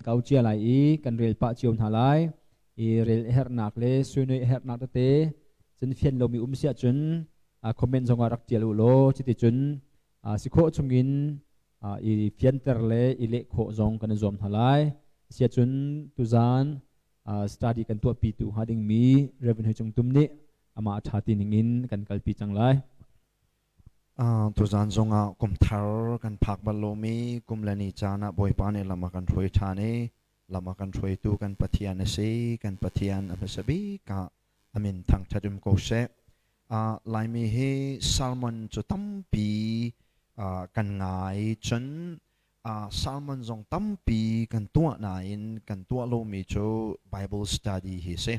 kau cia lai i kan rel pah cio hna lai. I rel herhnak le suinoi herhnak tete cun fian lomi um si ahcun comment zongah rak tial u law cuticun si khawh chungin i fianter le i leh khawh zong kan i zuam hna lai. Asiahcun tuzaan study kan tuahpitu hnga dingmi Reverend Hoi Cung Tum nih amah a ṭha ti ningin kan kalpi cang lai. Tuzaan zongah kum thar kan phak bal lomi kum le ni caan ah Bawipa nih lam a kan hruai ṭhan i lam a kan hruaitu kan Pathian a si. Kan Pathian a hmasa bik ah a min thangṭhat um ko seh. Laimi hi sermon cu tampi kan ngai cun sermon zong tampi kan tuah nain kan tuah lomi cu Bible study hi si.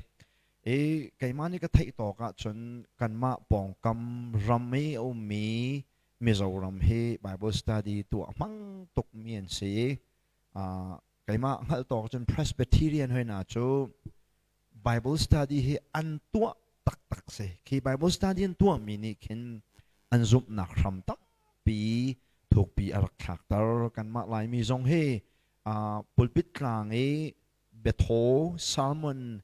I keimah nih ka theih tawk ahcun kanmah pawngkam ram i a ummi Mizoram hi Bible study tuah hmang tukmi an si. Keimah hngalh tawk cun Presbyterian hoi hna cu Bible study hi an tuah taktak si. Khi Bible study an tuahmi nih khin an zumhnak hram tampi thukpi a rak thlakter. Kanmah Laimi zong hi pulpit tlang i biathaw sermon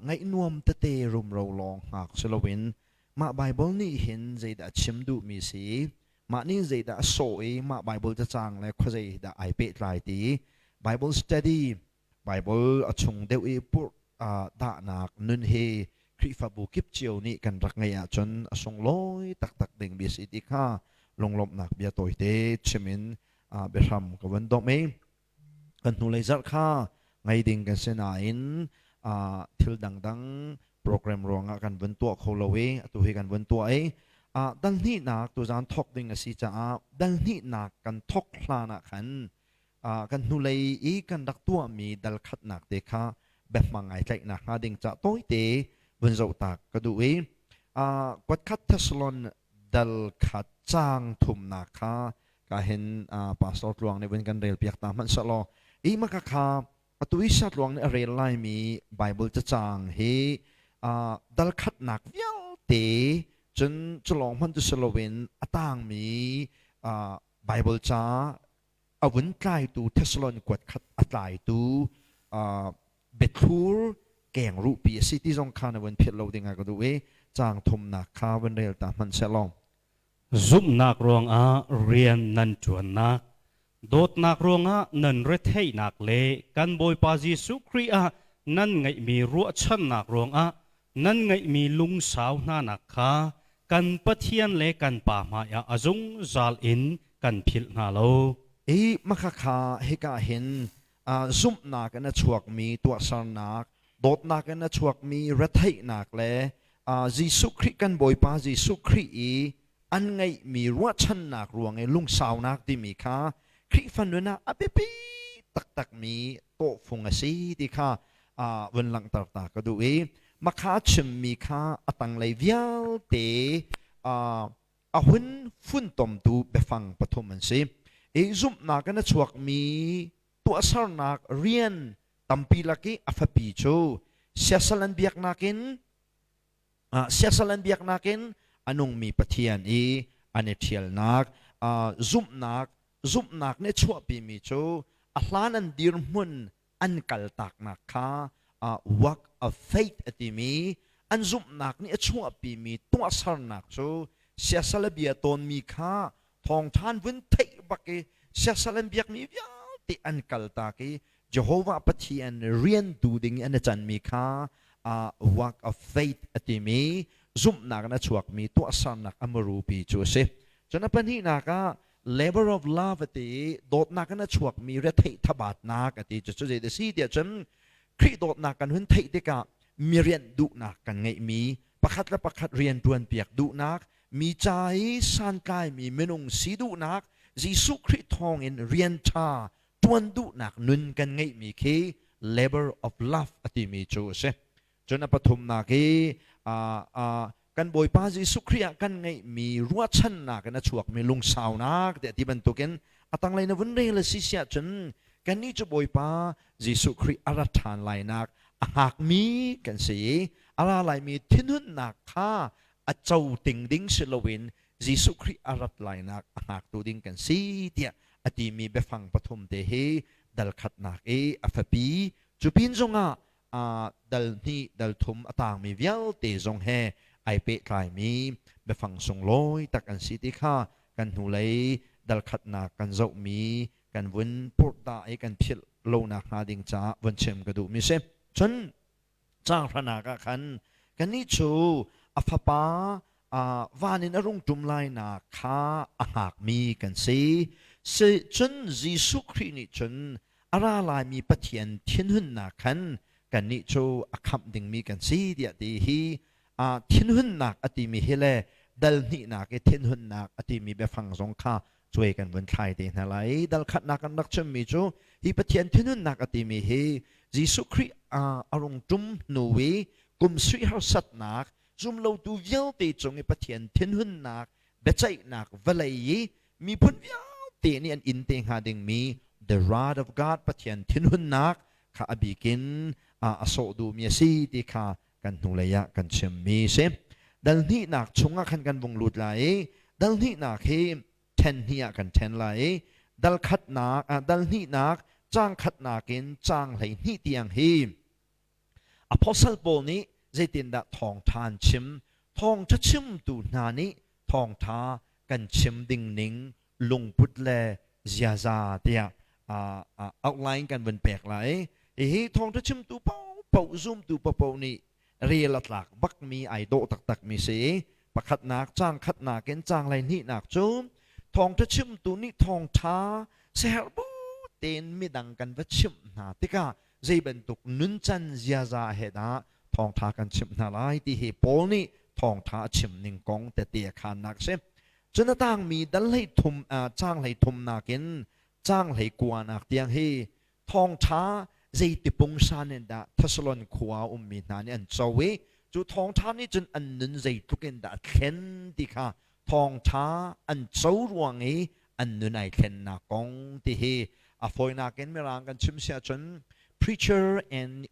ngaih nuam tete rumro lawng hngak si loin mah Bible nih hin zeidah a chim duhmi si, mah nih zeidah a sawh i mah Bible cacang le khuazei dah ai pehtlai ti Bible study, Bible a chung deuh i purh dahnak nun hi Khrihfabu kip cio nih kan rak ngeih ahcun a sunglawi taktak ding bia si ti kha lunglawmhnak bia tawite chim in biahram ka vun domh i kan hnulei zarh kha ngei ding kan si nain thil dangdang program ruangah kan vun tuah kho lo i atu hi kan vun tuah i dal hnihnak tuzaan thawk ding a si caah dal hnihnak kan thawk hlan ah khan kan hnulei i kan rak tuahmi dal khatnak te kha biahmang ai tlaihnak hnga ding ca tawite vun zoh tak ka duh i kuatkhat Thessalon dal khat caang thumnak kha ka hin pastor tluang nih vun kan rel piak ta hmanh selaw i maka kha atu i sa tluang nih a rel laimi Bible cacang hi dal khatnak vialte cun culawng hmanh tu siloin a tangmi Bible ca a vun tlaitu Thessalon kuat khat a tlaitu biathlur kengruhpi a si ti zong kha na vun philh lo ding ah ka duh i caang thumnak kha vun rel ta hmanh sehlaw. Zumhnak ruangah rian nan ṭuannak, dawtnak ruangah nan retheihnak le kan Bawipa Jesuh Khrih ah nan ngeihmi ruahchannak ruangah nan ngeihmi lungsau hnanak kha kan Pathian le kan Pa hmaiah a zungzal in kan philh hna lo. Hi makhakha hika hin zumhnak in a chuakmi tuahsernak, dawtnak in a chuakmi retheihnak le Jesuh Khrih kan Bawipa Jesuh Khrih i an ngeihmi ruahchannak ruang i lungsaunak timi kha Khrihfa nun ah a biapi taktakmi tawhfung a si ti kha vun langhter ta ka duh i makha chimmi kha a tanglei vialte a hun funtomtu biafang pathum an si. I zumhnak in a chuakmi tuahsernak rian tampi lak i a fapi cu siasal an biaknak in siasal an biaknak in a nungmi Pathian i an i ṭhialnak zumhnak zumhnak nih chuahpimi cu a hlan an dirhmun an kaltaknak kha work of faith a timi an zumhnak nih a chuahpimi tuahsernak cu siasal a bia tawnmi kha thawngṭhan vun theih bak i siasal an biakmi vialte an kaltak i Jehovah Pathian rian tu ding i an i canmi kha work of faith a timi zumhnak in a chuakmi tuahsernak a murupi cu a si. Cun a pahnihnak ah labor of love a ti i dawtnak in a chuakmi retheih thabatnak a ti. Cucu zei a si tiah cun Khrih dawtnak kan hun theih tikah mi rianh duhnak kan ngeihmi pakhat le pakhat rian ṭuanpiak duhnak mi ca i santlaimi minung si duhnak Jesuh Khrih thawngin rian ṭha ṭuan duhnak nun kan ngeihmi khi labor of love a timi cu a si. Cun a pathumnak hi kan Bawipa Jesuh Khrih ah kan ngeihmi ruahchannak in a chuakmi lungsaunak tiah ti bantukin a tanglei na vun rel a si siah cun kannih cu Bawipa Jesuh Khrih a rat ṭhan lainak a hngakmi kan si i a ra laimi thinhunnak kha a co ting ding si loin Jesuh Khrih a rat lainak a hngaktu ding kan si tiah a timi biafang pathum te hi Dal khatnak i a fapi cu pin zongah dal hnih dal thum a tangmi vialte zong he ai pehtlaimi biafang sunglawi tak an si ti kha kan hnulei dal khatnak kan zohmi kan vun purhdah i kan philh lonak hnga ding caah vun chim ka duhmi si. Cun caang hranak ah khan kannih cu a fapa van in a rung ṭum lainak kha a hngakmi kan si. Cun Jesuh Khrih nih cun a ra laimi Pathian thinhunnak khan kannih cu a khamh dingmi kan si tiah ti hi thinhunnak a timi hi le dal hnihnak i thinhunnak a timi biafang zong kha cuai kan vun thlai te hna lai. Dal khatnak kan rak chimmi cu hi Pathian thinhunnak a timi hi Jesuh Khrih a rung ṭum hnu i kum sui harsatnak zumlotu vialte cung i Pathian thinhunnak biaceihnak vawlei i miphun vialte nih an in te hnga dingmi the wrath of God, Pathian thinhunnak kha a bikin a sawh duhmi a si ti kha kan hnulei ah kan chimmi si. Dal hnihnak chungah khan kan vung lut lai i dal hnihnak hi ṭhen hnih ah kan ṭhen lai i dal khatnak dal hnihnak caang khatnak in caang 12 tiang hi apostle Paul nih zeitindah thawngṭha an chim, thawngṭha chimtu hna nih thawngṭha kan chim ding ning lungput le ziaza tiah outline kan vun pek lai. Hihi thawngṭha chimtu paohpaoh, zumtu paohpaoh nih rel a tlak bakmi, ai dawh taktakmi si. Pakhatnak, caang khatnak in caang 12nak cu thawngṭha chimtu nih thawngṭha siaherh bu tein midang kan va chimh hna tikah zei bantuk nuncan ziaza he dah thawngṭha kan chimh hna lai ti hi Paul nih thawngṭha a chim ning kong tete a khannak a si. Cun a tangmi dal 13, caang 13nak in caang 19nak tiang hi thawngṭha zeiti pungsan in dah Thessalon khua ummi hna nih an co i cu thawngṭha nih cun an nun zeitluk in dah a thlen ti kha, thawngṭha an co ruang i an nun ai thlennak kong ti hi a fawinak in Mirang kan chim si ahcun preacher and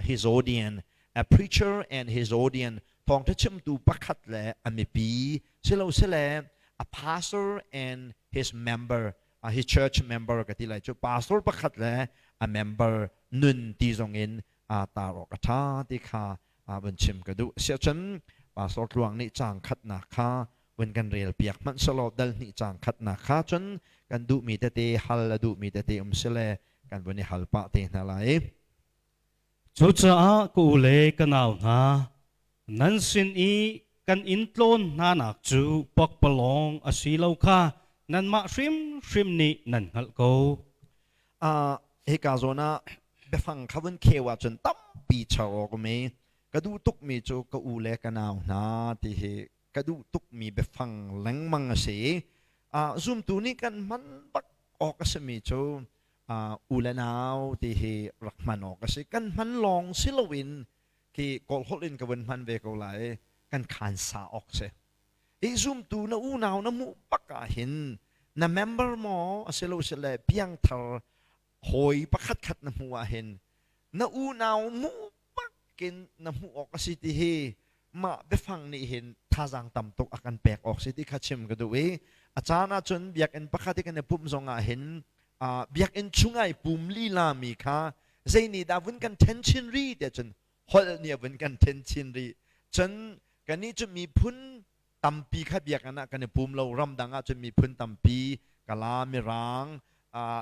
his audience, a preacher and his audience, thawngṭha chimtu pakhat le a mipi silosile a pastor and his member, his church member ka ti lai cu, pastor pakhat le a member nun ti zong in tar awk a ṭha ti kha vun chim ka duh. Siahcun pastor Tluang nih caang khatnak kha vun kan rel piak hmanh selaw dal hnih caang khatnak kha, cun kan duhmi tete hal a duhmi tete um sile kan vun i hal pah te hna lai. Cucaah ka u le ka nau hna, nan sin i kan in tlawn hnanak cu pakpalawng a si lo kha nanmah hrimhrim nih nan hngalh ko. Hika zawn ah biafang kha vun kheu ahcun tampi char awk um i ka duh tukmi cu ka u le ka nau hna ti hi ka duh tukmi biafang lengmang a si. Zumtu nih kan hman bak awk a simi cu u le nau ti hi rak hman awk a si. Kan hman lawng si loin khi Kawl holh in ka vun hman ve ko lai, kan khan sa awk si. Hi zumtu na unau na hmuh bak ah hin, na member maw asilo sile piangthar hawi pakhat khat na hmuh ah hin, na unau hmuh bakin na hmuh awk a si ti hi mah biafang nih hin thazaang tam tuk a kan pek awk si ti kha chim ka duh i a caan ahcun biakinn pakhat i kan i pumh zong ah hin biakinn chung ai pum lila mi kha zei nih dah vun kan then chin ri tiah cun holh nih a vun kan then chin rih. Cun kannih cu miphun tampi kha biakinn ah kan i pum lo. Ramdang ah cun miphun tampi, Kala, Mirang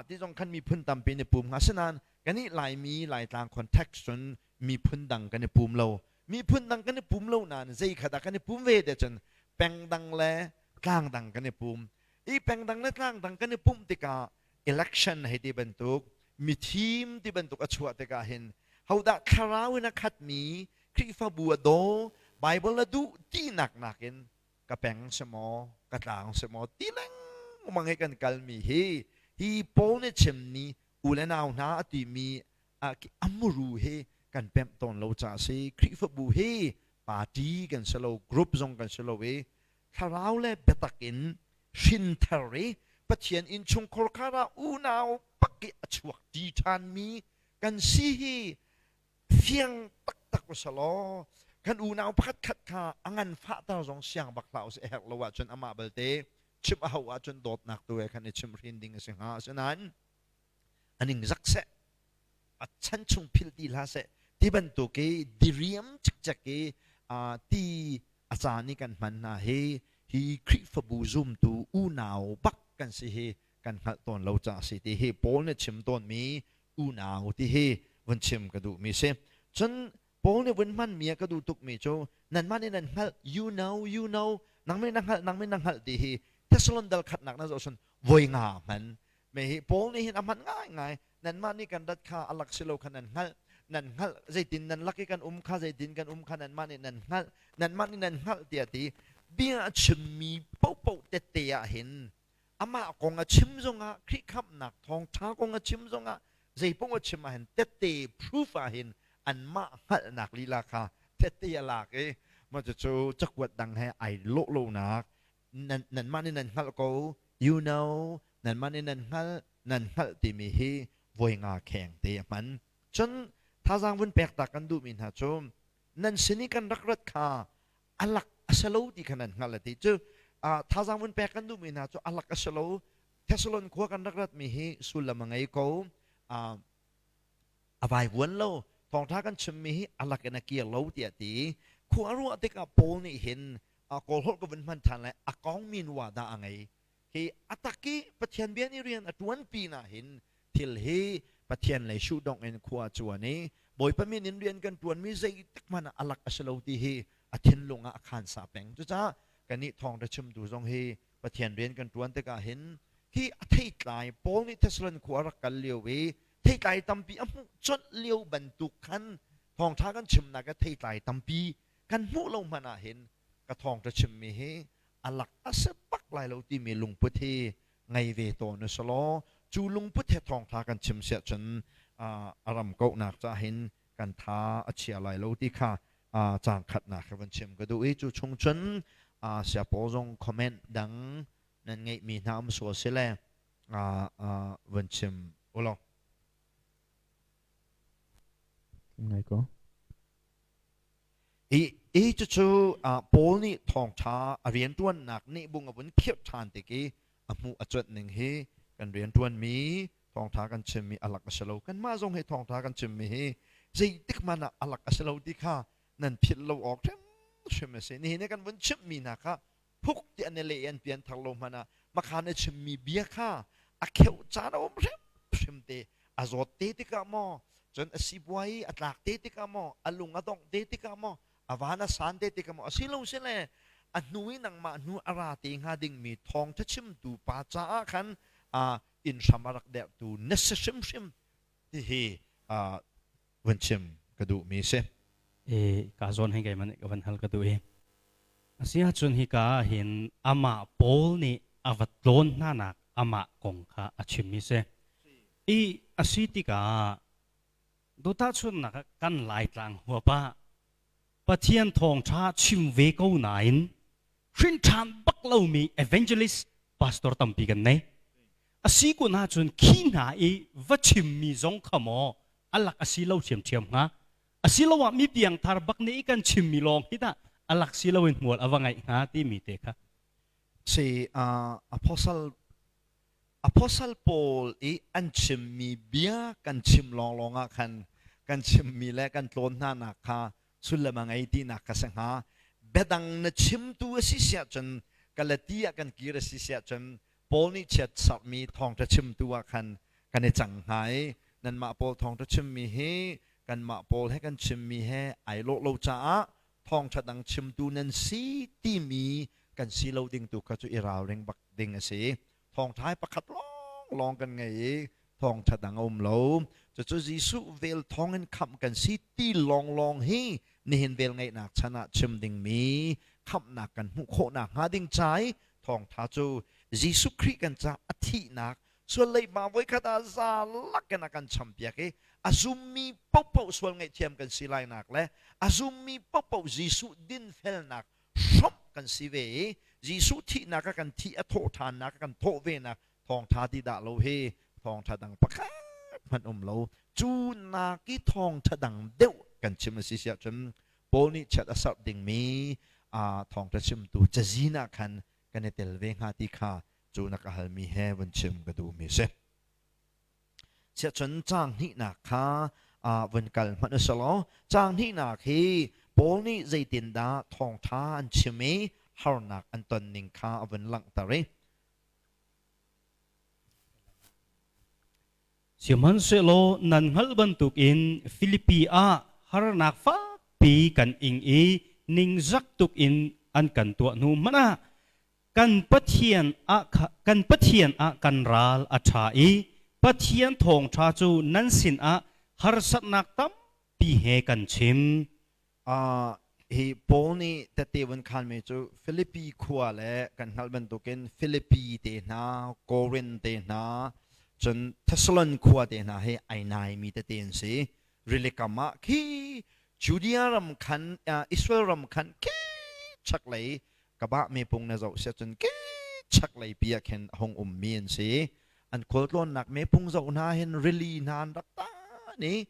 ti zong khan miphun tampi an i pum hnga. Asinain kannih Laimi, Laitlang context cun miphun dang kan i pum lo. Miphun dang kan i pum lo nain zei kha dah kan i pum ve te cun peng dang le tlang dang kan i pum i peng dang le tlang dang kan i pumh tikah election hei ti bantuk, mithim ti bantuk a chuah tikah hin hodah thlarau in a khatmi, Khrihfabu a daw, Bible a duh tinak nakin ka peng si maw, ka tlang si maw ti lengmang hi kan kalmi hi, hi Paul nih chimmi u le nau hna a timi amuru hi kan pemh tawn lo caah si. Khrihfabu hi party kan si lo, group zong kan si lo i thlarau le biatak in hrinthar i Pathian innchungkhar khar ah unau pak i a chuak ṭi ṭhanmi kan si hi fiang taktak usalaw kan unau pakhat khat kha a ngan fahter zong siang bak hlah usih. A herh lo ahcun amah balte chimh a hauh ahcun dawtnak tu he khan i chimhhrin ding a si hnga. Asinain A ningzak seh, a chan chung philh ti hlah seh ti bantuk i diriam cikcek i ti a caan i kan hman hna hi hi Khrihfabu zumtu unau bak kan si hi kan hngalh tawn lo caah a si ti hi Paul nih chim tawnmi unau ti hi vun chim ka duhmi si. Cun Paul nih vun hmanmi ah ka duh tukmi cu nanmah nih nan hngalh, you know, you know, nangmah nih na hngalh, nangmah nih na hngalh ti hi Thessalon dal khatnak na zoh cun voi nga hman. Me hi Paul nih hin a hman ngaingai. Nanmah nih kan rat kha a lak si lo kha nan hngalh. Nan hngalh zeitin nan lak i kan um kha zeitin kan um kha nanmah nih nan hngalh. Nanmah nih nan hngalh tiah ti. Bia a chimmi paohpaoh tette ah hin amah kong a chim zongah Khrih khamhnak thawngṭha kong a chim zongah zei paoh a chim ah hin tette proof ah hin anmah hngalhnak lila kha tette a lak i mah cucu cakuat dang he ai lawh lonak nanmah nih nan hngalh ko, you know, nanmah nih nan hngalh, nan hngalh timi hi voi nga kheng te a hman. Cun thazaang vun pek ta kan duhmi hna cu nan sin i kan rak rat kha a lak a si lo ti kha nan hngalh a ti. Cu thazaang vun pek kan duhmi hna cu a lak a si lo. Thessalon khua kan rak ratmi hi sullam a ngei ko. A vaivuan lo. Thawngṭha kan chimmi hi a lak in a kir lo tiah ti. Khua ruah tikah Paul nih hin Kawl holh ka vun hman ṭhan lai, a kong min wa dah a ngei. Hi a tak i Pathian bia nih rian a ṭuanpi na hin thil hi Pathian lei shuhdongh in khua a cuan i Bawipa min in rian kan ṭuanmi zeitik hmanh ah a lak a si lo ti hi a thinlung ah a khansa peng. Cucaah kannih thawngṭha chimtu zong hi Pathian rian kan ṭuan tikah hin hi a theitlai Paul nih Thessalon khua a rak kal lio i theitlai tampi a hmuh colh lio bantuk khan thawngṭha kan chimnak ah theitlai tampi kan hmuh lo hmanh ah hin ka thawngṭha chimmi hi a lak a si bak lai lo timi lungput hi ngei ve tawn u selaw cu lungput he thawngṭha kan chim siah cun a ram kauhnak cah hin kan tha a chia lai lo ti kha caang khatnak he van chim ka duh i cu chung cun siapaw zong comment dang nan ngeihmi hna um sual si le van chim ulaw. Ngai ko. I i cucu Paul nih thawngṭha a rianṭuannak nih bung a vun khirh ṭhan tik i a hmuh a cuanh ning hi kan rianṭuanmi thawngṭha kan chimmi a lak a si lo. Kanmah zong hi thawngṭha kan chimmi hi zeitik hmanh ah a lak a si lo ti kha nan philh lo awk hrimhrim a si. Nihin i kan vun chimhmi hna kha phuk ti an i leh i an pian thar lo hmanh ah makhan a chimmi bia kha a kheuh caan a um hrimhrim te. A zawt te tikah maw, cun a sipuai i a tlak te tikah maw, a lung a dongh te tikah maw, a van a san te tikah maw, asilo sile a hnu i nangmah hnu a ra te hnga dingmi thawngṭha chimtu pa caah khan inn hram a rak derhtu na si hrimhrim ti hi vun chim ka duhmi si. E ka zawn hei keimah nih ka van hal ka duh i a si ahcun hika ah hin amah Paul nih a va tlawn hnanak amah kong kha a chimmi si. I a si tikah dotahchunnak ah kan Laitlang huap ah Pathian thawngṭha chim ve ko nain hrinṭhan bak lomi evangelist pastor tampi kan nei. A si kun ahcun khi hna i va chimmi zong kha maw a lak a si lo ṭhiamṭhiam hnga? Asiloah mi piangthar bak nih kan chimmi lawng hi dah a lak si loin hmual a va ngeih hnga timi te kha. Si apostle apostle Paul i an chimmi bia kan chim lawnglawng ah khan kan chimmi le kan tlawn hnanak kha sullam a ngei tinak ka si hnga. Biadang na chimtu a si siah cun Galati ah kan kir a si siah cun Paul nih chiat sermi thawngṭha chimtu ah khan kan i cang hnga i nanmah pawl thawngṭha chimmi hi kanmah pawl he kan chimmi he ai lawh lo caah thawngṭha dang chimtu nan si timi kan si lo ding tu kha cu i ralring bak ding a si. Thawngṭha hi pakhat lawnglawng kan ngei i thawngṭha dang a um lo. Cucu Jesuh vel thawngin khamh kan si ti lawnglawng hi nihin vel ngeihnak chan ah chim dingmi khamhnak kan hmuh khawhnak hnga ding ca i thawngṭha cu Jesuh Khrih kan ca a thihnak sual leiba voikhat ah za lakin a kan champiak i a zummi paohpaoh sual ngaihthiam kan si lainak le a zummi paohpaoh Jesuh dinfelnak hrawmh kan si ve i Jesuh thihnak a kan thih a thawh ṭhannak a kan thawh venak thawngṭha ti dah lo hi thawngṭha dang pakhat hmanh um lo. Cu nak i thawngṭha dang deuh kan chim a si siah cun Paul nih chiat a serh dingmi thawngṭha chimtu cazin ah khan kan i tel ve hnga ti kha cu na ka halmi he vun chim ka duhmi si. Siahcun caang hnihnak kha vun kal hmanh u sih law caang hnihnak hi Paul nih zeitindah thawngṭha an chim i harnak an ton ning kha a vun langhter i Sihmanhsehlaw nan hngalh bantukin Filipi ah harnak fakpi kan ing i ningzak tuk in an kan tuah hnu hmanh ah kan Pathian ah kan Pathian ah kan ral a ṭha i Pathian thawngṭha cu nan sinah harsatnak tampi he kan chim. Hi Paul nih tette vun khanmi cu Filipi khua le kan hngalh bantukin Filipi te hna, Korin te hna, cun Thessalon khua te hna hi ai naimi tete an si. Rili kam ah khi Judea ram khan, Israel ram khan khi chaklei kabah mepung na zoh sia cun khi chaklei pi ah khin a hung ummi an si. An khualtlawnnak mepung zoh hna hin rili hna an rak tan i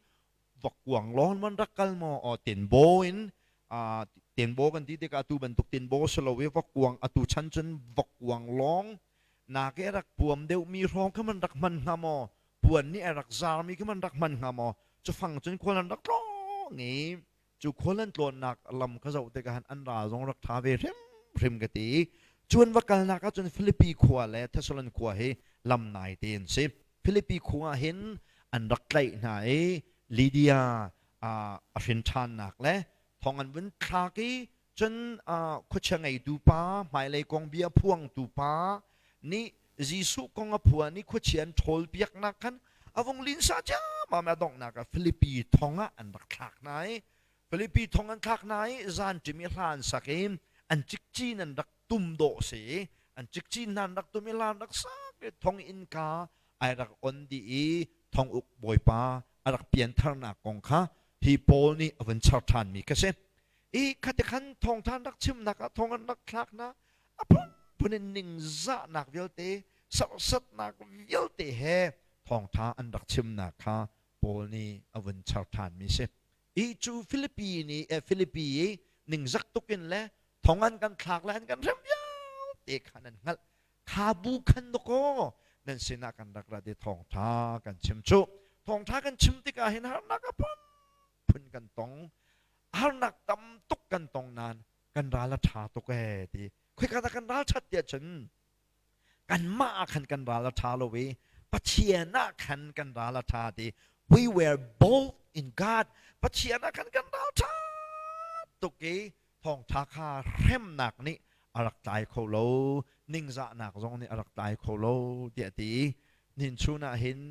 vokkuang lawn man rak kal maw aw tinbo in tinbo kan ti tikah atu bantuk tinbo si lo i vokkuang atu chan cun vokkuang lawng na ke rak puam deuhmi hrawng kha man rak hman hnga maw puan nih a rak zarmi kha man rak hman hnga maw cu fang cun khual an rak tlawng i cu khual an tlawnnak lam kha zoh tikah an ral zong rak ṭha ve hrimhrim ka ti cun va kalnak ah cun Filipi khua le Thessalon khua hi lam nai te an si Filipi khua ah hin an rak tlaih hna i Lydia a hrin ṭhannak le thong an vun thlak i cun khuachia ngeitu pa hmailei kong bia phuangtu pa nih Jesuh kong a phuan i khuachia an ṭhawl piaknak khan a vung linsa ciammam a donghnak ah Filipi thong ah an rak thlak hna i Filipi thong an thlak hna i zan ṭim i hla an sak i an cikcin an rak tum dawh si an cikcin hna an rak tum i hla an rak sak i thong innka ai rak on dih i thong uk bawipa a rak piantharnak kong kha hi Paul nih a vun char ṭhanmi ka si. I khati khan thawngṭha an rak chimnak ah thong an rak thlak hna a phunphun in ningzahnak vialte serhsatnak vialte he thawngṭha an rak chimnak kha Paul nih a vun char ṭhanmi si. I cu Filipi nih Filipi i ningzak tuk in le thong an kan thlak le an kan hrem vialte kha nan hngalh kha bu khan dakaw nan sinah kan rak rat i thawngṭha kan chim cu thawngṭha kan chim tikah hin harnak a phunphun kan tong harnak tam tuk kan tong nain kan ral a ṭha tuk ee ti khoika dah kan ral ṭhat tiah cun kanmah ah khan kan ral a ṭha lo i Pathian ah khan kan ral a ṭha ti we were bold in God Pathian ah khan kan ral ṭha tuk i thawngṭha kha hremnak nih a rak tlai kho lo ningzahnak zong nih a rak tlai kho lo tiah ti nin chun ah hin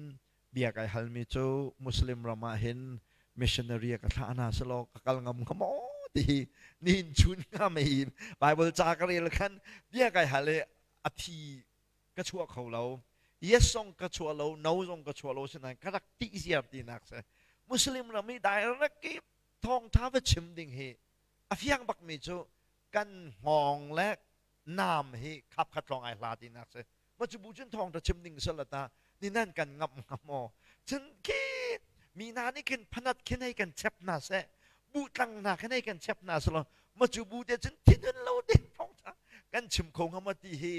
bia kai halmi cu Muslim ram ah hin missionary ka thlah hna selaw ka kal ngam hnga maw ti hi nihin chun nga mei Bible ca ka rel khan bia kai hal i a thi ka chuah kho lo yes zong ka chuah lo no zong ka chuah lo sinain ka rak tih ziar tinak si Muslim ram i direct i thawngtha va chim ding hi a fiang bakmi cu kan hngawng le naam hi khap khat lawng ai hla tinak si ma cu bu cun thawng ta chim ding sal ta ni nan kan ngam hnga maw cun khi mi hna nih khin phanat khin hei kan chep hna seh bu tlang hna khin hei kan chep hna selaw ma cu bu te cun thinhun lo ding thawng tha kan chim kho hnga ma ti hi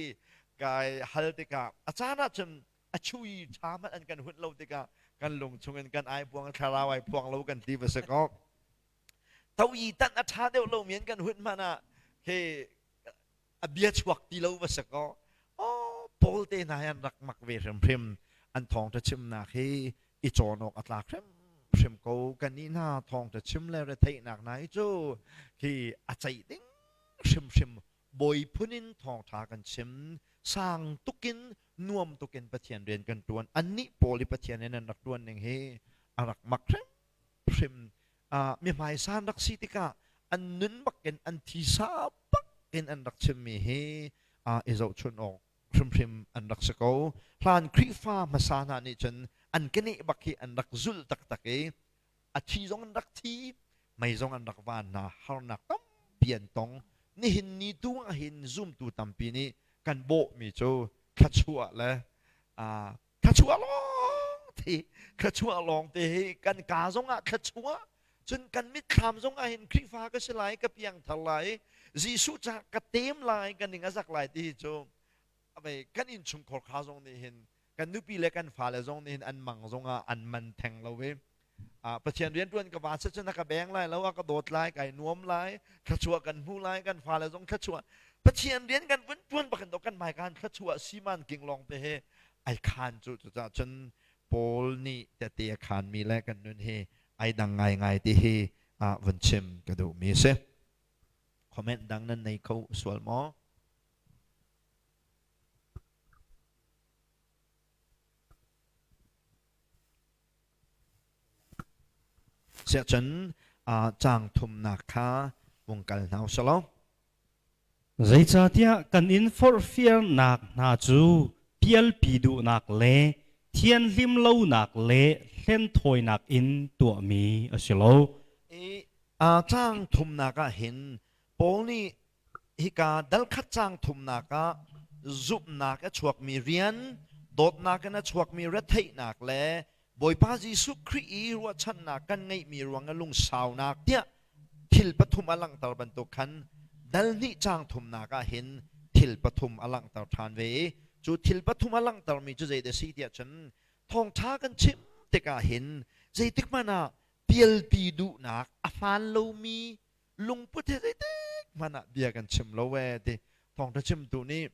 kai hal tikah a caan ah cun a chui tha hmanh an kan hunh lo tikah kan lung chungin kan ai puang thlarau ai phuang lo kan ti va si ko to i tan a ṭha deuh lo mi an kan hunh hmanh ah khi a bia chuak ti lo va si kaw oh Paul te hna hi an rak mak ve hrimhrim an thawngṭha chimnak hi i cawn awk a tlak hrimhrim ko kannih hna thawngṭha chim le retheihnak hna hi cu khi a ceih ding hrimhrim bawi phun in thawngṭha kan chim sang tukin nuam tukin Pathian rian kan ṭuan annih pawl i Pathian in an rak ṭuan ning hi a rak mak hrimhrim mi hmaisan rak si tikah an nun bakin an thisa bakin an rak chimmi hi i zohchun awk hrimhrim an rak si ko. Hlan Khrihfa hmasa hna nih cun an keneh bak hi an rak zulh taktak i a thi zong an rak thi, mei zong an rak van hna, harnak tampi an tong. Nihin ni tu ah hin zumtu tampi nih kan bawhmi cu thluachuah le thluachuah lawng te thluachuah lawng te hi kan ka zong ah thluachuah cun kan mitthlam zong ah hin Khrihfa ka si lai ka piangthar lai Jesuh ca ka tem lai ka ning a zak lai ti hi cu kan innchungkhar kha zong nih hin Kan nupi le kan fale zong nih hin an mang zongah an man theng lo i Pathian rianṭuan ka va si cun a ka beng lai lo, a ka dawt lai, kai nuam lai, thluachuah kan hmu lai, kan fale zong thluachuah. Pathian rian kan vun ṭuan bakin kan hmai kan thluachuah siman king lawng te he ai khan cu. Cucaah cun Paul nih tete a khanmi le kan nun hi ai dang ngaingai ti hi vun chim ka duhmi a si. Comment dang nan nei kho sual maw? Siahcun caang thumnak kha vung kal hna usih law. Zeicahtiah kan in forhfialnak hna cu pialpi duhnak le thianhlim lonak le hlenthawinak in tuahmi a si lo. I caang thumnak ah hin Paul nih hika dal khat caang thumnak ah zumhnak a chuakmi rian, dawtnak in a chuakmi retheihnak le Bawipa Jesuh Khrih i ruahchannak kan ngeihmi ruang i lungsaunak tiah thil pathum a langhter bantuk khan dal hnih caang thumnak ah hin thil pathum a langhter ṭhan ve i cu thil pathum a langhtermi cu zeidah a si tiah cun thawngṭha kan chim tikah hin zeitik hmanh ah pialpi duhnak a hmaan lomi lungput he zeitik hmanh ah bia kan chim lo ee ti thawngṭha chimtu nih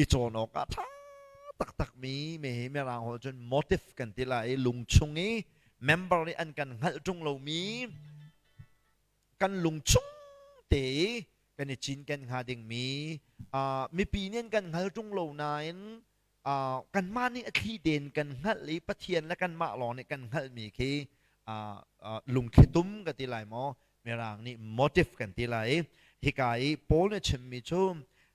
i cawn awk ah ṭha taktak mi me hi mirang holh cun motive kan ti lai i lungchung i member nih an kan hngalh ṭung lomi kan lungchung te i kan i cinken hnga dingmi mipi nih an kan hngal ṭung lo nain kanmah nih a thli tein kan hngalh i Pathian le kanmah lawng nih kan hngalhmi khi lungthlitum ka ti lai maw, mirang nih motive kan ti lai i hika i Paul nih chimmi cu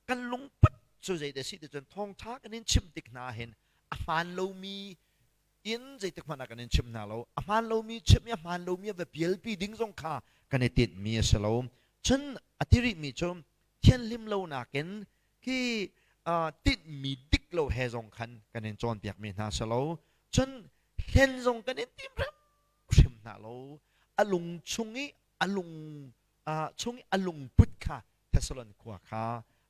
kan lungput cu zeidah si ti cun thawngṭha kan in chim tik hna hin a hmaan lomi in zeitik hmanh ah kan in chim hna lo. A hmaan lomi chim i a hmaan lomi a va pialpi ding zong kha kan i tinhmi a si lo. Cun a ti rihmi cu thianhlim lonak in khi tinhmi dik lo he zong khan kan in cawnpiakmi hna si lo, cun hlen zong kan in tim hrimhrim hna lo. A lung chung i a lung chung i a lungput kha Thessalon khua kha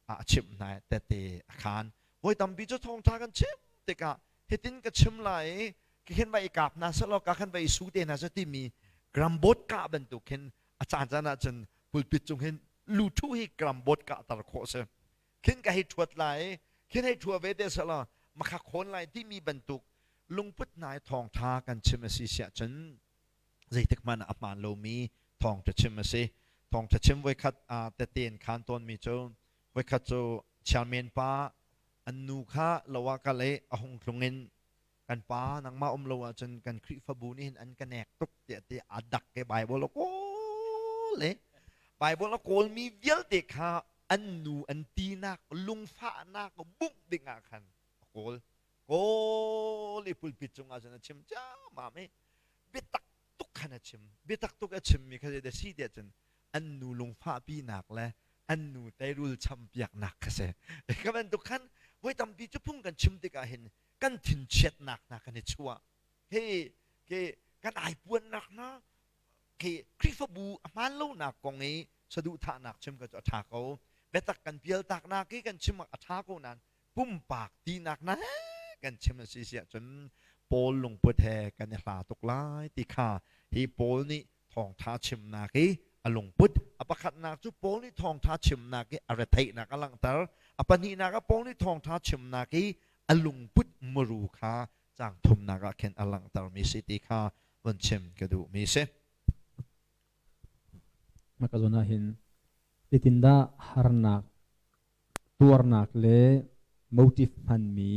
a chimh hna, tete a khan. Voi tampi cu thawngṭha kan chim tikah hitin ka chim lai i ka khin vai i kap hna selaw ka khan vai i su te hna seh timi grambot kah bantuk khin a caan caan ah cun pulpit cung hin luthu hi grambot kahter khawh si khin ka hei ṭhuat lai, khin hei ṭhua ve te selaw makha khawn lai timi bantuk lungput hna i thawngṭha kan chim a si siah cun zeitik hmanh ah a hmaan lomi thawngṭha chim a si. Thawngṭha chim voikhat tete in khan tawnmi cu voikhat cu chairman pa an nu kha lo ah kal i a hung tlung in, "Kan pa, nangmah um lo ahcun kan Khrihfabu nih hin an ka nek tuk," tiah ti a dak ke Bible a kawl i Bible a kawlmi vialte kha an nu an tinak lungfahnak bungh ding ah khan a kawl kawl i pulpit cungah cun a chim ciammam i biatak tuk khan a chim. Biatak tuk a chimmi kha zeidah si tiah cun an nu lungfahpinak le an nu teirul champiaknak kha si. Ka bantuk khan voi tampi cu phung kan chim tikah hin kan thinchiatnak hna kan i chuah he ke kan aipuannak hna ke Khrihfabu a hmaan lonak kong i saduhthahnak chim ka cu a ṭha ko, biatak kan pialtaknak i kan chim a ṭha ko nain pumpak tinak na kan chim a si si ahcun Paul lungput he kan i hla tuk lai ti kha hi Paul nih thawngṭha chimnak i a lungput a pakhatnak cu Paul nih thawngṭha chimnak i a retheihnak a langhter, a pahnihnak ah Paul nih thawngṭha chimnak i a lungput muru kha caang thumnak ah khin a langhtermi si ti kha vun chim ka duhmi si. Maka zawn ah hin zeitindah harnak tuarnak le motive hmanmi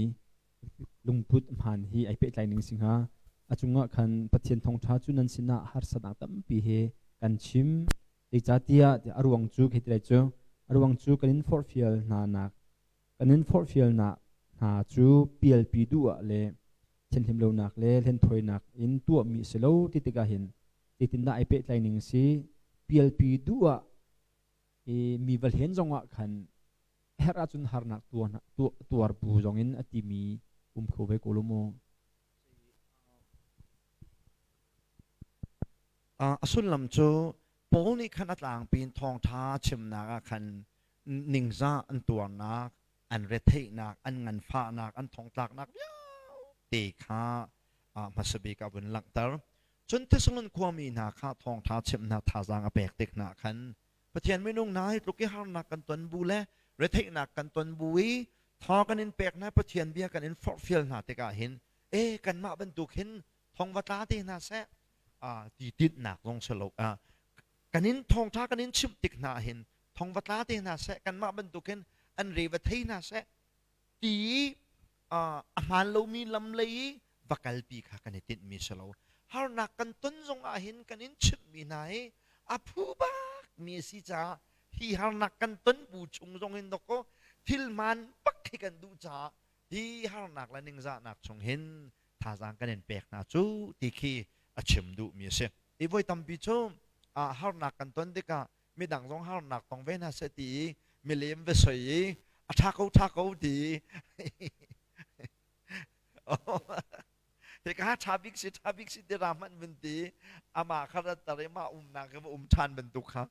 lungput hmaan hi ai pehtlai ning si hnga? A cungah khan Pathian thawngṭha cu nan sinah harsatnak tampi he kan chim, zeicahtiah a ruang cu khi ti lai cu a ruang cu kan in forhfial hna nak kan in forhfialnak hna cu pialpi duh ah le thianhlim lonak le hlenthawinak in tuahmi a si lo ti tikah hin zeitindah ai pehtlai ning si? Pialpi duh ah i mi va hlen zongah khan herh ahcun harnak tuar bu zongin a timi um kho ve ko lo maw? A sullam cu Paul nih khan a tlangpi in thawngṭha chimnak ah khan ningzah an tuarnak, an retheihnak, an nganfahnak, an thongtlaknak vialte. te kha hmasa bik ah vun langhter. Cun Thessalon khuami hna kha thawngṭha chimh hna thazaang a pek tik hna khan Pathian minung hna hi tluk i harnak kan ton bu le retheihnak kan ton bu i thaw kan in pek hna, Pathian bia kan in forhfial hna tikah hin e kanmah bantuk hin thong va tla te hna seh ti tinhnak zong si lo. Kan in thawngṭha kan in chimh tik hna hin thong va tla te hna seh, kanmah bantukin an re va thei hna seh ti i a hmaan lomi lam lei i va kalpi kha kan i tinhmi si lo. Harnak kan ton zong ah hin kan in chimhmi hna hi a phu bak mi a si caah hi harnak kan ton bu chung zong hin dawkaw thil hmaan bak hi kan duh caah hi harnak le ningzahnak chung hin thazaang kan in pek hna cu ti khi a chim duhmi a si. I voi tampi cu harnak kan ton tikah midang zong harnak tong ve hna seh ti i milem va soi i a ṭha ko ṭha ko ti hika ṭha bik si ṭha bik si ti ra hmanh vun ti amah kha rat tar i mah umnak i va um ṭhan bantuk kha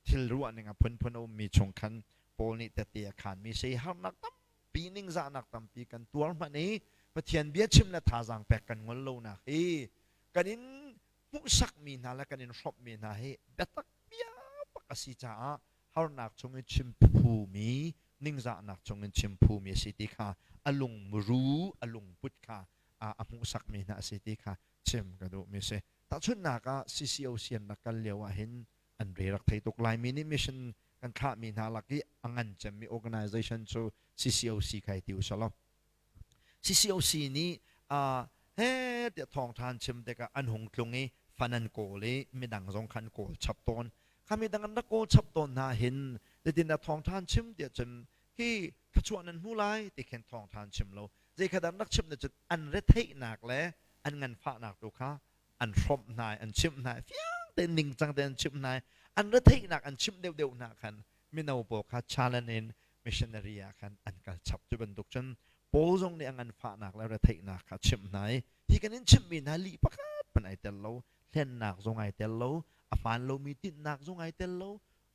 thil ruah ning a phunphun a ummi chung khan Paul nih tete a khanmi si. Harnak tampi, ningzahnak tampi kan tuar hmanh i Pathian bia chim le thazaang pek kan ngol lonak hi kan in hmuhsakmi hna le kan in hrawmhmi hna hi biatak bia bak a si caah harnak chungin chim phumi, ningzahnak chungin chim phumi a si ti kha a lungmuru, a lungput kha a hmuhsakmi hna a si ti kha chim ka duhmi a si. Tahchunhnak ah, CCOC an rak kal lio ah hin an re rak thei tuk. Laimi nih mission kan thlahmi hna lak i a ngan cemmi organization cu CCOC kha i ti usalaw. CCOC nih he tiah thawngṭha an chim tikah an hung tlung i fan an kawl i midang zong kha an kawl chap tawn. Kha midang an rak kawl chap tawn hna hin zeitindah thawngṭha an chim tiah cun hi thluachuah nan hmu lai ti khin thawngṭha an chim lo. Zei kha dah an rak chim na cun an retheihnak le an nganfahnak tu kha an hrawmh hna i an chimh hna i fiang tein ningcang tein an chimh hna i an retheihnak an chimh deuhdeuh hna khan mino pawl kha challenge in missionary ah khan an kal chap. Cu bantuk cun Paul zong nih a nganfahnak le retheihnak kha chimh hna i hi kan in chimhmi hna lih pakhat hmanh ai tel lo, hlennak zong ai tel lo, a hmaan lomi tinhnak zong ai tel lo,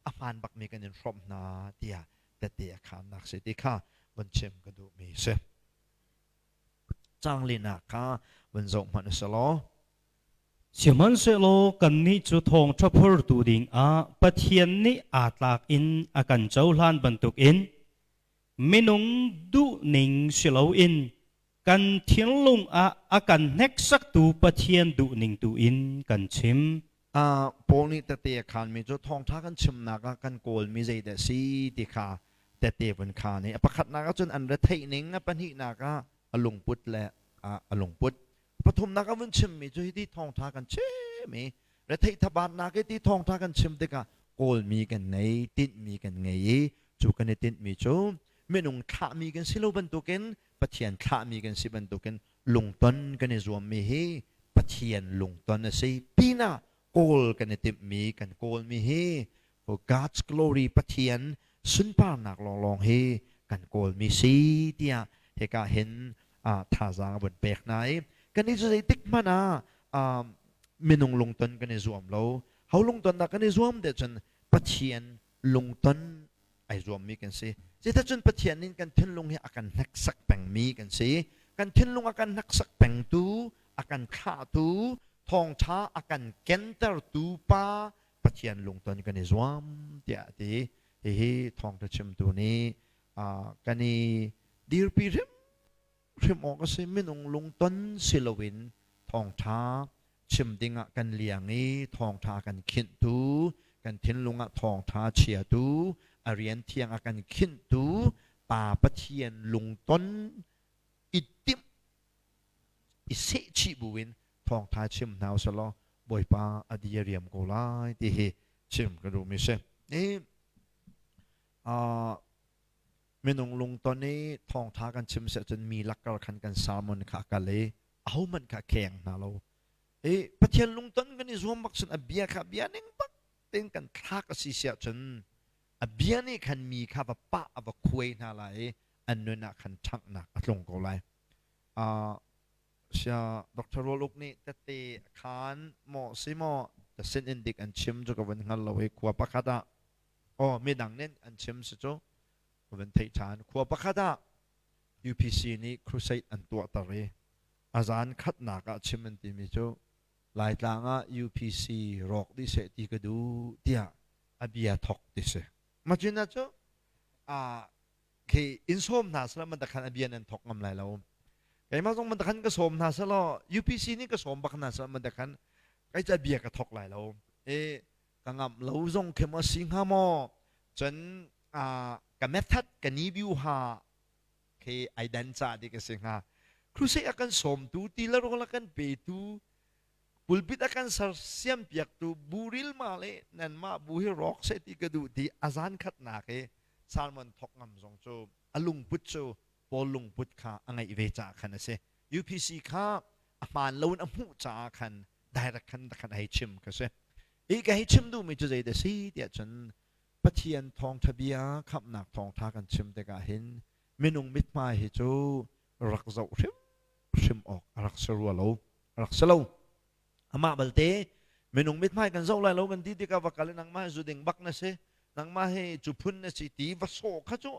a hmaan bakmi kan in hrawmh hna tiah tette a khaannak si ti kha vun chim ka duhmi si. Caang linak kha vun zoh hmanh u law. Sihmanhsehlaw kannih cu thawngṭha phortu dingah Pathian nih aa tlak in a kan cohlan bantukin minung duhning si loin kan thinlung ah a kan hneksaktu Pathian duhning tu in kan chim. Paul nih tete a khaanmi cu thawngṭha kan chimnak ah kan kawlmi zeidah a si ti kha tete vun khaan i a pakhatnak ah cun an retheih ning, a pahnihnak ah a lungput le a lungput. Pathumnak a vun chimmi cu hiti thawngṭha kan chim i retheih thabatnak i ti thawngṭha kan chim tikah kawlmi kan ngei, tinhmi kan ngei i cu kan i tinhmi cu minung thlahmi kan si lo bantukin Pathian thlahmi kan si bantukin lungton kan i zuammi hi Pathian lungton a si pinah kawl kan i timhmi, kan kawlmi hi for God's glory, Pathian sunparnak lawnglawng hi kan kawlmi si tiah hika hin thazaang a vun pek hna i kan i cu zeitik hmanh ah minung lungton kan i zuam lo. Ho lungton dah kan i zuam deh cun Pathian lungton ai zuammi kan si. Cun Pathian nih kan thinlung hi a kan hneksak pengmi kan si. Kan thinlung a kan hneksak pengtu, a kan thlahtu, thawngṭha a kan kentertu pa Pathian lungton kan i zuam tiah a ti. Hihi thawngṭha chimtu nih kan i dirpi hrimhrim awk a si. Minung lungton si loin thawngṭha chim dingah kan liang i thawngṭha kan khinhtu, kan thinlung ah thawngṭha chiatu, a rian thiang a kan khinhtu Pa Pathian lungton i timh i sehchih buin thawngtha chim hna usih law Bawipa a di a riam ko lai ti hi chim ka duhmi si. Ni minung lungton i thawngtha kan chim si ahcun mi lakkar khan kan sermon kha a kal i ahohmanh kha kheng hna lo. I Pathian lungton kan i zuam bak cun a bia kha bia ning bak tein kan thlak a si si ahcun a bia nih khan mi kha va pah a va khuai hna lai i an nun ah khan ṭhanghnak a tlung ko lai. Sia Dr. Rual Uk nih tette a khaan maw si maw ta sin in dik an chim cu ka vun hngal lo i khua pakhat ah aw midang nih an chim si cu ka vun theih ṭhan. Khua pakhat ah UPC nih crusade an tuahter i. A zan khatnak ah chim an timi cu Laitlang ah UPC rawk dih seh ti ka duh tiah a bia thok ti si. Macun cu khi in sawm hna sala man khan a bia nan thok ngam lai lo. Keimah zong man khan ka sawm hna selaw UPC nih ka sawm bak hna sala man khan kai ca bia ka thok lai lo. E ka ngamh lo zong khi maw si hnga maw? Cun ka method ka ni biu ha khi ai dan ca dik a si hnga. Crusade a kan sawmtu, ti le rawl a kan petu, pulpit a kan sersiam piaktu buril ma le nanmah bu hi rawk seh ti ka duh ti a zan khatnak i Salmon thok ngam zong cu a lungput cu Paul lungput kha a ngeih ve caah khan a si. UPC kha a hmaan loin a hmuh caah khan direct khan khan a hei chim ka si. I ka hei chim duhmi cu zei dah si tiah cun Pathian thawngṭha bia khamhnak thawngṭha kan chim tikah hin minung mithmai hi cu rak zoh hrimhrim awk a rak si rua lo a rak si lo. Amah balte minung mithmai kan zoh lai lo kan ti tikah va kal i nangmah hi zuding bak na si, nangmah hi cu phun na si ti va sawh kha cu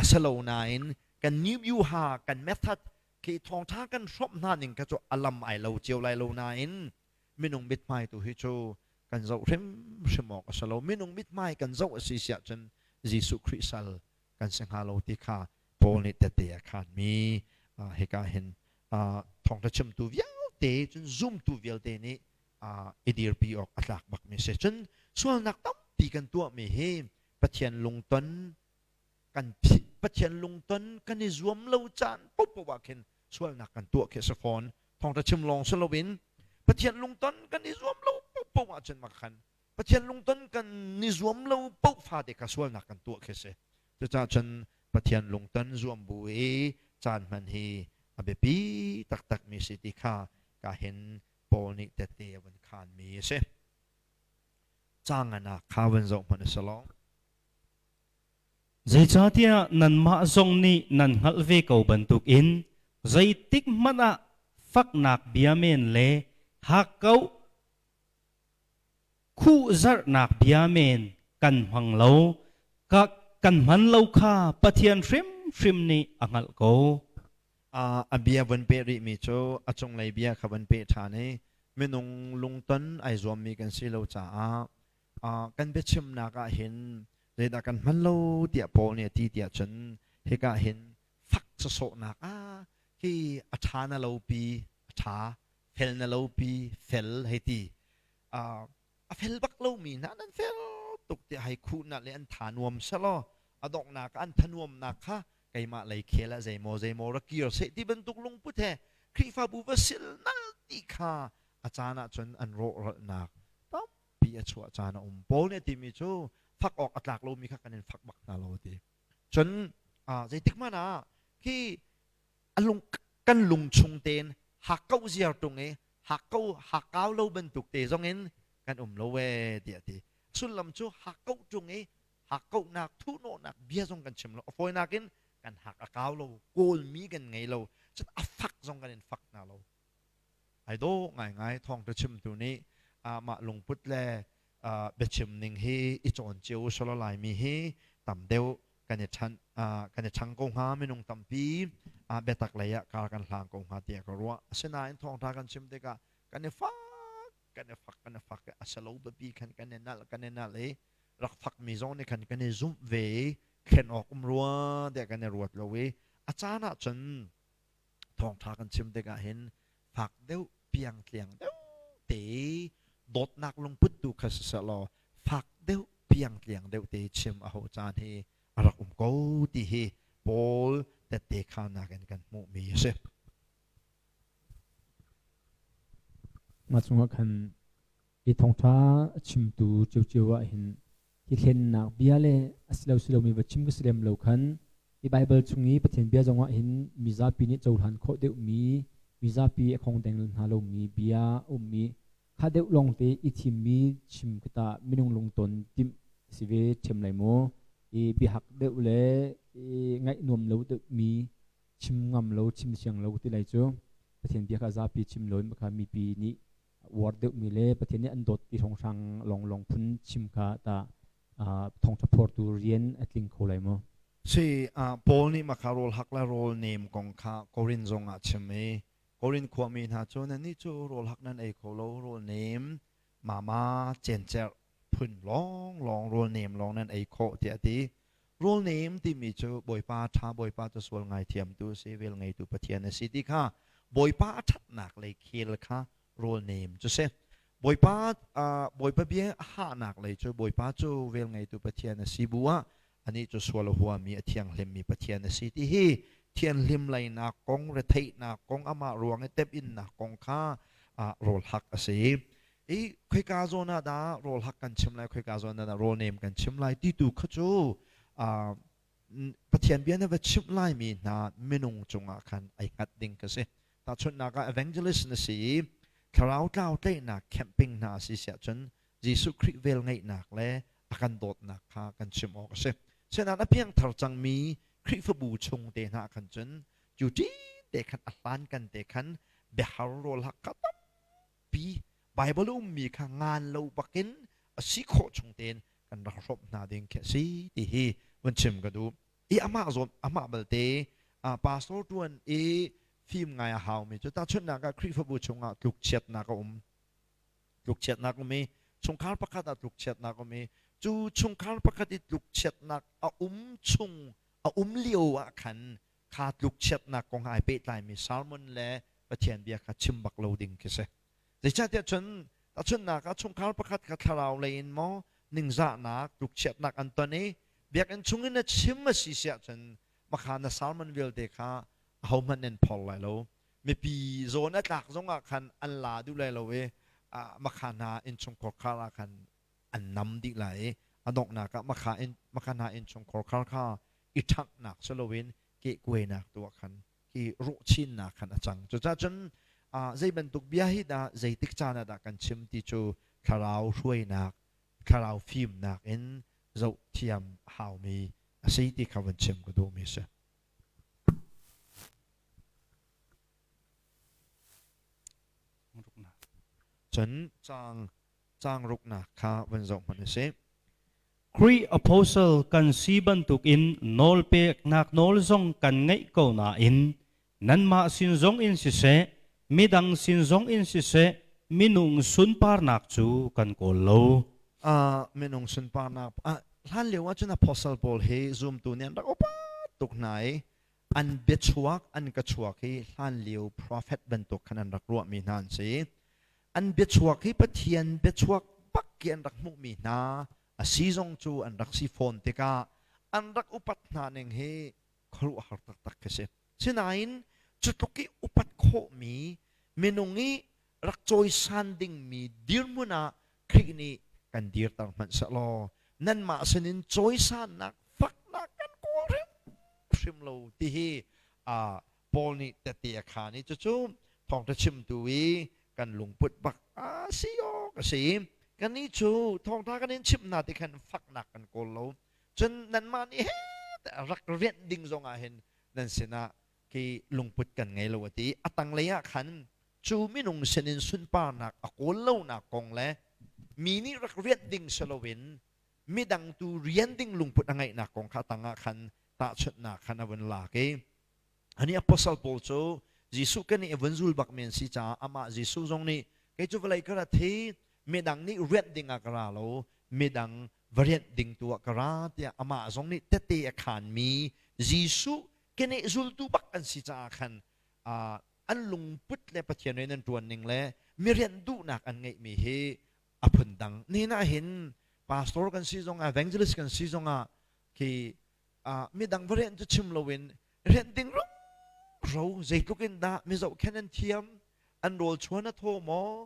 a si lo nain kan new ha kan method khi thawngṭha kan hrawmh hna ning kha cu a lam ai lo cio lai lo nain minung mithmai tu hi cu kan zoh hrimhrim awk a si lo. Minung mithmai kan zoh a si siah cun Jesuh Khrih sal kan si hnga lo ti kha Paul nih tette a khaanmi hika hin thawngṭha chimtu vialte cun zumtu vialte nih i dirpi awk a tlak bakmi a si. Cun sualnak tampi kan tuahmi hi Pathian lungton kan Pathian lungton kan i zuam lo caan paohpaoh ah khin sualnak kan tuah khi a si fawn. Thawngṭha chim lawng si loin Pathian lungton kan i zuam lo paohpaoh ahcun mah khan Pathian lungton kan i zuam lo paoh fate kha sualnak kan tuah khi a si. Cucaah cun Pathian lungton zuam bu i caan hman hi a biapi taktakmi si ti kha ka hin Paul nih tette a vun khaanmi a si. Caangan ah kha vun zoh hmanh a si lo. Zeicahtiah nanmah zong nih nan hngalh ve ko bantukin zeitik hmanh ah faknak bia men le hakkauh khuhzarhnak bia men kan hmang lo, kan hman lo kha Pathian hrimhrim nih a hngalh ko. A bia vun peh rihmi cu a cunglei bia kha vun peh ṭhan i minung lungton ai zuammi kan si lo caah kan biachimnak ah hin zeidah kan hman lo tiah Paul nih a ti tiah cun hika hin fak sawsawhnak ah hi a ṭha na lopi a ṭha fel na lopi fel hei ti a fel bak lomi hna nan fel tuk tiah hei khuhnak le an tha nuam selaw a donghnak an thanuamnak kha keimah lei khel ah zeimaw zeimaw ra kir seh ti bantuk lungput he Khrihfabu va sil nal ti kha a caan ah cun an rawhralhnak tampi a chuah caan a um. Paul nih a timi cu fak awk a tlak lomi kha kan in fak bak hna lo a ti. Cun zeitik hmanh ah khi a lung kan lung chung tein hakkauh ziar tung i hakkau hakkau lo bantuk te zong in kan um lo ee tiah a ti. Sullam cu hakkauh tung i hakkauhnak thuhnawhnak bia zong kan chim lo. A fawinak in kan hak a kau lo, kawlmi kan ngei lo, cun a fak zong kan in fak hna lo. Ai dawh ngaingai thawngṭha chimtu nih mah lungput le biachim ning hi i cawn cio usulaw Laimi hi tam deuh kan i ṭhan kan i ṭhang ko hnga minung tampi biatak lei ah kar kan hlang ko hnga tiah ka ruah. Asinain thawngṭha kan chim tikah kan i fak kan i fak kan i fak i a si lo biapi khan kan i nalh kan i nalh i rak fakmi zong nih khan kan i zumh ve i khen awk um rua tiah kan i ruat lo i a caan ah cun thawngṭha kan chim tikah hin fak deuh piangtliang deuh te dawtnak lungput tu kha siseh law fak deuh piangtliang deuh te chim a ho caan hi a rak um ko ti hi Paul tette khanak in kan hmuhmi a si. Mah chungah khan hi thawngṭha a chimtu ciocio ah hin hi hlennak bia le a si lo si lomi va chim ka si lem lo khan hi Baibal chung i Pathian bia zongah hin mizapi nih cohlan khawh deuhmi mizapi a khongdeng hna lomi bia a ummi kha deuh lawngte i thimmi chim ka tah minung lungton timh si ve ṭhiam lai maw i biahak deuh le i ngaih nuam lo deuhmi chim ngam lo chim siang lo ti lai cu Pathian bia kha zapi chim lo in kha mipi nih uar deuhmi le Pathian nih an dawt ti hrawnghrang lawnglawng phun chim kha ta thawngṭha phortu rian a tling kho lai maw? Si, Paul nih maka rawl hak le rawl nem kong kha Korin zong ah chim i Korin khuami hna cu nannih cu rawl hak nan ei kho lo, rawl nem mama cencerh phun lawnglawng rawl nem lawng nan ei khawh tiah a ti. Rawl nem timi cu Bawipa ṭha, Bawipa cu sual ngaithiamtu a si, vel ngeitu Pathian a si ti kha Bawipa a ṭhatnak lei khel kha rawl nem cu si. Bawipa Bawipa bia a hahnak lei cu Bawipa cu vel ngeitu Pathian a si bu ah anih cu sual a huami a thianghlimmi Pathian a si ti hi thianhlim leinak kong retheihnak kong amah ruang i temhinnak kong kha rawl hak a si. I khoika zawn ah dah rawl hak kan chim lai, khoika zawn ah dah rawl nem kan chim lai ti tu kha cu Pathian bia na va chimh laimi hna minung cungah khan ai hngat ding ka si. Tahchunhnak ah evangelist na si i thlarau tlau tlaihnak camping hna si siah cun Jesuh Khrih vel ngeihnak le a kan dawtnak kha kan chim awk a si. Senain a piangthar cangmi Khrihfabu chung te hna khan cun cu te khan a hlan kan te khan biahar rawl hak kha tampi Bible ummi kha ngan lo bakin a si khawh chung tein kan rak hrawmh hna ding khi a si ti hi vun chim ka duh. I amah zawn amah balte pastor tuan i fim ngai a haumi cu tahchunhnak ah Khrihfabu chungah tlukchiatnak a um. Tlukchiatnak um i chungkhar pakhat ah tlukchiatnak um i cu chungkhar pakhat i tlukchiatnak a um chung a um lio ah khan kha tlukchiatnak kong ai pehtlaimi sermon le Pathian bia kha chim bak lo ding khi si. Zeicahtiah cun tahchunhnak ah chungkhar pakhat kha thlarau lei in maw ningzahnak tlukchiatnak an ton i biakinn chung in na chim a si siah cun makha na sermon vialte kha ahohmanh nan phor lai lo. Mipi zawn a tlak zongah khan an la duh lai lo i makha hna innchungkhar khar ah khan an nam dih lai i a donghnak ah makha in makha hna innchungkhar khar kha i ṭhanghnak si loin kehkuainak tu ah khan hi rawhchinnak khan a cang. Cucaah cun zei bantuk bia hi dah zeitik caan ah dah kan chim ti cu thlarau hruainak, thlarau fimnak in zoh thiam a haumi a si ti kha vun chim ka duhmi a si. Cun caang caang ruknak kha vun zoh hmanh u sih. Khrih apostle kan si bantukin nawlpeknak nawl zong kan ngeih ko nain nanmah sin zong in siseh, midang sin zong in siseh, minung sunparnak cu kan kawl lo. Minung sunparnak hlan lio ahcun apostle pawl hi zumtu nih an rak upat tuk hna i an biachuak an ka chuak hi hlan lio prophet bantuk khan an rak ruahmi hna an si. An biachuak hi Pathian biachuak bak ki an rak hmuhmi hna a si zong cu an rak si fawn tikah an rak upat hna ning hi khuaruahhar taktak khi si. Sinain cu tluk i upat khawhmi minung i rak cawisan dingmi dirhmun ah Khrih nih kan dirter hmanh sehlaw nanmah sinin cawisannak faknak kan kawl hrimhrim lo ti hi Paul nih tette a khaan i cucu thawngṭha chimtu i kan lungput bak a si awk a si. Kannih cu thawngṭha kan in chimh hna ti khan faknak kan kawl lo. Cun nanmah nih he rak rianh ding zongah hin nan sinah khi lungput kan ngei lo a ti. A tanglei ah khan cu minung sinin sunparnak a kawl lonak kong le mi nih rak rianh ding si loin midang tu rian ding lungput a ngeihnak kong kha tangah khan tahchunhnak khan a vun lak i ani apostle Paul cu Jesuh kan nih vun zul bak men si caah amah Jesuh zong nih kei cu vawlei ka rat hi midang nih rianh ding ah ka ra lo midang va rianh ding tu ah ka ra tiah amah zong nih tete a khanmi Jesuh keneh zultu bak an si caah khan an lungput le Pathian rian an ṭuan ning le mi rianh duhnak an ngeihmi hi a phun dang. Nihin ah hin pastor kan si zongah evangelist kan si zongah khi midang va rian cu chim loin rian ding ro zeitluk in dah mi zohkhenh an thiam an rawl chuan a thaw maw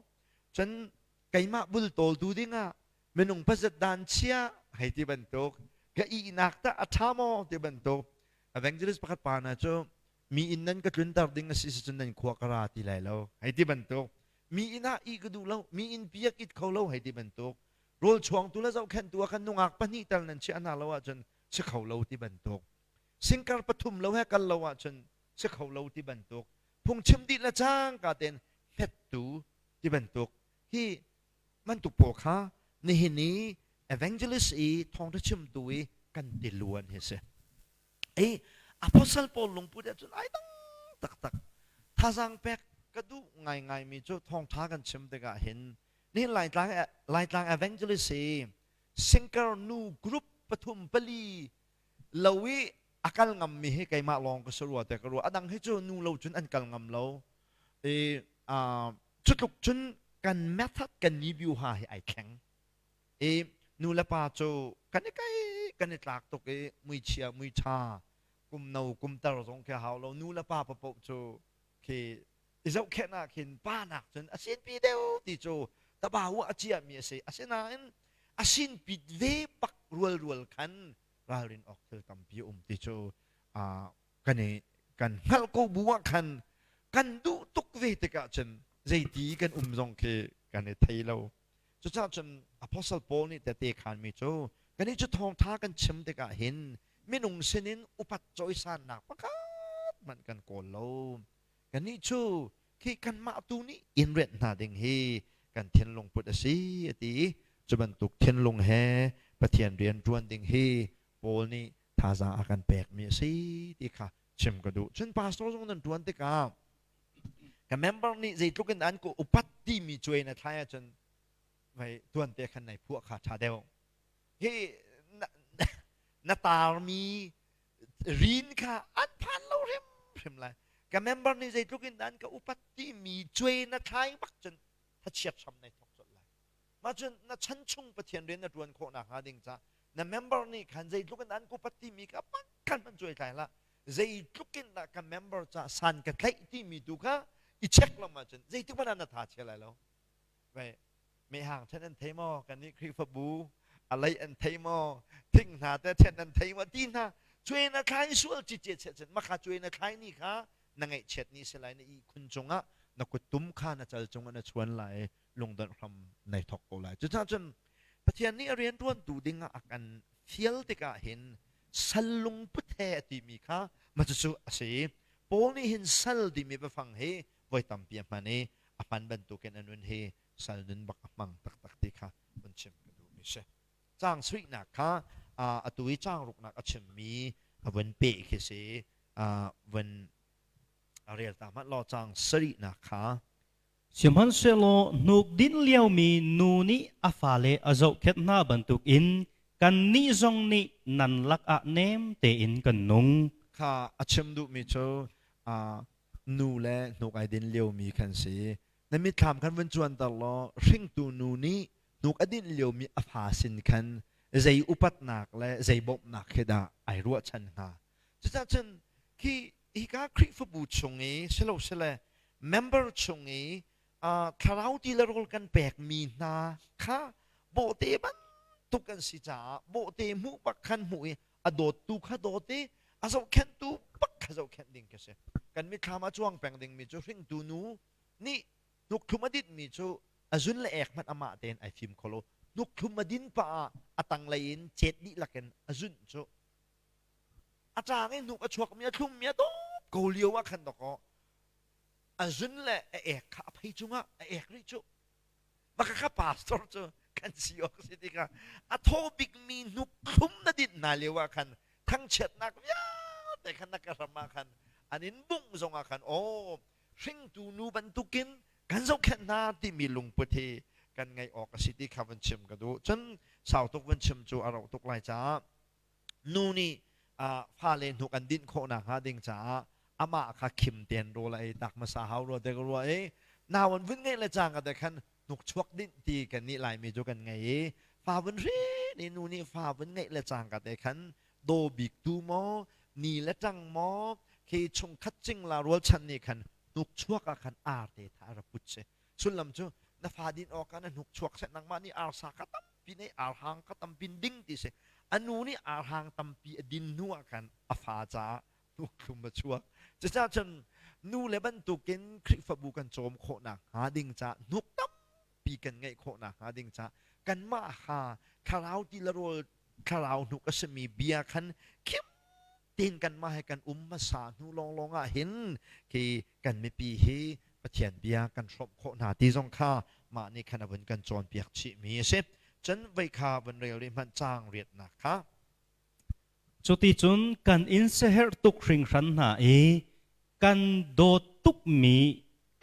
cun keimah bultawl tu dingah minung pazat dan chia hei ti bantuk ka ihnak tah a ṭha maw ti bantuk evangelist pakhat pa na cu mi inn nan ka tlunter ding a si cun nan khua ka ra ti lai lo hei ti bantuk mi inn ah ih ka duh lo mi inn piak it kho lo hei ti bantuk rawl chuangtu le zohkhenhtu ah khan nungak pahnih tal nan chiah hna lo ahcun si kho lo ti bantuk singkar pathum lo he kal lo ahcun si kho lo ti bantuk phungchim dih le cangka tein hmettu ti bantuk hi bantuk pawl kha nihin i evangelist i thawngṭha chimtu i kan ti luan hi si i apostle Paul lungput ah cun ai dang taktak thazaang pek. Ka duh ngaingaimi cu thawngṭha kan chim tikah hin nihin Laitlang Laitlang Evangelist hi singer nu group pathum pali lo i a kal ngammi hi keimah lawng ka si rua te ka ruah. A dang hi cu nu lo cun an kal ngam lo. I cu tluk cun kan method kan ni biuha hi ai thleng. I nu le pa cu kan i kai kan i tlak tuk i muichia muiṭha kum no kum tar zong khi hau lo nu le pa papoh cu khi i zohkhenh ah khin pa nak cun a sinpi deuh ti cu tabau ah a ciahmi a si. Asinain a sinpit ve bak rualrual khan ralrin awk thil tampi a um ti cu kan i kan hngalh ko bu ah khan kan duh tuk ve tikah cun zeiti kan um zong khi kan i thei lo. Cucaah cun Apostle Paul nih tehte khanmi cu kannih cu thawngṭha kan chim tikah hin minung sinin upat cawisannak pakhat hmanh kan kawl lo. Kannih cu khi kanmah tu nih in rianh hna ding hi kan thinlung put a si a ti i cu bantuk thinlung he Pathian rian ṭuan ding hi Paul nih thazaang a kan pekmi a si ti kha chim ka duh. Cun pastor zong nan ṭuan tikah ka member nih zeitluk in an ka upat timi cuai na thlai ahcun vei tuante khan nai phuah kha ṭha deuh. Hi na tarmi rin kha an phan lo hrimhrim lai. Ka member nih zeitluk in an ka upat timi cuai na thlai bak cun thachiat hram nai thok colh lai. Mah cun na chan chung Pathian rian na ṭuan khawh nakhnga ding ca na member nih khan zeitluk in an ka upat timi kha pakhat hmanh cuai thlai hlah. Zeitluk in dah ka member ca san ka tlaih timi tu kha i check lo ahcun zeitik hmanh ah na tha chia lai lo. Vai mehhang then an thei maw? Kannih Khrihfabu a lei an thei maw? Thing hna te then an thei maw? Ti hna cuai na thlai sual cicet che cun makha cuai na thlai ni kha na ngaihchiat ni si lai na ihkhun cungah na kuttum kha na cal cungah na chuan lai lungdonh hram nai thok ko lai. Cucaah cun Pathian nih a rianṭuantu dingah a kan fial tikah hin sal lungput he a timi kha mah cucu a si. Paul nih hin sal timi biafang hi voi tampi a hman i a hman bantukin a nun hi sal nun bak a hmang taktak ti kha vun chim ka duhmi si. Caang suihnak kha atu i caang ruknak a chimmi a vun peh khi si. Vun rel ta hmanh law caang sarihnak kha. Sihmanhsehlaw hnuk dinh liomi nu nih a fale a zohkhenh hna bantukin kannih zong nih nan lakah nem tein kan nung. Kha a chim duhmi cu nu le hnuk ai din liomi khan si. Na mitthlam khan vun cuanter law hringtu nu nih hnuk a dinh liomi a fa sin khan zei upatnak le zei bawmhnak khi dah ai ruahchan hnga. Cucaah cun khi hika Khrihfabu chung i silosile member chung i thlarau ti le rawl kan pekmi hna kha bawhte bantuk kan si caah bawhte hmuh bak khan hmuh i a dawttu kha dawt i a zohkhenhtu bak kha zohkhenh ding ka si. Kan mitthlam a cuang peng dingmi cu hringtu nu nih hnukthum a dinhmi cu a zun le ek hmanh amah tein ai fim kho lo. Hnukthum a din pah ah a tanglei in cet dihlak in a zunh cu a ṭaang i hnuk a chuakmi a thlummi a dawp ko lio ah khan dawkaw a zun le a ek kha a phei cungah a ek rih cu. Maka kha pastor cu kan si awk si tikah a thaw bikmi hnuk thlum na dinh hna lio ah khan thangchiatnak vialte khan na ka hram ah khan an in bungh zong ah khan aw hringtu nu bantukin kan zohkhenh hna timi lungput hi kan ngeih awk a si ti kha van chim ka duh. Cun sau tuk van chim cu a rauh tuk lai caah nu nih fale hnuk an dinh khawh nakhnga ding caah amah kha khim tein rawl a ei tak hmasa hau rua te ka ruah i nau an vun ngeih le cang te khan hnuk chuak dinh ti kan nih Laimi cu kan ngei i fa vun hrin i nu nih fa vun ngeih le cang ka te khan daw bik tu maw ni le ṭang maw khi chungkhat cingla rualchan nih khan hnuk chuak ah khan ar te tha ra put si. Sullam cu na fa din awk ah na hnuk chuak seh, nangmah nih arsa kha tampi nei, arhang kha tampi ding ti si. A nu nih arhang tampi a din hnu ah khan a fa caah hnuk thlum a chuak. Cucaah cun nu le bantukin Khrihfabu kan cawm khawh nakhnga ding caah hnuk tampi kan ngeih khawh nakhnga ding caah kanmah kha thlarau ti le rawl thlarau hnuk a simi bia khan khim tein kanmah he kan um hmasa hnu lawnglawng ah hin khi kan mipi hi Pathian bia kan hrawmh khawh hna ti zong kha mah nih khan a vun kan cawnpiak chihmi a si. Cun vei kha vun rel rih hmanh caang riatnak kha. Cuticun kan in siaherh tuk hringhran hna i kan dawt tukmi.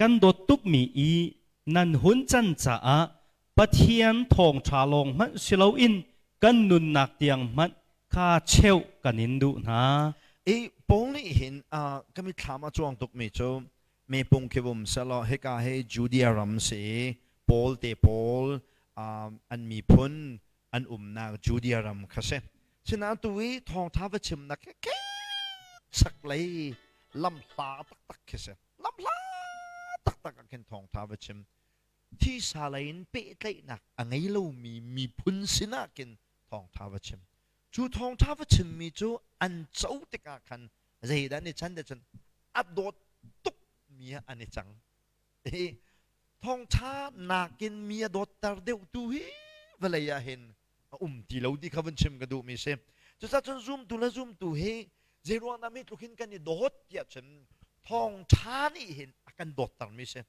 Kan dawt tukmi i nan hun can caah Pathian thawngṭha lawng hmanh si loin kan nunnak tiang hmanh kha cheuh kan in duh hna. I Paul nih hin ka mitthlam a cuang tukmi cu mepung khi vum selaw hika hi Judea ram si Paul te pawl an miphun an umnak Judea ram kha si. Sinain tu i thawngṭha va chimnak hi chaklei lamhla taktak khi si. Lamhla taktak ah khin thawngṭha va chim. Thisa lei in pehtlaihnak a ngei lomi miphun sinah khin thawngṭha va chim. Cu thawngṭha va chimmi cu an co tikah khan zeidah an i chan te cun a dawt tukmi ah an i cang. Hi thawngṭha nakin mi a dawtter deuhtu hi vawlei ah hin a um ti lo ti kha vun chim ka duhmi si. Cucaah cun zumtu le zumtu hi zeiruang dah mi tluk hin kan i dawt tiah cun thawngṭha nih hin a kan dawttermi si.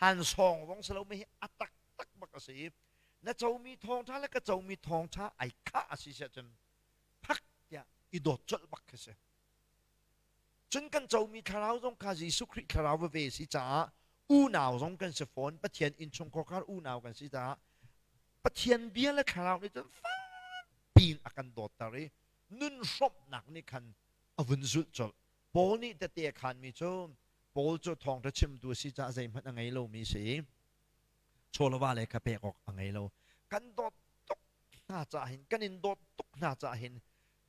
Han sawng zong si lomi hi a taktak bak a si i na comi thawngṭha le ka comi thawngṭha ai khah a si siah cun phak tiah i dawt colh bak khi si. Cun kan comi thlarau zong kha Jesuh Khrih thlarau veve si caah unau zong kan si fawn Pathian innchungkhar unau kan si caah Pathian bia le thlarau nih cun fakpi in a kan dawtter i nun hrawmhnak nih khan a vun zulh colh. Paul nih tete a khaanmi cu Paul cu thawngṭha chimtu a si caah zeihmanh a ngei lomi si i chawlava le kha pek awk a ngei lo. Kan dawt tuk hna caah hin kan in dawt tuk hna caah hin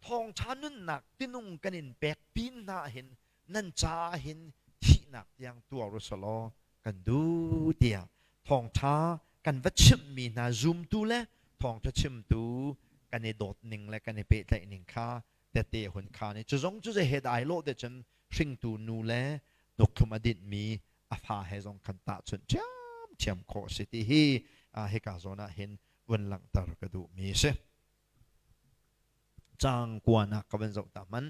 thawngṭha nunnak tinung kan in pek pin hna hin nan caah hin thihnak tiang tuar u selaw kan duh tiah thawngṭha kan va chimhmi hna zumtu le thawngṭha chimtu kan i dawt ning le kan i pehtlaih ning kha tete hun khaan i cu zong cu zei he dah ai lawh te cun hringtu nu le dawkthlum a dinhmi a fa he zong khan tahchunh ṭhiamṭhiam khawh a si ti hi hika zawn ah hin vun langhter ka duhmi a si. Caang kuanak ka van zoh ta hmanh.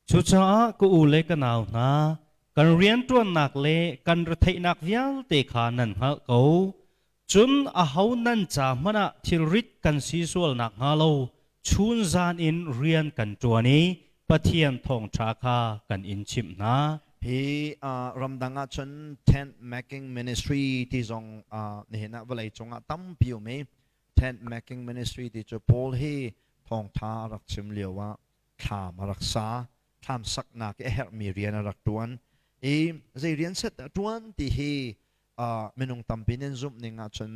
Cucaah ka u le ka nau hna, kan rianṭuannak le kan retheihnak vialte kha nan hngalh ko. Cun aho nan ca hmanh ah thilrit kan si sual nakhnga lo chunzan in rian kan ṭuan i Pathian thawngṭha kha kan in chimh hna. Hi ramdang ah cun tent making ministry ti zong nihin ah vawlei cungah tampi um i tent making ministry ti cu Paul hi thawngṭha a rak chim lio ah thlam a rak sa thlam saknak i a herhmi rian a rak ṭuan i zei rian set dah ṭuan ti hi minung tampi nih an zumh ning ahcun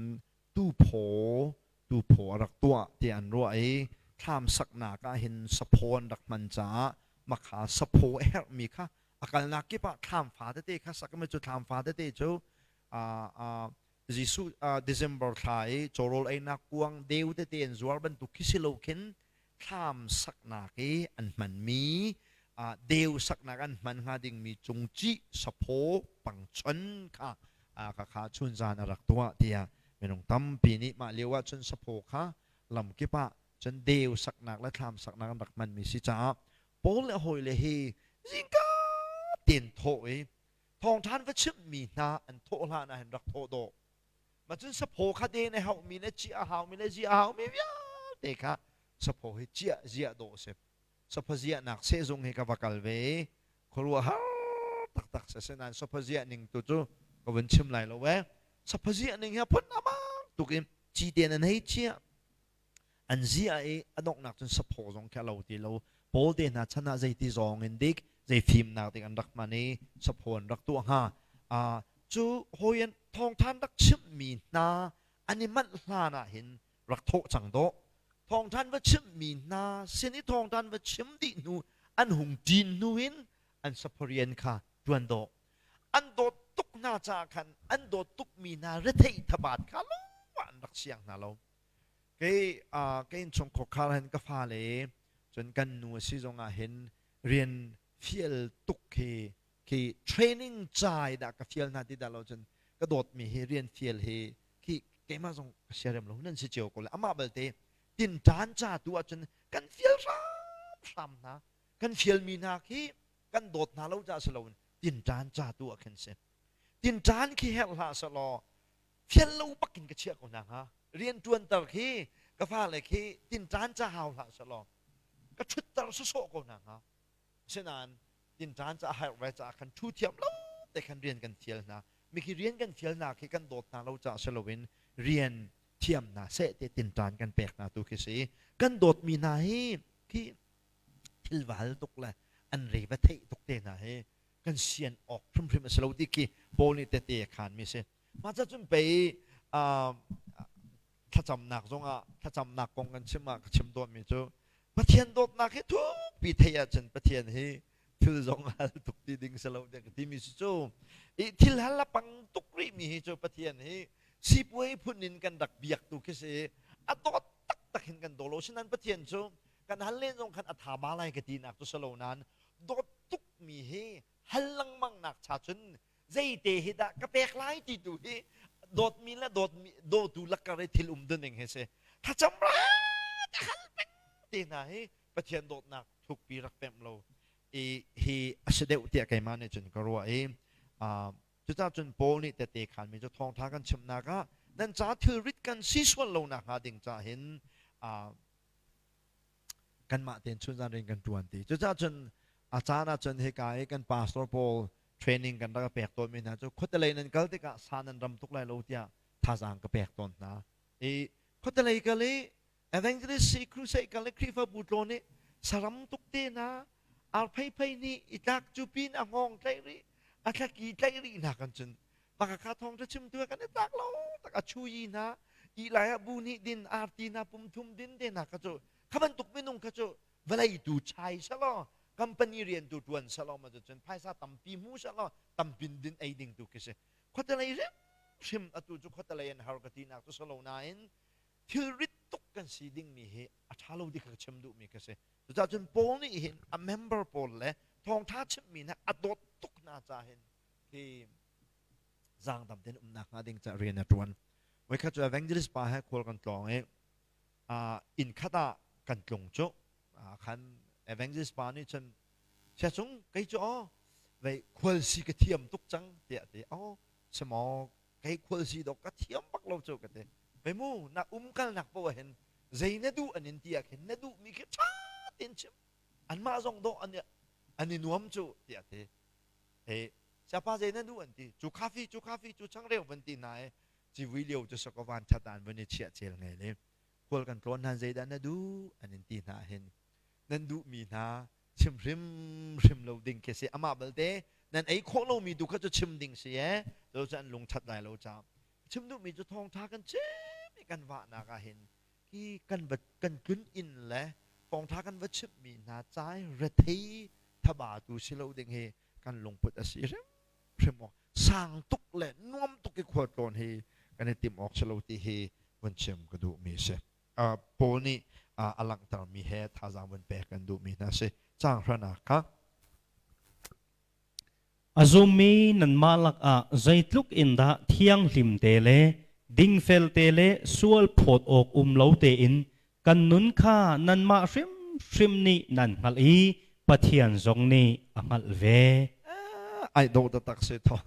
tuphaw tuphaw a rak tuah tiah an ruah i thlam saknak ah hin saphaw an rak hman caah makha saphaw a herhmi kha a kalnak kip ah thlam fa tete kha sak mi cu thlam fa tete cu Jesuh December thla i cawrawl einak kuang deu tete an zuar bantuk khi si lo khin thlam saknak i an hmanmi deu saknak an hman hnga dingmi cungcih saphaw pangchon kha kha kha chunzan a rak tuah tiah minung tampi nih mah lio ah cun saphaw kha lamkip ah cun deu saknak le thlam saknak an rak hmanmi si caah Paul le hawile hi zingka tein thawh i thawngṭhan va chimhmi hna an thawh hlan ah hin rak thawh dawh Ma cun saphaw kha den a hauhmi le ciah a haumi le ziah a haumi vialte kha saphaw hi ciah ziah dawh a si. Saphaw ziahnak sehzung hi ka va kal ve i khuaruahhar taktak si. Asinain saphaw ziah ning tu cu ka vun chim lai lo ee. Saphaw ziah ning hi a phun amang tuk i cite nan hei chiah. An ziah i a donghnak cun saphaw zong khi a lo ti lo. Paul te hna chan ah zeiti zawng in dik, zei fimnak dik an rak hman i saphaw an rak tuah hnga. Cu hawi an thawngthan rak chimhmi hna an i manh hlan ah hin rak thawh cang dawh. Thawngthan va chimhmi hna sin i thawngthan va chim dih hnu an hung ṭin hnu in an saphawrian kha ṭuan dawh. An dawt tuk hna caah khan an dawt tukmi hna retheih thabat kha lungah an rak siang hna lo. Kei ka innchungkhar khar hin ka fale cun kan nu a si zong ah hin rian fial tuk khi khi training ca i dah ka fial hna ti dah lo cun ka dawtmi hi rian fial hi khi keimah zong ka siarem lo nan si cio ko le amah belte tinṭan ca tu ahcun kan fial hramhram hna kan fialmi hna khi kan dawt hna lo caah si loin tinṭan ca tu ah khin si tinṭan khi herh hlah selaw fial lo bak in ka chiah ko hna hnga rian ṭuanter khi ka fale khi tinṭan ca hau hlah selaw ka ṭhutter sawsawh ko hna hnga asinain tinṭan ca a herh ve caah khan ṭhu thiam lo te khan rian kan fial hna. Mikhi rian kan fialnak hi kan dawt hna lo caah si loin rian thiam hna seh te tinṭan kan pek hna tu khi si. Kan dawtmi hna hi khi thil va hal tuk le an re va theih tuk te hna hi kan sian awk hrimhrim a si lo ti khi Paul nih tete a khanmi si. Mah ca cun pei thlacamnak zongah thlacamnak kong kan chim ah ka chim tawnmi cu Pathian dawtnak hi thukpi theih ahcun Pathian hi thil zong hal tuk ti ding si lo tiah ka timi si cu i thil hal a pang tuk rihmi hi cu Pathian hi sipuai phun in kan rak biak tu khi si. A dawt taktak hin kan daw lo sinan Pathian cu kan hal len zong khan a tha ba lai ka ti nak cu si lo nain dawt tuk mi hi hal lengmang nak cha cun zeite hi dah ka pek lai ti tu hi dawtmi le dawtmi dawtu lakar i thil um duning hi si. Thlacam ra te hal peng te hna hi Pathian dawtnak thukpi rak pemh lo i hi a si deuh tiah keimah nih cun ka ruah i cucaah cun Paul nih tete khanmi cu thawngtha kan chimnak ah nan ca thilrit kan si sual lo nak hnga ding ca hin kanmah tein chunzan rian kan ṭuan ti. Cucaah cun a caan ah cun hika i kan pastor pawl training kan rak pek tawnmi hna cu khuatelei nan kal tikah sa nan ram tuk lai lo tiah thazaang ka pek tawn hna. I khuatelei kal i evangelist si crusade kal i Khrihfabu tlawn i saram tuk te hna arpheiphei nih i tlak cu pin a hngawng tlaih rih a thlaki tlaih rih hna kan cun Maka thawng ṭha chimtu kan i tlak lo tak a chuyi hna i lai ah bu nih din arti hna pum thum din te hna kha cu kha bantuk minung kha cu vawlei tu chai selaw company rian tu ṭuan selaw ma cun phaisa tampi hmu selaw tampin din ei ding tu khi si. Khuatelei hrim hrim atu cu khuatelei an har ka ti nak cu selo nain thilrit tuk kan si dingmi hi a ṭha lo ti kha ka chim duhmi ka si. Cucaah cun Paul nih hin a member pawl le thawngṭha chimmi hna a dawt tuk hna ca hin hi zaangdam tein umnak hnga ding caah rian a ṭuan. Voikhat cu evangelist pa he khual kan tlawng i inn khat ah kan tlung cu khan evangelist pa nih cun sia cung kei cu aw vei khual si ka thiam tuk cang tiah ti. Aw semaw, kei khual si dawk ka thiam bak lo cu ka ti. Vei mu na umkal nak poah hin zei na duh an in ti ah khin na duh mi khi ṭha tein chim, anmah zong dawh an i nuam cu tiah ti. He siapa zei na duh an ti cu khafi cu khafi cu changreu van ti hna i civui lio cu sako van that an van i chiah cel ngei le khual kan tlawn hnan zeidah na duh an in ti hna hin nan duh mi hna chim hrim hrim lo ding khi si. Amah balte nan ei khawh lomi tu kha cu chim ding si e cu cu an lung that lai lo ca chim duh mi cu thawngtha kan chim i kan vahnak ah hin hi kan va kan tlun inn le thawngtha kan va chimh mi hna cai rethei thaba tu si lo ding hi kan lungput a si hrim hrim awk sang tuk le nuam tuk i khualtlawn hi kan i tim awk si lo ti hi vun chim ka duh mi si. Paul nih a langhter mi he thazaang vun pek kan duh mi hna si. Caang hranak kha. A zummi nanmah lakah zeitluk in dah thianghlim te le dingfel te le sual phawt awk um lo tein kan nun kha nanmah hrimhrim nih nan hngalh i Pathian zong nih a hngalh ve. Ai dawh taktak si tho.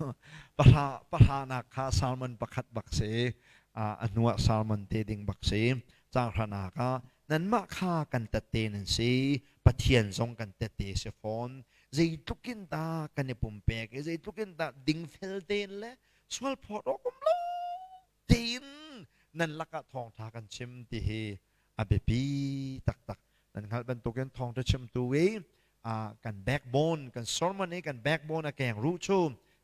Pahra pahranak kha salmon pakhat bak si. A hnuah salmon te ding bak si. Caang hranak ah nanmah kha kan tette nan si. Pathian zong kan tette si fawn. Zeitluk in dah kan i pumpek i zeitluk in dah dingfel tein le sual phawt awk um lo tein nan lakah thawngṭha kan chim ti hi a biapi taktak. Nan hngalh bantukin thawngṭha chimtu i kan backbone, kan sermon i kan backbone a keng ruh cu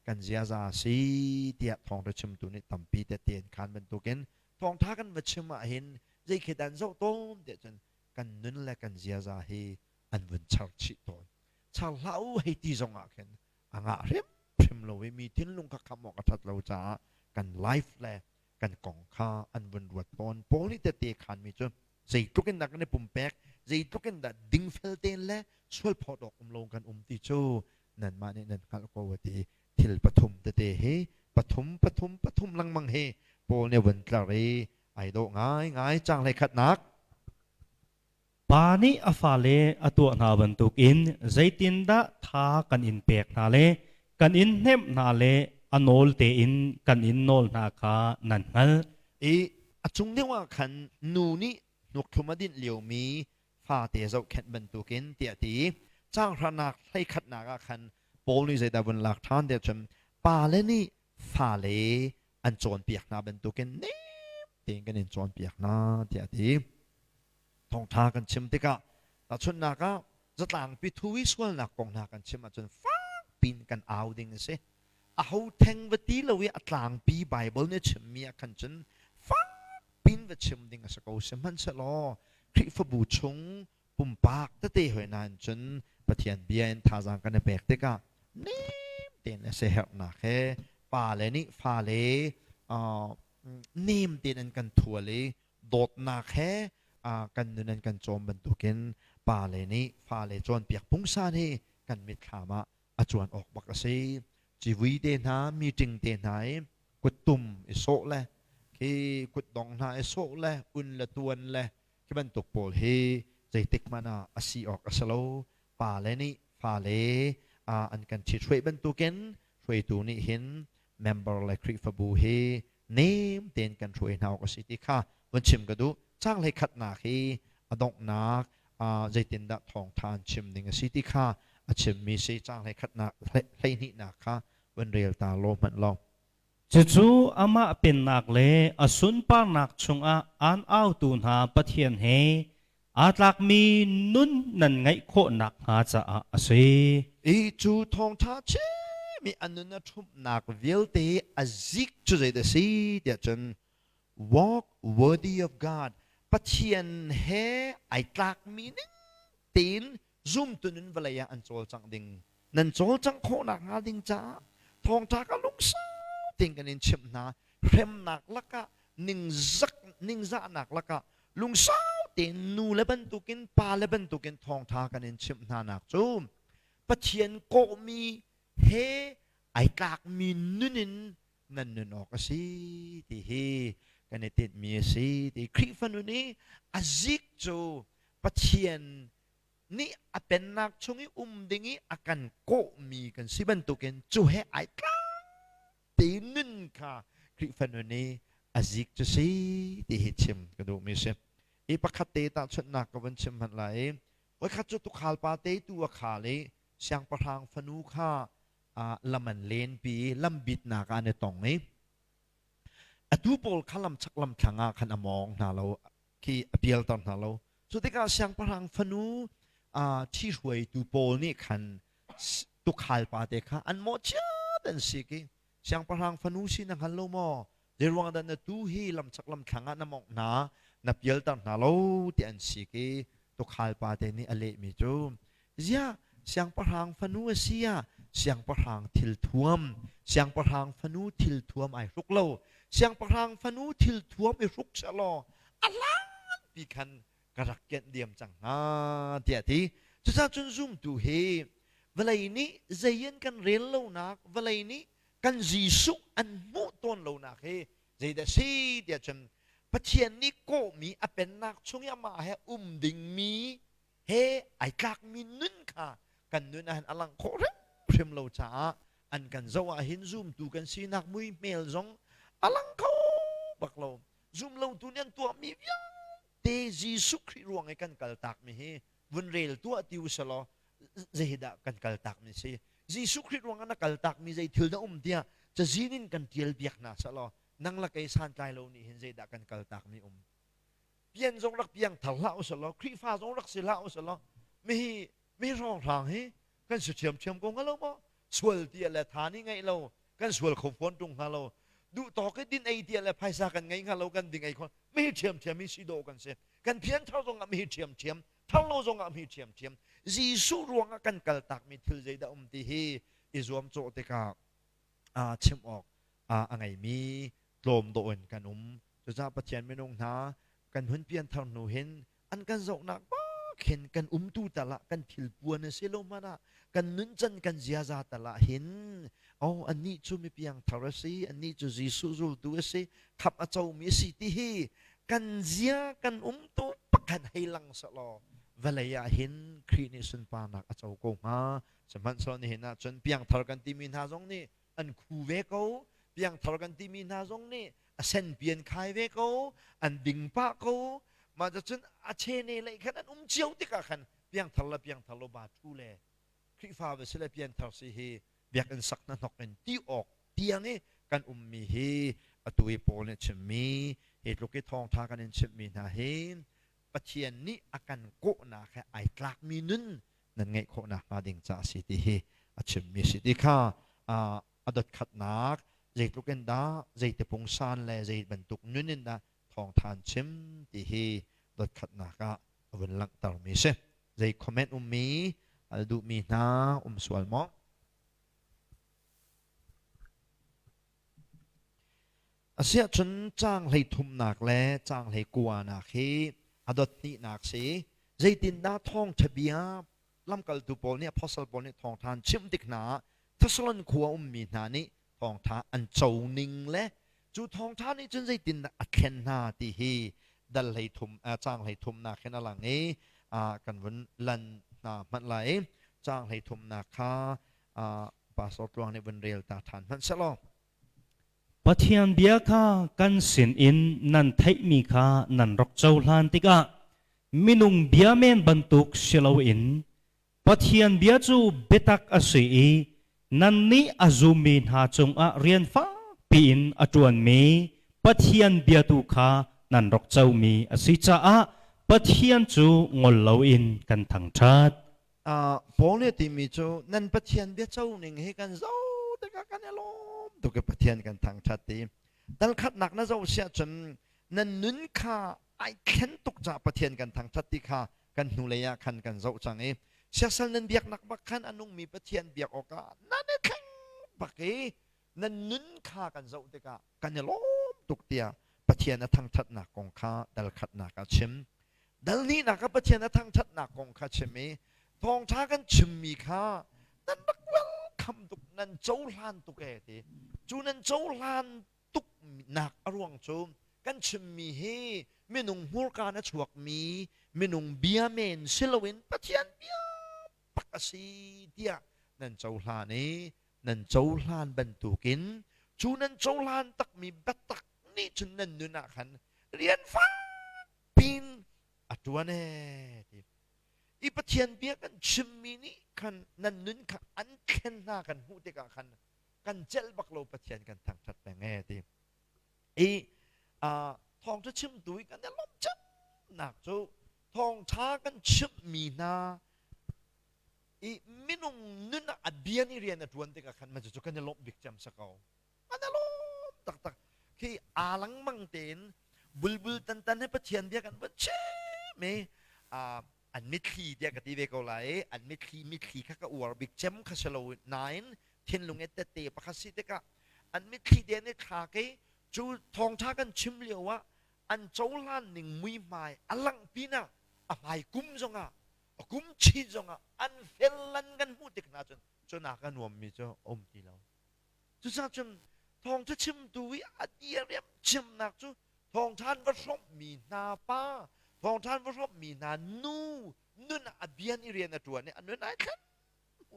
kan ziaza a si tiah thawngṭha chimtu nih tampi tete an khan bantukin thawngṭha kan va chim ah hin zei khi dah an zoh tawn tiah cun kan nun le kan ziaza hi an vun char chih tawn. Char hlah u hei ti zong ah khin a ngah hrimhrim lo i mi thinlung kha kham awk a ṭhat lo caah kan life le kan kong kha an vun ruat tawn. Paul nih tette khanmi cu zeitluk in dah kan i pumpek, zeitluk in dah dingfel tein le sual phawt awk um lo kan um ti cu nanmah nih nan hngalh ko a ti. Thil pathum tete hi pathum pathum pathum lengmang hi Paul nih a vun tlar i ai dawh ngaingai. Caang hleikhatnak. Pa nih a fale a tuah hna bantukin zeitindah tha kan in pek hna le kan in hnemh hna le a nawl tein kan in nawl hna kha nan hngalh. I a cung deuh ah khan nu nih hnukthlum a dinh liomi fate zohkhenh bantukin tiah a ti. Caang hranak hleikhatnak ah khan Paul nih zeidah vun lak ṭhan tiah cun pale nih fale an cawnpiak hna bantukin nem tein kan in cawnpiak hna tiah a ti. Thawngṭha kan chim tikah tahchunhnak ah zatlangpi thu i sualnak kong hna kan chim ahcun fakpiin kan au ding a si. Aho theng va ti lo i a tlangpi Baibal nih a chimmi ah khan cun fakpiin va chim ding a si ko. Sihmanhsehlaw Khrihfabu chung pumpak tete hoi nain cun Pathian bia in thazaang kan i pek tikah nem tein a siaherhnak he pale nih fale nem tein an kan thual i dawtnak he kan nun an kan cawm bantukin pale nih fale cawnpiak pungsan hi kan mitthlam ah a cuan awk bak a si. Civui te hna, meeting te hna i kuttum i sawh le khi kutdong hna i sawh le un le tuan le khi bantuk pawl hi zeitik hmanh ah a si awk a si lo. Pale nih fale an kan ṭhithruai bantukin hruaitu nih hin member le Khrihfabu hi nem tein kan hruai hna awk a si ti kha vun chim ka duh. Caang hleikhatnak hi a donghnak zeitindah thawngṭha an chim ding a si ti kha a chimmi si. Caang hleikhatnak hleihnihnak kha vun rel ta law hmanh law. Cucu amah pennak le a sunparnak chungah aan autu hna Pathian he aa tlakmi nun nan ngeih khawh nakhnga caah a si. I cu thawngṭha chimmi a nun a ṭhumhnak vialte a zik cu zeidah a si tiah cun walk worthy of God, Pathian he ai tlakmi ning tein zumtu nun vawlei ah an cawlcangh ding nan cawlcangh khawh nakhnga ding caah thawngṭha ka lungsau tein kan in chimh hna. Hremnak lakah, ningzak ningzahnak lakah lungsau tein nu le bantukin pa le bantukin thawngṭha kan in chimh hna nak cu Pathian kawhmi he ai tlakmi nun in nan nun awk a si ti hi kan i tinhmi a si ti. Khrihfa nun i a zik cu Pathian nih a pennak chung i um ding i a kan kawhmi kan si bantukin cu he ai tlak te nun kha Khrihfa nun i a zik cu si ti hi chim ka duhmi si. I pakhat te tahchunhnak ka vun chim hmanh lai i voikhat cu tukhal pa te tu a khal i siangpahrang fanu kha lam an lenpi i lambitnak ah an i tong i atu pawl kha lamchak lamthlang ah khan a mawng hna lo khi a pialter hna lo. Cu tikah siangpahrang fanu ṭhihruaitu pawl nih khan tukhal pa te kha an mawhchiat an sik i, "Siangpahrang fanu si na hngal lo maw? Zeiruang dah na tuu hi lamchak lamthlang ah na mawngh hna, na pialter hna lo?" ti an sik i tukhal pa te nih a lehmi cu, "Ziah, siangpahrang fanu a si ah siangpahrang thilthuam, siangpahrang fanu thilthuam ai hruk lo. Siangpahrang fanu thilthuam i hruk sehlaw a hlanpi khan ka rak kianh diam cang hnga," tiah a ti. Cucaah cun zumtu hi vawlei nih zei in kan rel lonak, vawlei nih kan Jesuh an hmuh tawn lonak hi zeidah si tiah cun Pathian nih kawhmi, a pennak chung i amah he um dingmi he ai tlakmi nun kha kan nun ahhin a langh khawh hrimhrim lo caah an kan zoh ahhin zumtu kan sinak muihmel zong a lang kho bak lo. Zumlotu nih an tuahmi vialte Jesuh Khrih ruang i kan kaltakmi hi vun rel tuah ti u selaw, zeidah kan kaltakmi si, Jesuh Khrih ruangah na kaltakmi zei thil dah um tiah cazin in kan tial piak hna selaw, nang la kei santlai lo nih hin zeidah kan kaltakmi um? Pian zong rak piang thar hlah u selaw, Khrihfa zong rak si hlah u selaw, mihi mi hrawnghrang hi kan si ṭhiamṭhiam ko hnga lo maw? Sual ti le tha nih ngeih lo kan sual kho fawn ṭung hnga lo. Duh tawk i din ei ti le phaisa kan ngei hnga lo, kan ding ei kho. Mi ṭhiamṭhiam hi si dawh kan si. Kan phian thar zong ah mi ṭhiamṭhiam, thar lo zong ah mi ṭhiamṭhiam. Jesuh ruangah kan kaltakmi thil zeidah um ti hi i zuam cawh tikah chim awk a ngeimi tlawm dawh in kan um. Cucaah Pathian minung hna kan hun pianthar hnu hin an kan zohnak bak hin kan umtu tal ah, kan thilpuan a si lo hmanh ah, kan nuncan kan ziaza tal ah hin, oh, annih cu mi piangthar a si, annih cu Jesuh zultu a si, khamh a comi a si ti hi kan zia kan umtu pakhat hei lang selaw vawlei ah hin Khrih nih sunparnak a co ko hnga. Sihmanhsehlaw nihin ah cun piangthar kan timi hna zong nih an khu ve ko, piangthar kan timi hna zong nih a senpi an khai ve ko, an ding pah ko. Mah cun a chene lei khan an um cio tikah khan piangthar le piangthar lo ba thu le Khrihfa va si le pianthar si hi biakinn sak hna hnok in ti awk tiang i. kan ummi hi atu i Paul nih chimmi hi tluk i thawngtha kan in chimhmi hna hi Pathian nih a kan kawhnak he ai tlakmi nun nan ngeih khawhnak hnga ding ca a si ti hi a chimmi a si ti kha a dotkhatnak zeitluk in dah zeiti pungsan le zei bantuk nun in dah thawngtha an chim ti hi dotkhatnak ah a vun langhtermi a si. Zei comment ummi al duhmi hna um sual maw? Asiahcun caang hleithumnak le caang hleikuanak hi a dot hnihnak si. Zeitindah thawngṭha bia lamkaltu pawl nih apostle pawl nih thawngṭha an chimh tik hna ah Thessalon khua ummi hna nih thawngṭha an co ning le cu thawngṭha nih cun zeitindah a thlen hna ti hi dal hleithum caang hleithumnak hin a lang i kan vun lan hna hmanh lai i caang hleithumnak kha Pastor Tluang nih vun rel ta ṭhan hmanh seh law. Pathian bia kha kan sinin nan theihmi kha nan rak cohlan tikah minung bia men bantuk si loin Pathian bia cu biatak a si i nannih a zummi hna cungah rian fakpi in a ṭuanmi Pathian bia tu kha nan rak comi a si caah Pathian cu ngol loin kan thangṭhat. Paul nih a timi cu nan Pathian bia co ning hi kan zoh tikah kan i lawm tuk i Pathian kan thangṭhat ti. Dal khatnak na zoh siah cun nan nun kha ai thlen tuk caah Pathian kan thangṭhat ti kha kan hnulei ah khan kan zoh cang i siasal nan biaknak bak khan a nungmi Pathian biak awkah nan i thleng bak i nan nun kha kan zoh tikah kan i lawm tuk tiah Pathian a thangṭhatnak kong kha dal khatnak ah chim. Dal hnihnak ah Pathian a thangṭhatnak kong kha chim i thawngṭha kan chimmi kha nan rak welcome tuk nan cohlan tuk ee ti. Cu nan cohlan tuknak a ruang cu kan chimmi hi minung hmurka in a chuakmi minung bia men si loin Pathian bia tak a si tiah nan cohlan i nan cohlan bantukin cu nan cohlan takmi biatak nih cun nan nun ah khan rian pin a ṭuan ee ti i Pathian bia kan chimmi nih khan nan nun kha an thlen hna kan hmuh tikah khan kan celh bak lo Pathian kan thangṭhat peng ee ti i thawngṭha chimtu i kan i lawmh cemnak cu thawngṭha kan chimhmi hna i minung nun ah a bia nih rian a ṭuan tikah khan mah cu kan i lawmh bik cem si ko. Kan i lawm taktak. Khi aa lengmang tein bulbul tantan he Pathian bia kan vun chim i an mitthli tiah ka ti ve ko lai i an mitthli mitthli kha ka uar bik cem kha si lo nain thinlung i tette pakhat si tikah an mitthli te an i thlak i cu thawngṭha kan chim lio ah an cohlan ning muihmai a langh pinah a hmai kum zongah a kum chin zongah an fel lan kan hmuh tik hna cun cunak a nuammi cu a um ti lo. Cucaah cun thawngṭha chimtu i a diriam chimnak cu thawngṭha an va hrawmhmi hna pa, thawngṭha an va hrawmhmi hna nu nun ah a bian i rian a ṭuan i a nun ai thlen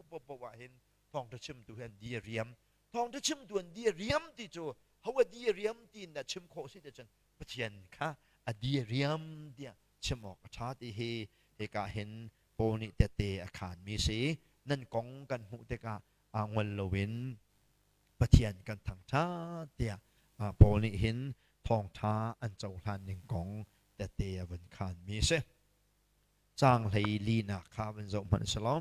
popoh ah hin thawngṭha chimtu hi an diriam. Thawngṭha chimtu an diriam ti cu ho a diriam ti in dah chim khawh si ti cun Pathian kha a diriam tiah chim awk a ṭha ti hi hika hin Paul nih tehte a khaanmi si. Nan kong kan hmuh tikah ngol loin Pathian kan thangṭhat tiah Paul nih hin thawngṭha an cohlan ning kong tehte a vun khaanmi a si. Caang hlei linak kha vun zoh hmanh sih law.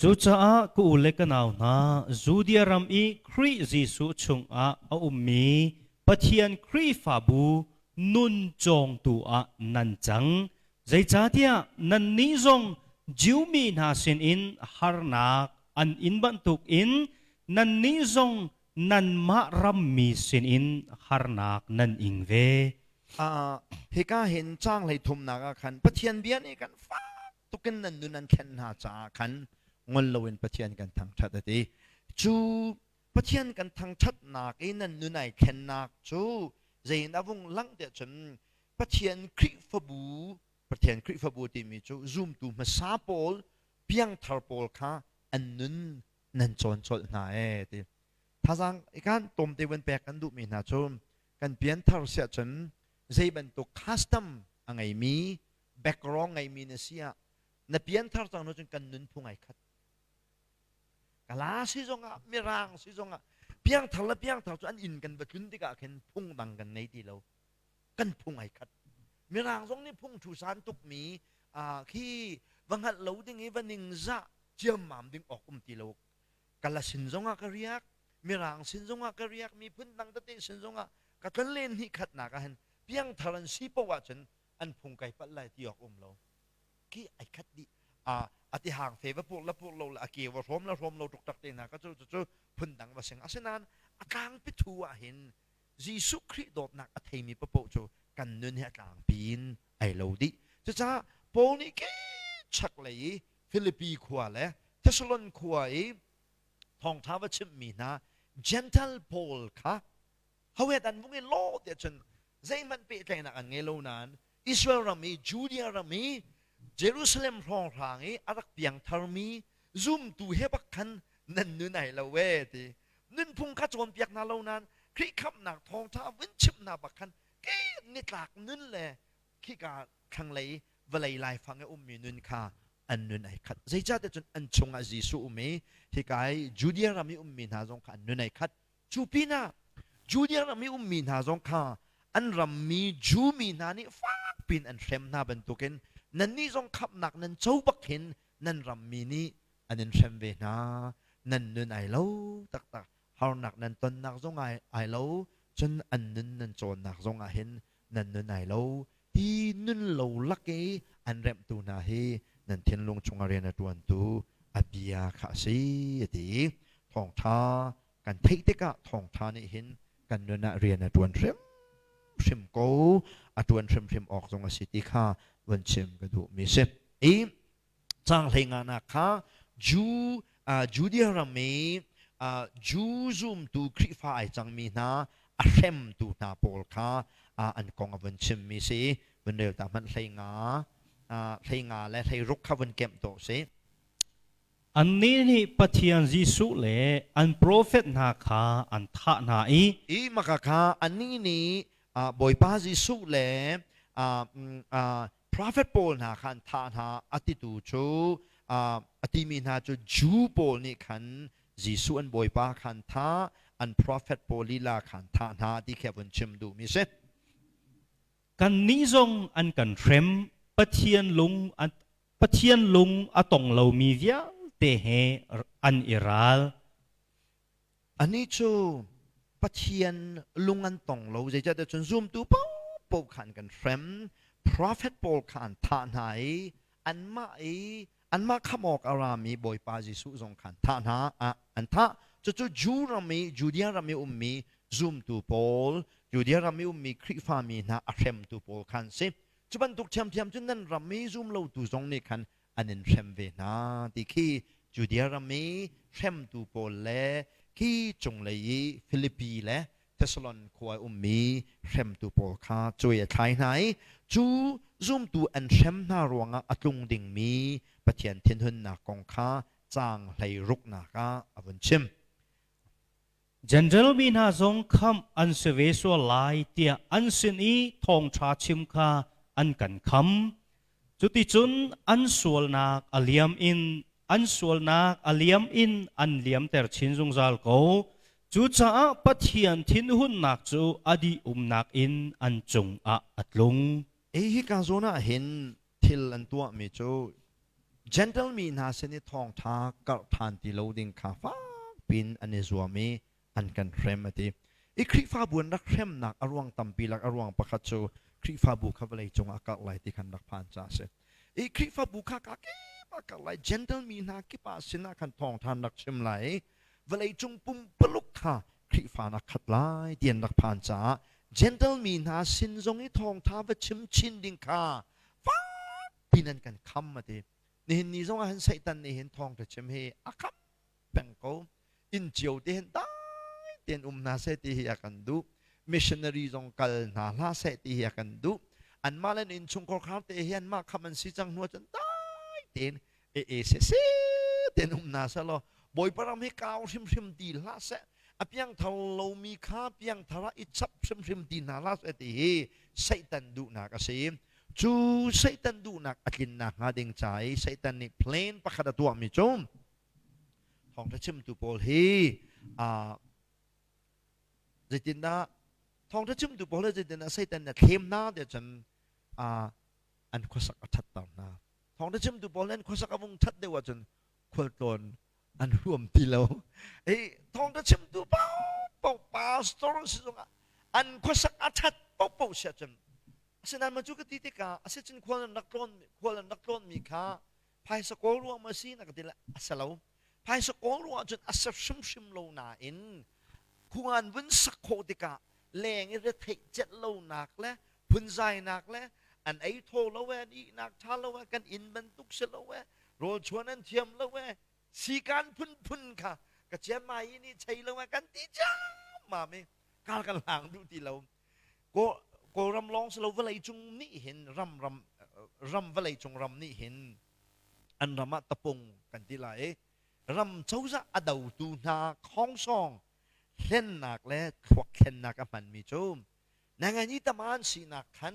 Cucaah ka u le ka nau hna, Judea ram i Khrih Jesuh chungah a ummi Pathian Khrihfabu nun cawngtu ah nan cang. Zeicahtiah nannih zong Jew mi hna sinin harnak an in bantukin nannih zong nanmah rammi sinin harnak nan ing ve. Hika hin caang hleithumnak ah khan Pathian bia nih kan fak tukin nan nun an thlen hna caah khan ngol loin Pathian kan thangṭhat a ti. Cu Pathian kan thangṭhatnak i nan nun ai thlennak cu zeiin a vung langh tiah cun Pathian Khrihfabu Pathian Khrihfabu timi cu zumtu hmasa pawl piangthar pawl kha an nun nan cawn colh hna ee ti. Thazaang ikan tlawmte vun pek kan duhmi hna cu kan pianthar siah cun zei bantuk custom a ngeimi background ngeimi na si ah na pianthar cang hnu cun kan nunphung ai khat. Kala si zongah mirang si zongah Piangthar le piangthar cu an inn kan va tlun tikah khin phung dang kan ngei ti lo. Kan phung ai khat. Mirang zong nih phung thu san tukmi khi va hngalh lo ding i va ningzah ciammam ding awk um ti lo. Kala sin zongah ka riak, Mirang sin zongah ka riak, miphun dang tete sin zongah ka tlonlen hnih khatnak ah hin piangthar an si paoh ahcun an phung kai palh lai ti awk um lo. Khi ai khat dih. A ti hang fe va pur la pur lo le a ke va hrawm la hrawm lo tuk tak te hna ka cu cu phun dang va sing. Asinain a tlangpi thu ah hin Jesuh Khrih dawtnak a theimi paoh cu kan nun hi a tlangpi in ai lo dih. Cucaah Paul nih ke chaklei i Filipi khua le Thessalon khua i thawngṭha va chimhmi hna Gentle pawl kha hohet an vung i lawh tiah cun zeihmanh pehtlaihnak an ngei lo nain Israel ram i Judea ram i Jerusalem hrawnghrang i a rak piangtharmi zumtu he bak khan nan nun ai lo ee ti nunphung kha cawnpiak hna lo nain Khrih khamhnak thawngṭha vun chimh hna bak khan ke nitlak nun le khika thlanglei vawlei laifang i ummi nun kha an nun ai khat. Zeicahtiah cun an chungah Jesuh um i hika i Judea ram i ummi hna zong kha an nun ai khat. Cu pinah Judea ram i ummi hna zong kha an rammi Jew mi hna nih fak piin an hrem hna bantukin nannih zong khamhnak nan co bak hin nan rammi nih an in hrem ve hna. Nan nun ai lo taktak. Harnak nan tonnak zong ai lo, cun an nun nan cawnnak zong ah hin nan nun ai lo ti nun lo lak i an remhtu hna hi nan thinlung chungah rian a ṭuantu a bia kha a si a ti. Thawngṭha kan theih tikah thawngṭha nih hin kan nun ah rian a ṭuan hrimhrim ko, a ṭuan hrimhrim awk zong a si ti kha vun chim ka duhmi si. I Caang hleinganak kha Jew Judea ram i Jew zumtu Khrihfa ai cangmi hna a hremtu hna pawl kha an kong a vun chimmi si. Vun rel ta hmanh 15 le 16 kha vun kemh tuah usih. Annih nih Pathian Jesuh le an profet hna kha an thah hna i I maka kha annih nih Bawipa Jesuh le Prophet pawl hna kha an thah hna a titu cu a timi hna cu Jew pawl nih khan Jesuh an Bawipa kha an thah, an prophet pawl lila kha an thah hna ti khi a vun chim duhmi si. Kannih zong an kan hrem, Pathian lung a tong lomi vialte he an i ral. Anih cu Pathian lung an tong lo, zeicahtiah cun zumtu paohpaoh kha an kan hrem, profet pawl kha an thah hna i anmah i anmah khamh awk a rami Bawipa Jesuh zong kha an thah hna, an thah. Cucu Jew ram i Judea ram i ummi zumtu pawl, Judea ram i ummi Khrihfami hna a hremtu pawl kha an si. Cu bantuk ṭhiamṭhiam cun nan ram i zum lotu zong nih khan an in hrem ve hna ti khi Judea ram i hremtu pawl le khi cunglei i Filipi le Thessalon khua i ummi hremtu pawl kha cuai a thlai hna i cu zumtu an hrem hna ruangah a tlung dingmi Pathian thinhunnak kong kha caang 16nak ah a vun chim. Jentail mi hna zong khamh an si ve sual lai tiah an sin i thawngṭha chim kha an kan kham. Cuticun an sualnak a liam in an sualnak a liam in an liamter chin zungzal ko. Cucaah Pathian thinhunnak cu a dih umnak in an cungah a tlung. Hi hika zawn ah hin thil an tuahmi cu Gentle mi hna sin i thawngṭha karh ṭhan ti lo ding kha fakpiin an i zuam i an kan hrem a ti. I Khrihfabu an rak hremnak a ruang tampi lak a ruang pakhat cu Khrihfabu kha vawlei cungah a karh lai ti khan rak phan caah a si. I Khrihfabu kha ka kip ah karh lai, Gentle mi hna kip ah sinah khan thawngṭha an rak chim lai i vawlei cung pumpaluk kha Khrihfa na khat lai ti an rak phan caah Gentle mi hna sin zong i thawngṭha va chim chin ding kha fakpi nan kan kham a ti. Nihin ni zong ah hin Satan nih hin thawngṭha chim hi a kham peng ko. Inn cio te hin dai tein um hna seh ti hi a kan duh. Missionary zong kal hna hlah seh ti hi a kan duh. Anmah le innchungkhar khar te hi anmah kham an si cang hnu ahcun dai tein e e se se tein um hna seh law Bawipa ram hi kau hrimhrim ti hlah seh. A piangthar lomi kha piangthar ah i chap hrimhrim ti hna hlah seh ti hi Satan duhnak a si. Cu Satan duhnak a tlinnak hnga ding ca i Satan nih plan pakhat a tuahmi cu thawngṭha chimtu pawl hi. Zeitindah thawngṭha chimtu pawl hi zeitindah Satan nih a thlem hna tiah cun an khuasak a ṭhatter hna. Thawngṭha chimtu pawl nih an khuasak a vung ṭhat deuh ahcun khualtlawn an huam ti lo. Hi thawngṭha chimtu paohpaoh pastor si zongah an khuasak a ṭhat paohpaoh si ahcun asinain mah cu ka ti tikah asicun khual an rak tlawn khual an rak tlawnmi kha phaisa kawl ruang ma si na ka ti le a si lo. Phaisa kawl ruang ahcun a si hrimhrim lo nain khua an vun sak khawh tikah leng i retheih celh lonak le phunzainak le an ei thaw lo e an ihnak ṭha lo e kan inn bantuk si lo e rawlchuan an thiam lo e sikan phunphun kha ka ciammai i nih chei lo e kan ti ciammam i kal kan hlang duh ti lo. Kawlram lawng si lo, vawlei cung nih hin ram ram ram vawlei cung ram nih hin an ram ah tapung kan ti lai i ram cozah a dotu hna khongsawng hlennak le thluak thlennak a hmanmi cu nangan i taman sinak khan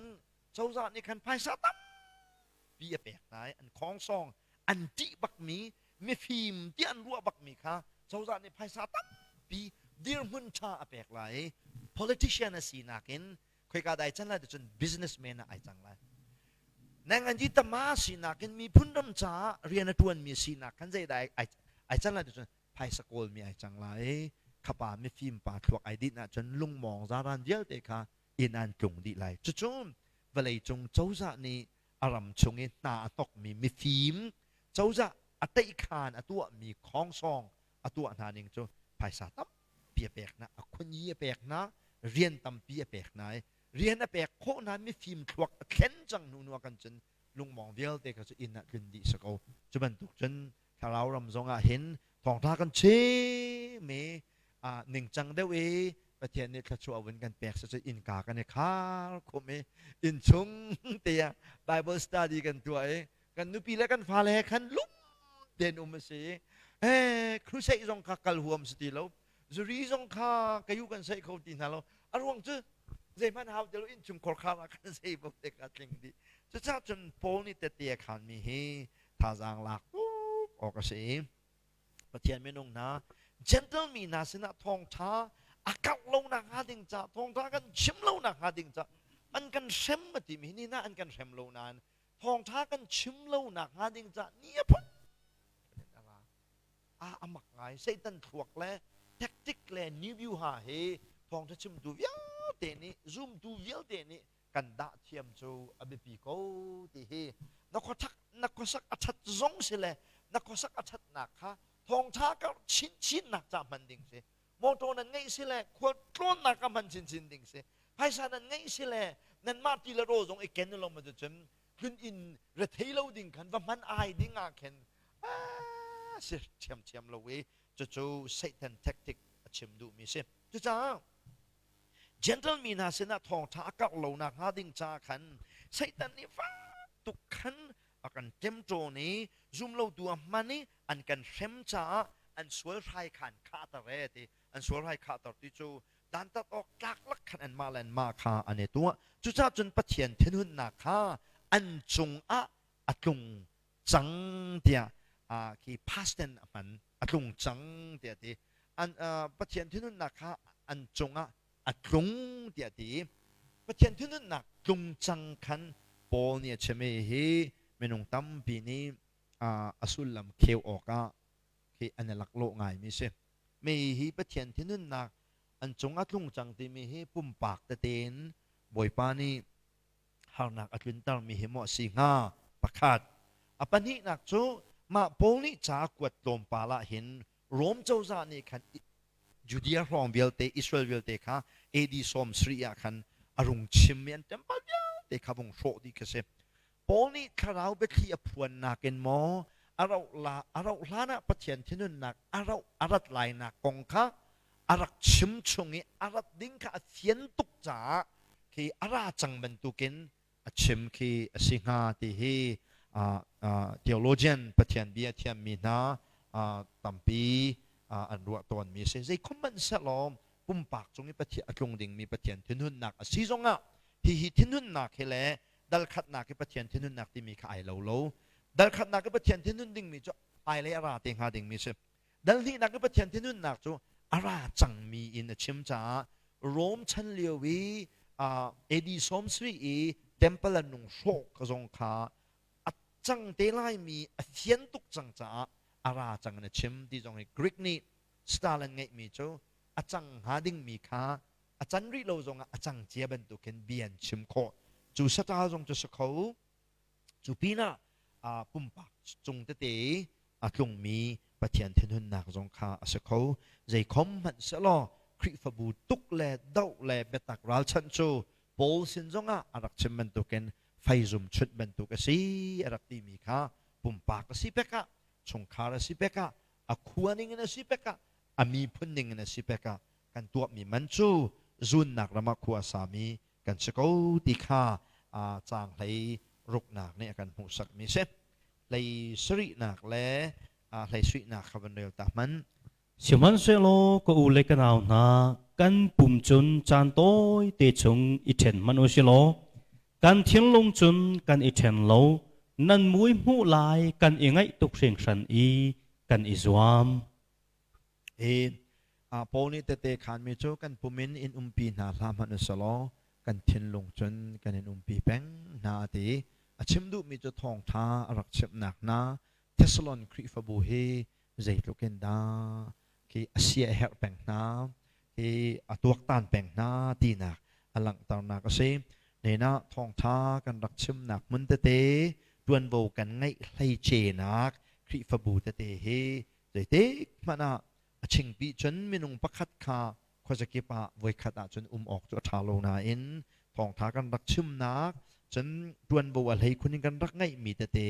cozah nih khan phaisa tampi a pek hna i an khongsawng an ṭih bakmi mifim ti an ruah bakmi kha cozah nih phaisa tampi dirhmun ṭha a pek lai i politician a sinak in khoika dai can lai cun businessman ah ai cang lai. Nang an tama sinak in miphun ram caah rian a ṭuanmi sinak khan zeidah ai can lai cun phaisa kawlmi ai cang lai. Khapa mifim pa thluak ai dinh ahcun lungmawng zaran vialte kha inn an tlung dih lai. Cucu vawleicung cozah nih a ram chung i hna a hnokmi mifim cozah a teihkhan a tuahmi khongsawng a tuah hna ning cu phaisa tampi a pek hna, a khunyi a pek hna, rian tampi a pek hna i rian a pek khawh hna mifim thluak a thlen cang hnu hnu ah kan cun lungmawng vialte kha cu inn ah tlun dih si ko. Cu bantuk cun thlarau ram zong ah hin thawngtha kan chim i ningcang deuh i Pathian nih thluachuah vun kan pek cu innka kan i khar khum i innchung te ah Bible study kan tuah i kan nupi le kan fale he khan lum tein um a si. Eh, crusade zong kha kal huam si ti lo, zuri zong kha kayu kan sei kho ti hna lo. A ruang cu zeihmanh hau ti lo, innchung khorkhar ah kan sei bo te ka tling dih. Cucaah cun Paul nih tette a khanmi hi thazaang lak tuk awk a si. Pathian minung hna, gentle mi hna sinah thawngṭha a karh lo nak hnga ding ca, thawngṭha kan chim lo nak hnga ding ca an kan hrem a timi ni na an kan hrem lo nain thawngṭha kan chim lo nak hnga ding ca ni a phun a ra. A amak ngai. Satan thluak le tactic le new ha hi thawngṭha chimtu vialte nih, zumtu vialte nih kan dah thiam cu a biapi ko ti hi. Na khuasak na khuasak a ṭhat zong si le na khuasak a ṭhatnak kha thawngṭha karh chinchinnak ca hman ding si. Motor nan ngeih si le khual tlawnnak ka hman chinchin ding si. Phaisa nan ngeih si le nanmah ti le rawl zong i ken lo ma cun tlun inn rethei lo ding khan va hman ai ding ah khin si ṭhiamṭhiam lo i cucu Satan tactic a chim duhmi si. Cucaah Gentle mi hna sinah thawngṭha a karh lo nakhnga ding caah khan Satan nih fak tuk khan a kan ṭemṭawn i zumlotu a hman i an kan hrem caah an sual hrai kha an khahter e ti. An sual hrai khahter ti cu dantat awk tlak lak khan anmah le anmah kha an i tuah. Cucaah cun Pathian thinhunnak kha an cungah a tlung cang tiah khi past tense a hman, a tlung cang tiah ti. An Pathian thinhunnak kha an cungah a tlung tiah ti. Pathian thinhunnak tlung cang khan Paul nih a chim i hi minung tampi nih a sullam kheu awkah khi an i laklawh ngaimi si. Mi hi Pathian thinhunnak an cung a tlung cang timi hi pumpak tete in Bawipa nih harnak a tluntermi hi maw a si hnga? Pakhat. A pahnihnak cu mah Paul nih ca a kuat tlawmpal ah hin Rom cozah nih khan Judea hrawng vialte, Israel vialte kha AD 70 ah khan a rung chimmi an temple vialte kha vung hrawh dih kha si. Paul nih thlarau biathli a phuannak in maw a rauh la a rauh hlan ah Pathian thinhunnak a rauh a rat lainak kong kha a rak chim chung i a rat ding kha a fian tuk caah khi a ra cang bantukin a chim khi a si hnga ti hi theologian, Pathian bia thiammi hna tampi an ruah tawnmi a si. Zeikhom hmanh sehlaw pumpak cung i Pathian a tlung dingmi Pathian thinhunnak a si zongah hihi thinhunnak hi le dalkhatnak i Pathian thinhunnak timi kha ai lo lo. Dalkhatnak i Pathian thinhun dingmi cu hmailei a ra te hnga dingmi a si. Dal hnihnak i Pathian thinhunnak cu a ra cangmi in a chim caah Rome chan lio i AD 70 i temple an nung hrawh ka zong kha a cang te laimi a fian tuk cang caah a ra cang in a chim ti zong hi Greek nih style an ngeihmi cu a cang hnga dingmi kha a can rih lo zongah a cang cia bantukin bia an chim khawh. Cu saṭal zong cu si kho. Cu pinah pumpak cung tete a tlungmi Pathian thinhunnak zong kha a si kho. Zeikhom hmanh sehlaw Khrihfabu tuk le doh le biatak ralchanh cu Paul sin zongah a rak chim bantukin feizum chunh bantuk a si a rak timi kha pumpak a si pek ah chungkhar a si pek ah a khua ning in a si pek ah a miphun ning in a si pek ah kan tuahmi man cu zunnak ram ah khua sami kan si ko ti kha caang hlei ruknak nih a kan hmuhsakmi si. Hlei sarihnak le hlei suihnak kha van rel ta hmanh. Sihmanhsehlaw ka u le ka nau hna, kan pum cun caan tawi te chung i ṭhen hmanh u si law, kan thinlung cun kan i ṭhen lo, nan mui hmuh lai kan i ngaih tuk hringhran i kan i zuam. Hi Paul nih tete khanmi cu kan pum in in umpi hna hlah hmanh u selaw kan thinlung cun kan in umpi peng hna a ti. A chim duhmi cu thawngṭha a rak chimhnak hna Thessalon Khrihfabu hi zeitluk in dah khi a sia a herh peng hna, hi a tuaktan peng hna tinak a langhternak a si. Nena thawngṭha kan rak chimnak hmun tete ṭuanvo kan ngeih hleicenak Khrihfabu tete hi zeitik hmanh ah a chingpi cun minung pakhat kha khuazakip ah voikhat ahcun um awk cu a ṭha lo nain thawngṭha kan rak chimnak cun ṭuanvo a hleikhun in kan rak ngeihmi tete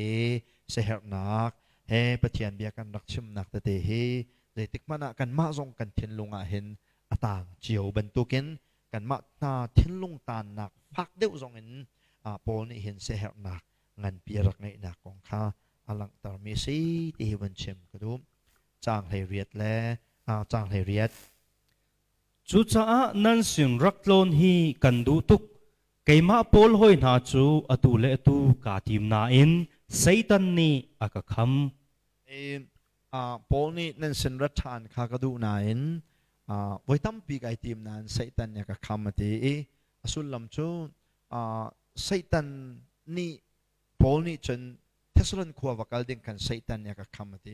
siaherhnak he Pathian bia kan rak chimnak tete hi zeitik hmanh ah kanmah zong kan thinlung ah hin a taang cio bantukin kanmah hna thinlung taannak fak deuh zong in Paul nih hin siaherhnak nganpi a rak ngeihnak kong kha a langhtermi a si ti hi van chim ka duh. Caang 18 le caang 18. Cucaah nan sin rak tlawn hi kan duh tuk. Keimah Paul hawi hna cu atu le atu kaa tim nain Satan nih a ka kham. Paul nih nan sin rat ṭhan kha ka duh nain voi tampi kai tim nain Satan nih a ka kham a ti i a sullam cu Satan nih Paul nih cun Thessalon khua va kal ding khan Satan nih a ka kham a ti.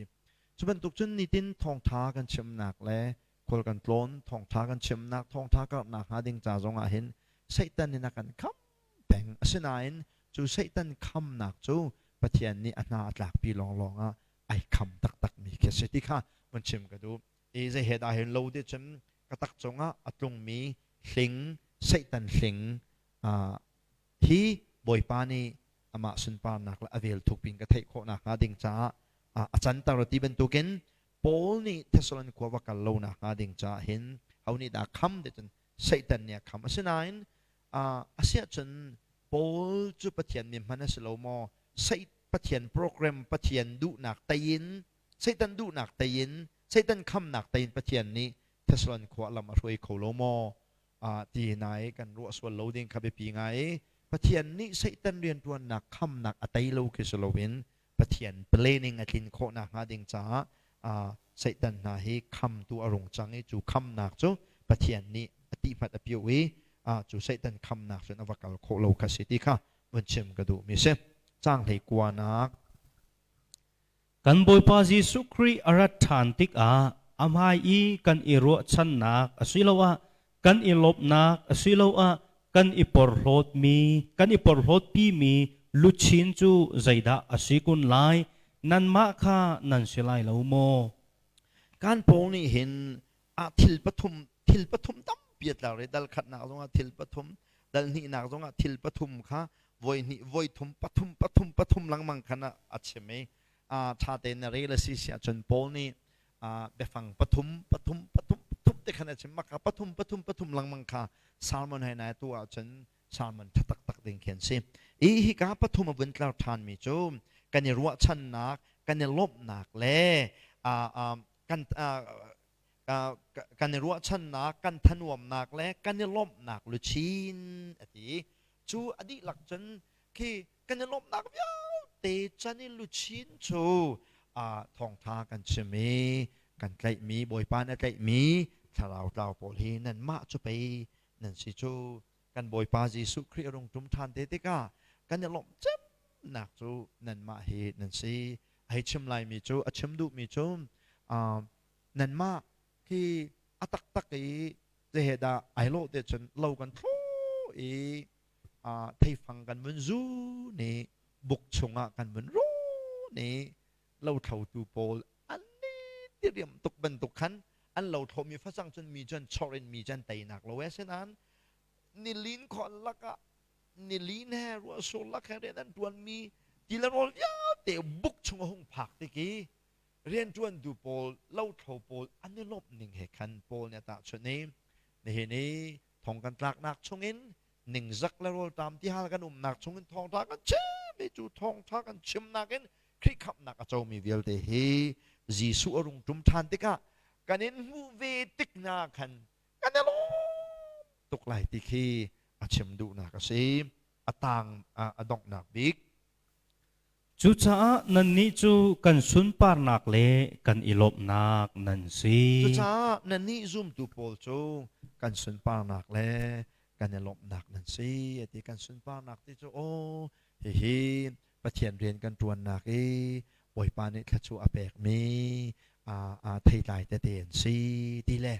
Cu bantuk cun nitin thawngṭha kan chimnak le khual kan tlawn thawngṭha kan chimnak thawngṭha karhnak hnga ding ca zong ah hin Satan nih a kan kham peng. Asinain cu Satan khamnak cu Pathian nih a hna a tlakpi lawnglawng ah ai kham taktakmi khi a si ti kha vun chim ka duh. I zei he dah hin lo ti cun ka tak cungah a tlungmi hling Satan hling hi Bawipa nih amah sunparnak le a vel thuk pin ka theih khawh nakhnga ding caah a canter ti bantukin Paul nih Thessalon khua va kal lo nakhnga ding caah hin ho nih dah kham ti cun Satan nih a kham. Asinain a siah cun Paul cu Pathian mi hman a si lo maw? Pathian program Pathian duhnak tei in Satan duhnak tei in Satan khamnak tei in Pathian nih Thessalon khua lam a hruai kho lo maw? Ti nai kan ruah sual lo ding kha biapi ngai. Pathian nih Satan rianṭuannak khamnak a tei lo khi si loin Pathian planning a tlin khawh nakhnga ding caah Satan hna hi khamtu a rung cang i cu khamnak cu Pathian nih a tihmat a piuh i cu Satan khamnak cun a va kal khawh lo kha si ti kha vun chim ka duhmi si. Caang 19nak. Kan Bawipa Jesuh Khrih a rat ṭhan tikah a hmai i kan i ruahchannak asiloah kan i lawmhnak asiloah kan i porhlawtmi kan i porhlawtpimi luchin cu zeidah a si kun lai? Nanmah kha nan si lai lo maw? Kan Paul nih hin ah thil pathum thil pathum tampi a tlar i dal khatnak zongah thil pathum dal hnihnak zongah thil pathum kha voi hnih voi thum pathum pathum pathum lengmang khan a chim i ṭha tein na rel a si si ahcun Paul nih biafang pathum pathum pathum pathum te khan a chim maka pathum pathum pathum lengmang kha Salmon he nai tu ahcun Salmon ṭha taktak ding khi an si. I hika pathum a vun tlar ṭhanmi cu kan i ruahchannak kan i lawmhnak le kan kan i ruahchannak kan thanuamnak le kan i lawmhnak luchin a ti. Cu a dihlak cun khi kan i lawmhnak vialte can i luchin cu thawngtha kan chim i kan tlaihmi Bawipa nih a tlaihmi Thlarau tlau pawl hi nanmah cu pei nan si cu. Kan Bawipa Jesuh Khrih a rung ṭum ṭhan te tikah kan i lawmh cemnak cu nanmah hi nan si. A hei chim laimi cu, a chim duhmi cu, nanmah khi a taktak i zehe dah ai lawh te cun lo kan thlawh i theifang kan vun zun i buk chungah kan vun rawn i lothlotu pawl an ni tiriam tuk bantuk khan an lothlawhmi facang cun mi cu an chor in mi cu an teinak lo e. Asinain nilin khon lakah, nilin he ruahsur lak he rian an ṭuanmi ti le rawl vialte buk chung a hung phak tik i rianṭuantu pawl, lothlo pawl an i lawmh ning he khan Paul nih a tahchunh i nihin i thong kan tlaknak chungin, ningzak le rawlṭam tihal kan umnak chungin thawngṭha kan chim i cu thawngṭha kan chimnak in Khrih khamhnak a comi vialte hi Jesuh a rung ṭum ṭhan tikah kan in hmuh ve tik hna khan kan i lawm tuk lai ti khi a chim duhnak a si. A tang a donghnak bik. Cucaah nannih cu kan sunparnak le kan i lawmhnak nan si. Cucaah nannih zumtu pawl cu kan sunparnak le kan i lawmhnak nan si a ti. Kan sunparnak ti cu, aw, hihi Pathian rian kan ṭuannak i Bawipa nih thluachuah a pekmi theitlai tete an si ti le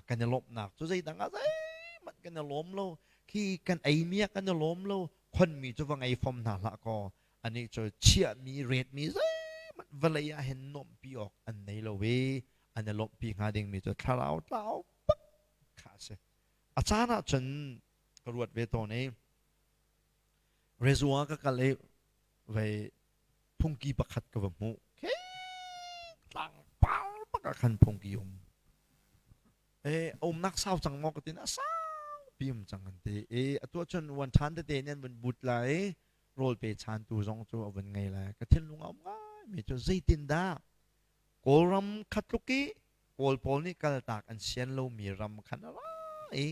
kan i lawmhnak cu zeidang ah zeihmanh kan i lawm lo khi, kan eimi ah kan i lawm lo. Khonmi cu va ngei fom hna hlah kaw, anih cu chiahmi retmi zeihmanh vawlei ah hin nuamhpi awk an nei lo i an i lawmhpi hnga dingmi cu thlarau tlau bak kha a si. A caan ah cun ka ruat ve tawn i Rezua ka kal i vei phungki pakhat ka va hmuh. Khi tlangpar bak ah khan phungki um. E umnak sau cang maw ka tin, a saupi um cang an ti. E atu ahcun wan ṭhan tete nih an vun but lai i rawl pe chantu zong cu a vun ngei lai. Ka thinlung a um ngai mi cu, zeitindah Kawlram kha tluk i Kawl pawl nih kaltak an sian lomi ram khan a ra i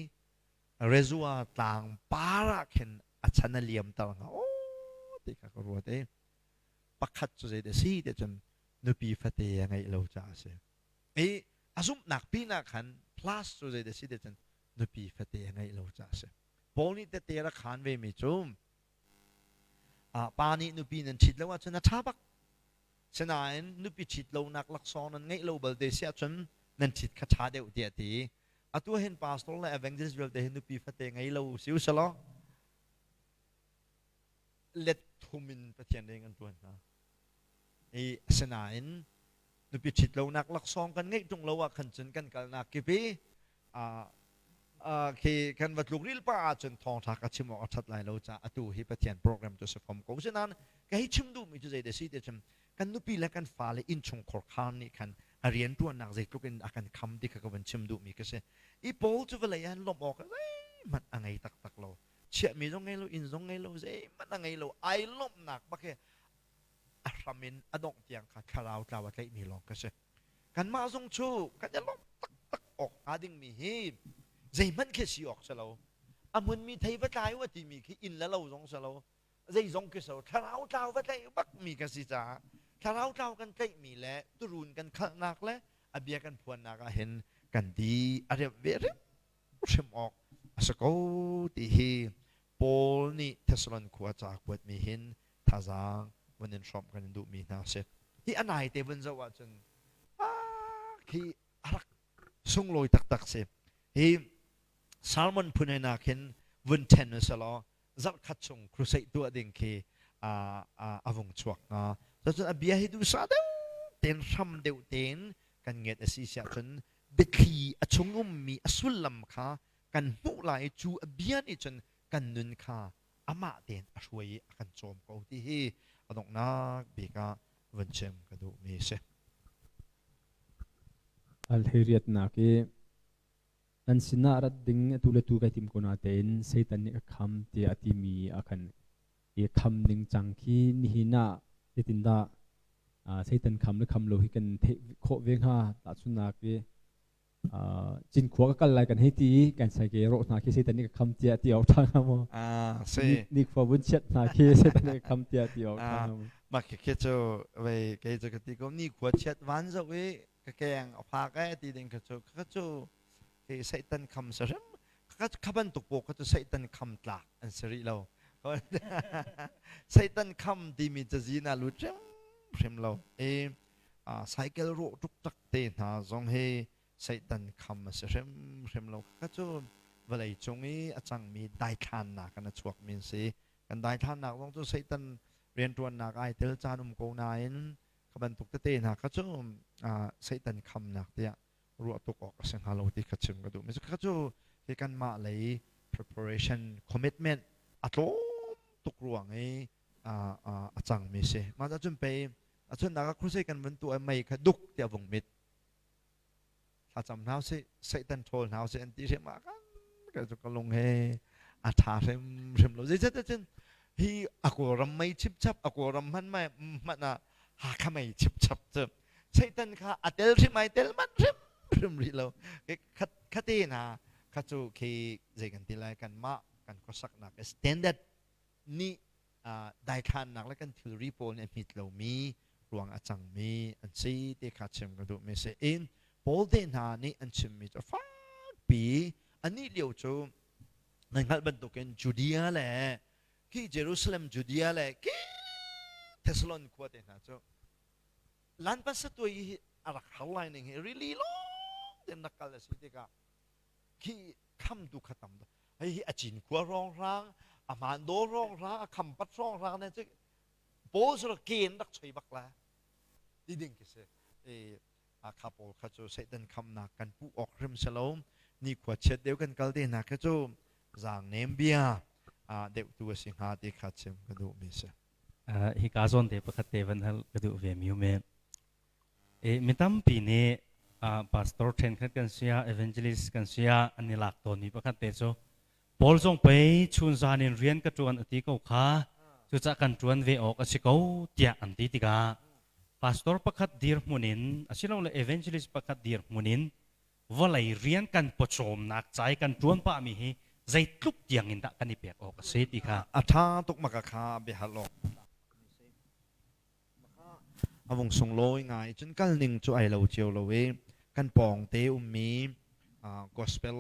Rezua tlang par ah khin a chan a liamter hnga aw ti kha ka ruat i, pakhat cu zei dah si ti cun nupi fate a ngeih lo caah a si. I a zumhnak pinah khan plus cu zei dah si ti cun nupi fate a ngeih lo caah a si. Paul nih tete rak khaan ve mi cu, pa nih nupi nan ṭhit lo ahcun a ṭha bak. Sinain nupi ṭhit lonak laksawng nan ngeih lo balte si ahcun nan ṭhit kha ṭha deuh tiah a ti. Atu hin pastor le evangelist vialte hi nupi fate ngei lo si u selaw let thum in Pathian rian kan ṭuan hna. I asinain nupi ṭhit lonak laksawng kan ngeih ṭung lo ah khan cun kan kalnak kip i khi kan va tluk ril pa ahcun thawngṭha ka chim awk a ṭhat lai lo caah atu hi Pathian program cu si fom ko. Asinain ka hei chim duhmi cu zei si ti cun kan nupi le kan fale innchungkhar khar nih khan a rianṭuannak zeitluk in a kan kham ti kha ka van chim duhmi ka si. I Paul cu vawlei ah lawmh awk zeihmanh a ngei taktak lo. Chiahmi zong ngei lo, inn zong ngei lo, zeihmanh a ngei lo. Ai lawmhnak bak hi a hram in a dongh tiang kha thlarau tlau a tlaihmi lawng ka si. Kanmah zong cu kan i lawmh taktak awk hnga dingmi hi zeihmanh khi si awk si lo. A hmunmi thei va tlai u a timi khi inn le lo zong si lo, zeizong khi so thlarau tlau va tlaih bakmi ka si caah thlarau tlau kan tlaihmi le turun kan khalhnak le a bia kan phuannak ah hin kan di a remh ve hrim awk a si ko ti hi Paul nih Thessalon khua ca kuatmi hin thazaang vun in hrawmh kan in duhmi hna a si. Hi a nai te vun zoh ahcun khi a rak sunglawi taktak si. Hi Salmon phun he nak hin vun ṭhen u selaw zarhkhat chung crusade tuah ding khi a vung chuak hnga. Cucun a bia hi duhsah deuh tein, hram deuh tein kan ngiat a si siah cun biathli a chung ummi a sullam kha kan hmuh lai i cu a bia nih cun kan nun kha amah tein a hruai i a kan cawm ko ti hi a donghnak bik ah vun chim ka duhmi a si. Al hleiriatnak i nan sinah rat ding atu le tu kai tim ko natein Satan nih ka kham tiah a timi ah khan i kham ning cang khi nihin ah zeitindah Satan kham le kham lo hi kan theih khawh ve hnga? Tahchunhnak i Cinkhua ka kal lai kan hei ti i kan sai ke rawh hna khi Satan nih ka kham tiah ti awk ṭha hnga maw? Si. Ni khua vun chiat hna khi Satan nih ka kham tiah ti awk ṭha hnga maw? Mah khi cu vei kei cu ka ti ko, ni khua chiat van zoh i ka keng a fak e ti ding kha cu kha cu. Khi Satan kham sa hrim kha bantuk pawl kha cu Satan kham tlak an si rih lo. Satan kham timi cazin ah lut hrim hrim lo. I cycle rawh tuk tak te hna zong hi Satan kham a si hrim hrim lo. Kha cu vawlei cung i a cangmi daithlannak in a chuakmi an si. Kan daithlannak zong cu Satan rianṭuannak ai tel caan um ko nain kha bantuk tete hna kha cu Satan khamnak tiah ruah tuk awk a si hnga lo ti kha chim ka duh. Mi kha cu hi kanmah lei preparation commitment a tlawm tuk ruang i a cangmi si. Mah cun pei a chunnak ah crusade kan vun tuah mei kha duk tiah vung mit. Thlacam hna usih, Satan ṭhawl hna usih an ti hrim ah kan ka cu ka lung he a ṭha hrimhrim lo. Zeicahtiah hi a Kawlram mei chipchap, a Kawlram hman mai hmanh ah Hakha mei chipchap cu Satan kha a tel hrim ai tel manh hrim hrim rih lo. Khat khate hna kha cu khi zei kan ti lai kanmah kan khuasaknak standard nih daithlannak le kan thilri pawl nih a hmit lomi ruang a cangmi an si ti kha chim ka duhmi si. In Paul te hna nih an chimmi cu fakpi anih lio cu nan hngalh bantukin Judea le khi Jerusalem Judea le khi Thessalon khua te hna cu lanpasatuai hi a rak har lai ning hi rili lawng ten rak kal a si tikah khi khamtu kha tam hei hi a cinkhua hrawnghrang a hmandaw hrawnghrang a khampat hrawnghrang ne cu paul cu ken rak choi bak la ti ding khi si e a kha pawl kha cu Satan khamnak kan puh awk hrim si lo ni khua chiat deuh kan kal te hna kha cu zaang nem bia a deuh tu a si hnga ti kha chim ka duh mi si. Hika zawn te pakhat te van hal ka duh ve mi um Mi tampi nih pastor ṭhenkhat kan si ah, evangelist kan si ah an i lak tawnmi pakhat te cu Paul zong pei chunzan in rian ka ṭuan a ti ko kha, cucaah kan ṭuan ve awk a si ko tiah an ti tikah pastor pakhat dirhmun in asilole evangelist pakhat dirhmun in vawlei rian kan pawcawmnak ca i kan ṭuan pahmi hi zeitluk tiang in dah kan i pek awk a si ti kha. A ṭha tuk maka kha biahal awk A vung sunglawi ngai. Cun kal ning cu ai lo cio lo i kan pawngte ummi gospel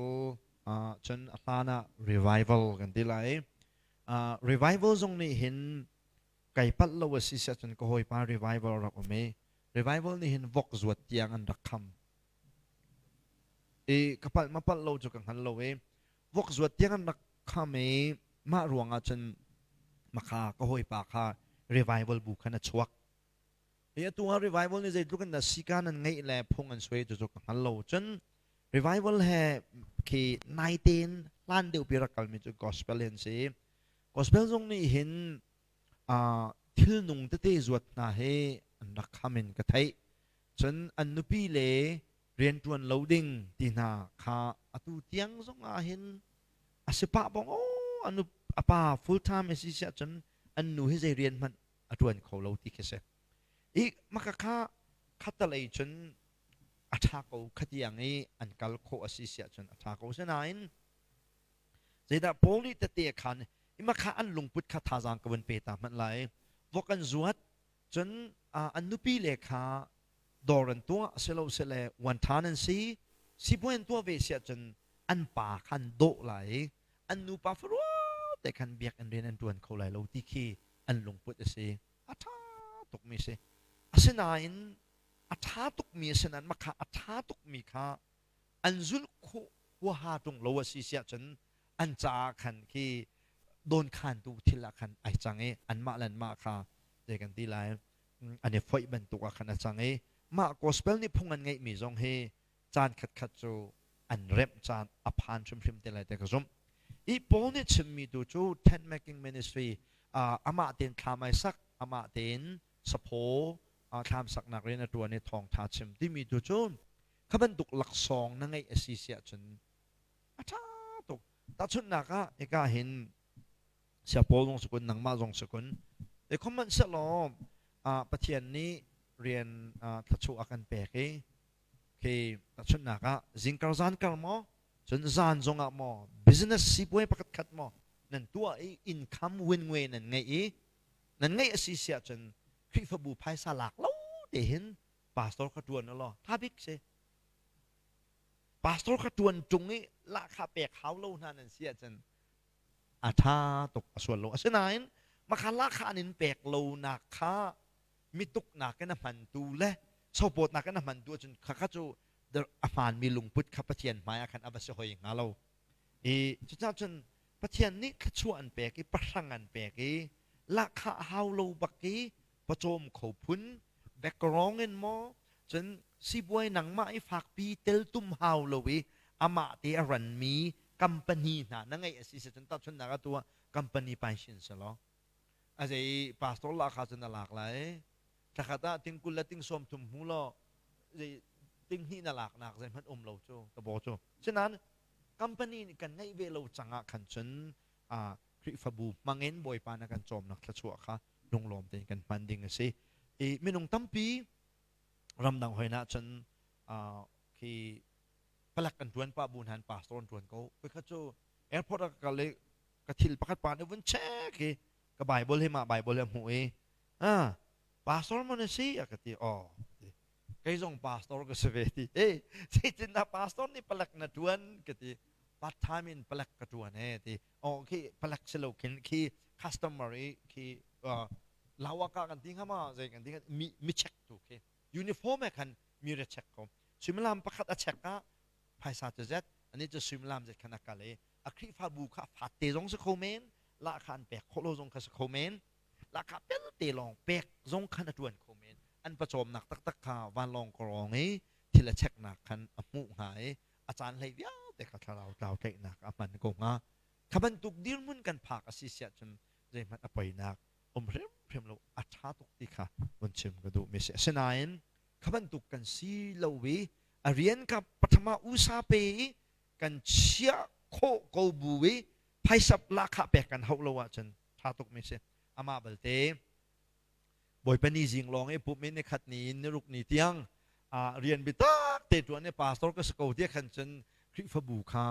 cun a hlan ah revival kan ti lai. Revival zong nih hin kai palh lo a si siah cun ka hawipa revival rak um i revival nih hin vok zuat tiang an rak kham. I ka palh ma palh lo cu ka hngal lo i vok zuat tiang an rak kham i mah ruangah cun makha ka hawipa kha revival bu khan a chuak. Hi atu ah revival nih zeitluk in dah sika nan ngeih le phung an suai cu ka hngal lo. Cun revival he khi naitein hlan deuh pi rak kalmi cu gospel an si. Gospel zong nih hin thil nung tete zuat hna hi an rak kham in ka theih. Cun an nupi le rianṭuan lo ding ti hna kha atu tiang zong ah hin a si pah bong aw anu a pa full time a si siah cun an nu hi zei rian hmanh a ṭuan kho lo ti khi si. I maka kha khatalei cun a ṭha ko khatiang i an kal khawh a si siah cun a ṭha ko. Sinain zeidah Paul nih tete a khan i makha an lungput kha thazaang ka vun pe ta hmanh lai. Vok an zuat cun an nupi le kha dawr an tuah silosile uan ṭhan an si sipuai an tuah ve siah cun an pa kha an dawh lai i an nupa farua te khan biakinn rian an ṭuan kho lai lo ti khi an lungput a si. A ṭha tukmi si. Asinain a ṭha tukmi a si nain makha a ṭha tukmi kha an zulh khawh huaha ṭung lo a si siah cun an caah khan khi dawnkhantu thil ah khan ai cang i anmah le anmah kha zei kan ti lai an i foih bantuk ah khan a cang i mah gospel nih phung an ngeihmi zong hi caan khatkhat cu an remh caan a phan hrimhrim te lai te ka zumh. I Paul nih chimmi tu cu tent making ministry amah tein thlam ai sak amah tein saphaw thlam saknak rian a ṭuan i thawngṭha chim timi tu cu kha bantuk laksawng na ngeih a si siah cun a ṭha tuk. Tahchunhnak ah hika hin sia Paul zong si kun nangmah zong si kun te khom sehlaw Pathian nih rian thluachuah a kan pek i khi tahchunhnak ah zingkar zankar maw cun zan zongah maw business sipuai pakhat khat maw nan tuah i income win ngwe nan ngeih i nan ngeih a si siah cun Khrihfabu phaisa lak lo te hin pastor kha ṭuan law tha bik si. Pastor kha ṭuan ṭung i lahkhah pek hau lo hna nan si ahcun a ṭha tuk a sual lo. Asinain makha lahkhah an in pek lonak kha mituknak in a hmantu le sopawtnak in a hmantu ahcun khakha cu a hmaanmi lungput kha Pathian hmai ah khan a va si hoi hnga lo. I cucaah cun Pathian nih thluachuah an pek i pahrang an pek i lahkhah hau lo bak i pawcawm kho phun background in maw cun sibuai nangmah i fakpi teltum hau lo i amah te a ranmi company hna na ngeih a si si cun tahchunhnak ah tu ah company paishin si law a zei pastor lahkhah cun a lak lai thlakhat ah ting 20 le ting 30 hmu law zei ting hnih na laknak zeihmanh um lo cu ka baw cu sinain company nih kan ngeih ve lo cang ah khan cun Khrihfabu hmangin Bawipa na kan cawmnak thluachuah kha lunglawm tein kan hman ding a si. I minung tampi ramdang hoina cun khi palak kan tuan pa bu hnan pastor an tuan ko. Kha cu airport ah ka kal i ka thil pakhat pa nih vun check i ka Bible hi mah Bible hi a hmuh i ah pastor maw na si a ka ti oh kei zong pastor ka si ve ti eh zeitindah pastor nih palek na tuan ka ti part time in palek ka tuan e ti oh khi palek si lo khin khi customer i khi lawaka kan ti hnga ma zei kan ti mi mi check tu khi uniform e khan mi re check ko suimilam pakhat a check ah phaisa cu zet ani cu suimilam zet khan a kal i a Khrihfabu kha fatte zong si kho men la kha an pek khawh lo zong kha si kho men lahkhah pelte lawng pek zong khan a ṭuan kho men. An pawcawmnak taktak kha vanlawng kawrawng i thil a cheknak khan a hmuh hnga i a caan hlei vialte kha thlarau tlau tlaihnak a hman ko hnga. Kha bantuk dirhmun kan phak a si siah cun zeihmanh a poinak um hrimhrim lo a ṭha tuk ti kha vun chim ka duhmi a si. Asinain kha bantuk kan si lo i a rian kha pathama usa pe i kan chiah khawh ko bu i phaisap lahkhah pek kan hauh lo ahcun ṭha tukmi si. Amah balte Bawipa ni zing lawng i pumh in ni khat ni in ni ruk ni tiang rian bitak te ṭuan i pastor ka si ko tiah khan cun Khrihfabu kha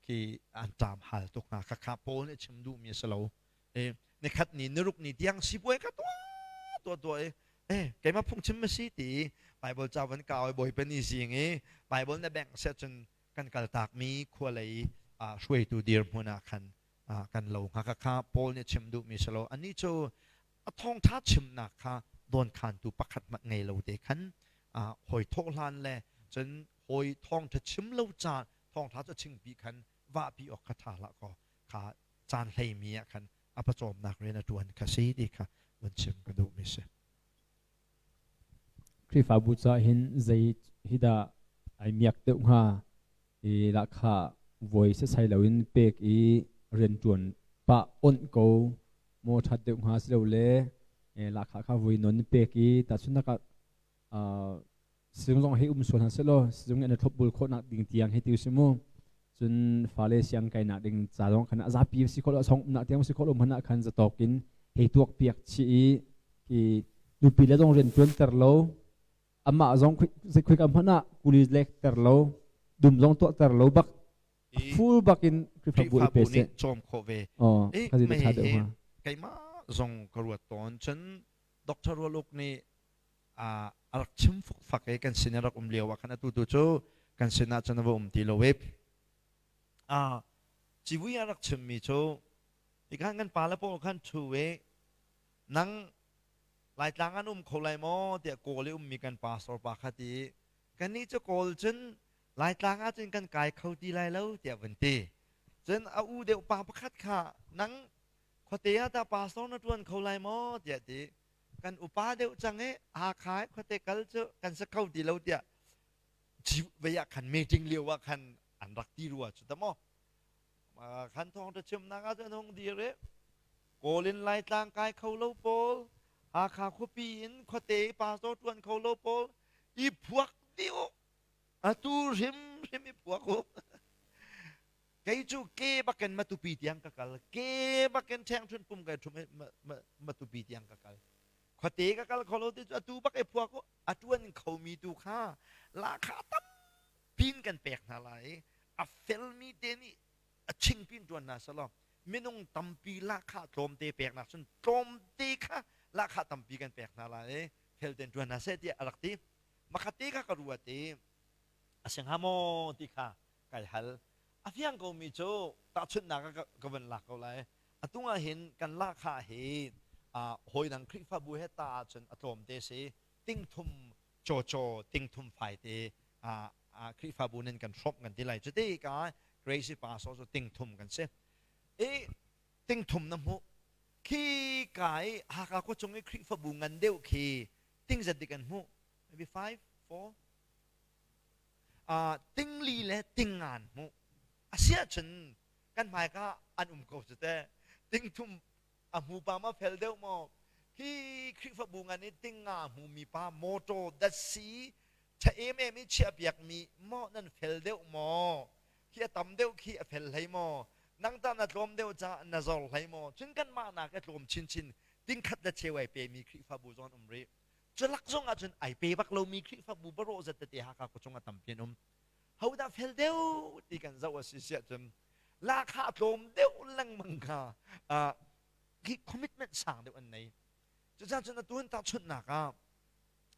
khi an ṭam hal tuk hnga. Khakha Paul nih chim duhmi a si lo. Ni khat ni ni ruk ni tiang sipuai ka tuah tuah tuah i eh keimah phungchim ma si ti Bible ca van kau i Bawipa ni zing i Bible na bengh seh cun kan kaltakmi khua lei hruaitu dirhmun ah khan kan lo hnga kha Paul nih chim duhmi si lo anih cu a thawngṭha chimnak kha dawnkhantu pakhat hmanh ngei lo te khan hawi thawh hlan le cun hawi thawngṭha chim lo caan thawngṭha cu chingpi khan vahpi awk kha ṭha hlah kaw kha caan hleimi ah khan a pawcawmnak rian a ṭuan kha si ti kha vun chim ka duhmi si. Khrihfabu caah hin zei hi dah ai miak deuh hnga i lahkhah voi setsai loin pek i rianṭuan pah onh ko maw ṭhat deuh hnga silole lahkhah kha voi non pek i tahchunhnak ah sizung zong hei um sual hna sehlaw sizung nih an i thlopbul khawhnak ding tiang hei ti usih mu cun fale siang kainak ding ca zong khan a zapi si khawh lo song umnak tiang si khawh lo hmanh ah khan zatawk in hei tuak piak chih i khi nupi le zong rian tuan ter lo amah zong khoi ka hmanh ah kuli lek ter lo dum zong tuah ter lo bak full bak in Khrihfabu i pe seh cawm khawh ve oh kha zi tha deuh ha keimah zong ka ruat tawn cun Dr. Rualuk nih a rak chim fukfak i kan sin a rak um lio ah khan atu tu cu kan sin ah cun a va um ti lo i a civui a rak chimmi cu tikhan kan pale pawl khan thu i nang Laitlang an um kho lai maw tiah Kawl i ummi kan pastor pa kha ti kannih cu Kawl cun Laitlang ah cun kan kai kho ti lai lo tiah vun ti cun a u deuh pa pakhat kha nang khuate ah tah pastor na ṭuan kho lai maw tiah ti kan upa deuh cang i Hakha i khuate kal cu kan si kho ti lo tiah vei ah khan meeting lio ah khan an rak ti rua cu ta maw khan thawng ta chimnak ah cun hung dir i Kawl in Laitlang kai kho lo pawl Hakha khuapi in khuate pastor ṭuan kho lo pawl i phuak dih u atu hrimhrim i phuak u kei cu ke bakin Matupi tiang ka kal ke bakin ṭhengṭhun pum kai ṭhum Matupi tiang ka kal khuate ka kal kho lo ti cu atu bak i phuak u a ṭuan khomi tu kha lahkhah tampin kan pek hna lai i a felmi te nih a chingpin ṭuan hna selaw minung tampi lahkhah tlawmte peknak cun tlawmte kha lahkhah tampi kan pek hna lai i fel tein ṭuan hna seh tiah a rak ti makhatte kha ka ruat i a si hnga maw ti kha. Kai hal. A fiang komi cu tahchunhnak ah ka van lak ko lai. Atu ah hin kan lahkhah hi hawidang Khrihfabu he ta ahcun a tlawmte si. Tingthum cawcaw tingthum faite Khrihfabu nan kan hrawmh kan ti lai. Cuti ka Crazy Pastor cu tingthum kan si. I tingthum na hmuh. Khi ka i Hakha khua chung i Khrihfabu ngan deuh khi tingzat dik an hmuh. Maybe 5, 4, tingli le tingngan hmuh a si ahcun kan hmaika an um ko cu teh. Tingthum a hmu pa ma fel deuh maw? Hi Khrihfabu ngan i tingnga hmumi pa motor datsi ṭha emem i chiahpiakmi maw nan fel deuh maw? Khi a tam deuh khi a fel hlei maw? Nang ta na tlawm deuh ca na zor hlei maw? Cun kanmah nak a tlawm chinchin tingkhat le cheu ai pemi Khrihfabu zong an um rih. Culak zong ahcun ai pe bak lomi Khrihfabu barawh zat tete Hakha khuachung ah tampi an um. Hodah fel deuh ti kan zoh a si siah cun lahkhah tlawm deuh lengmang kha khi commitment sang deuh an nei. Cucaah cun atu hin tahchunhnak ah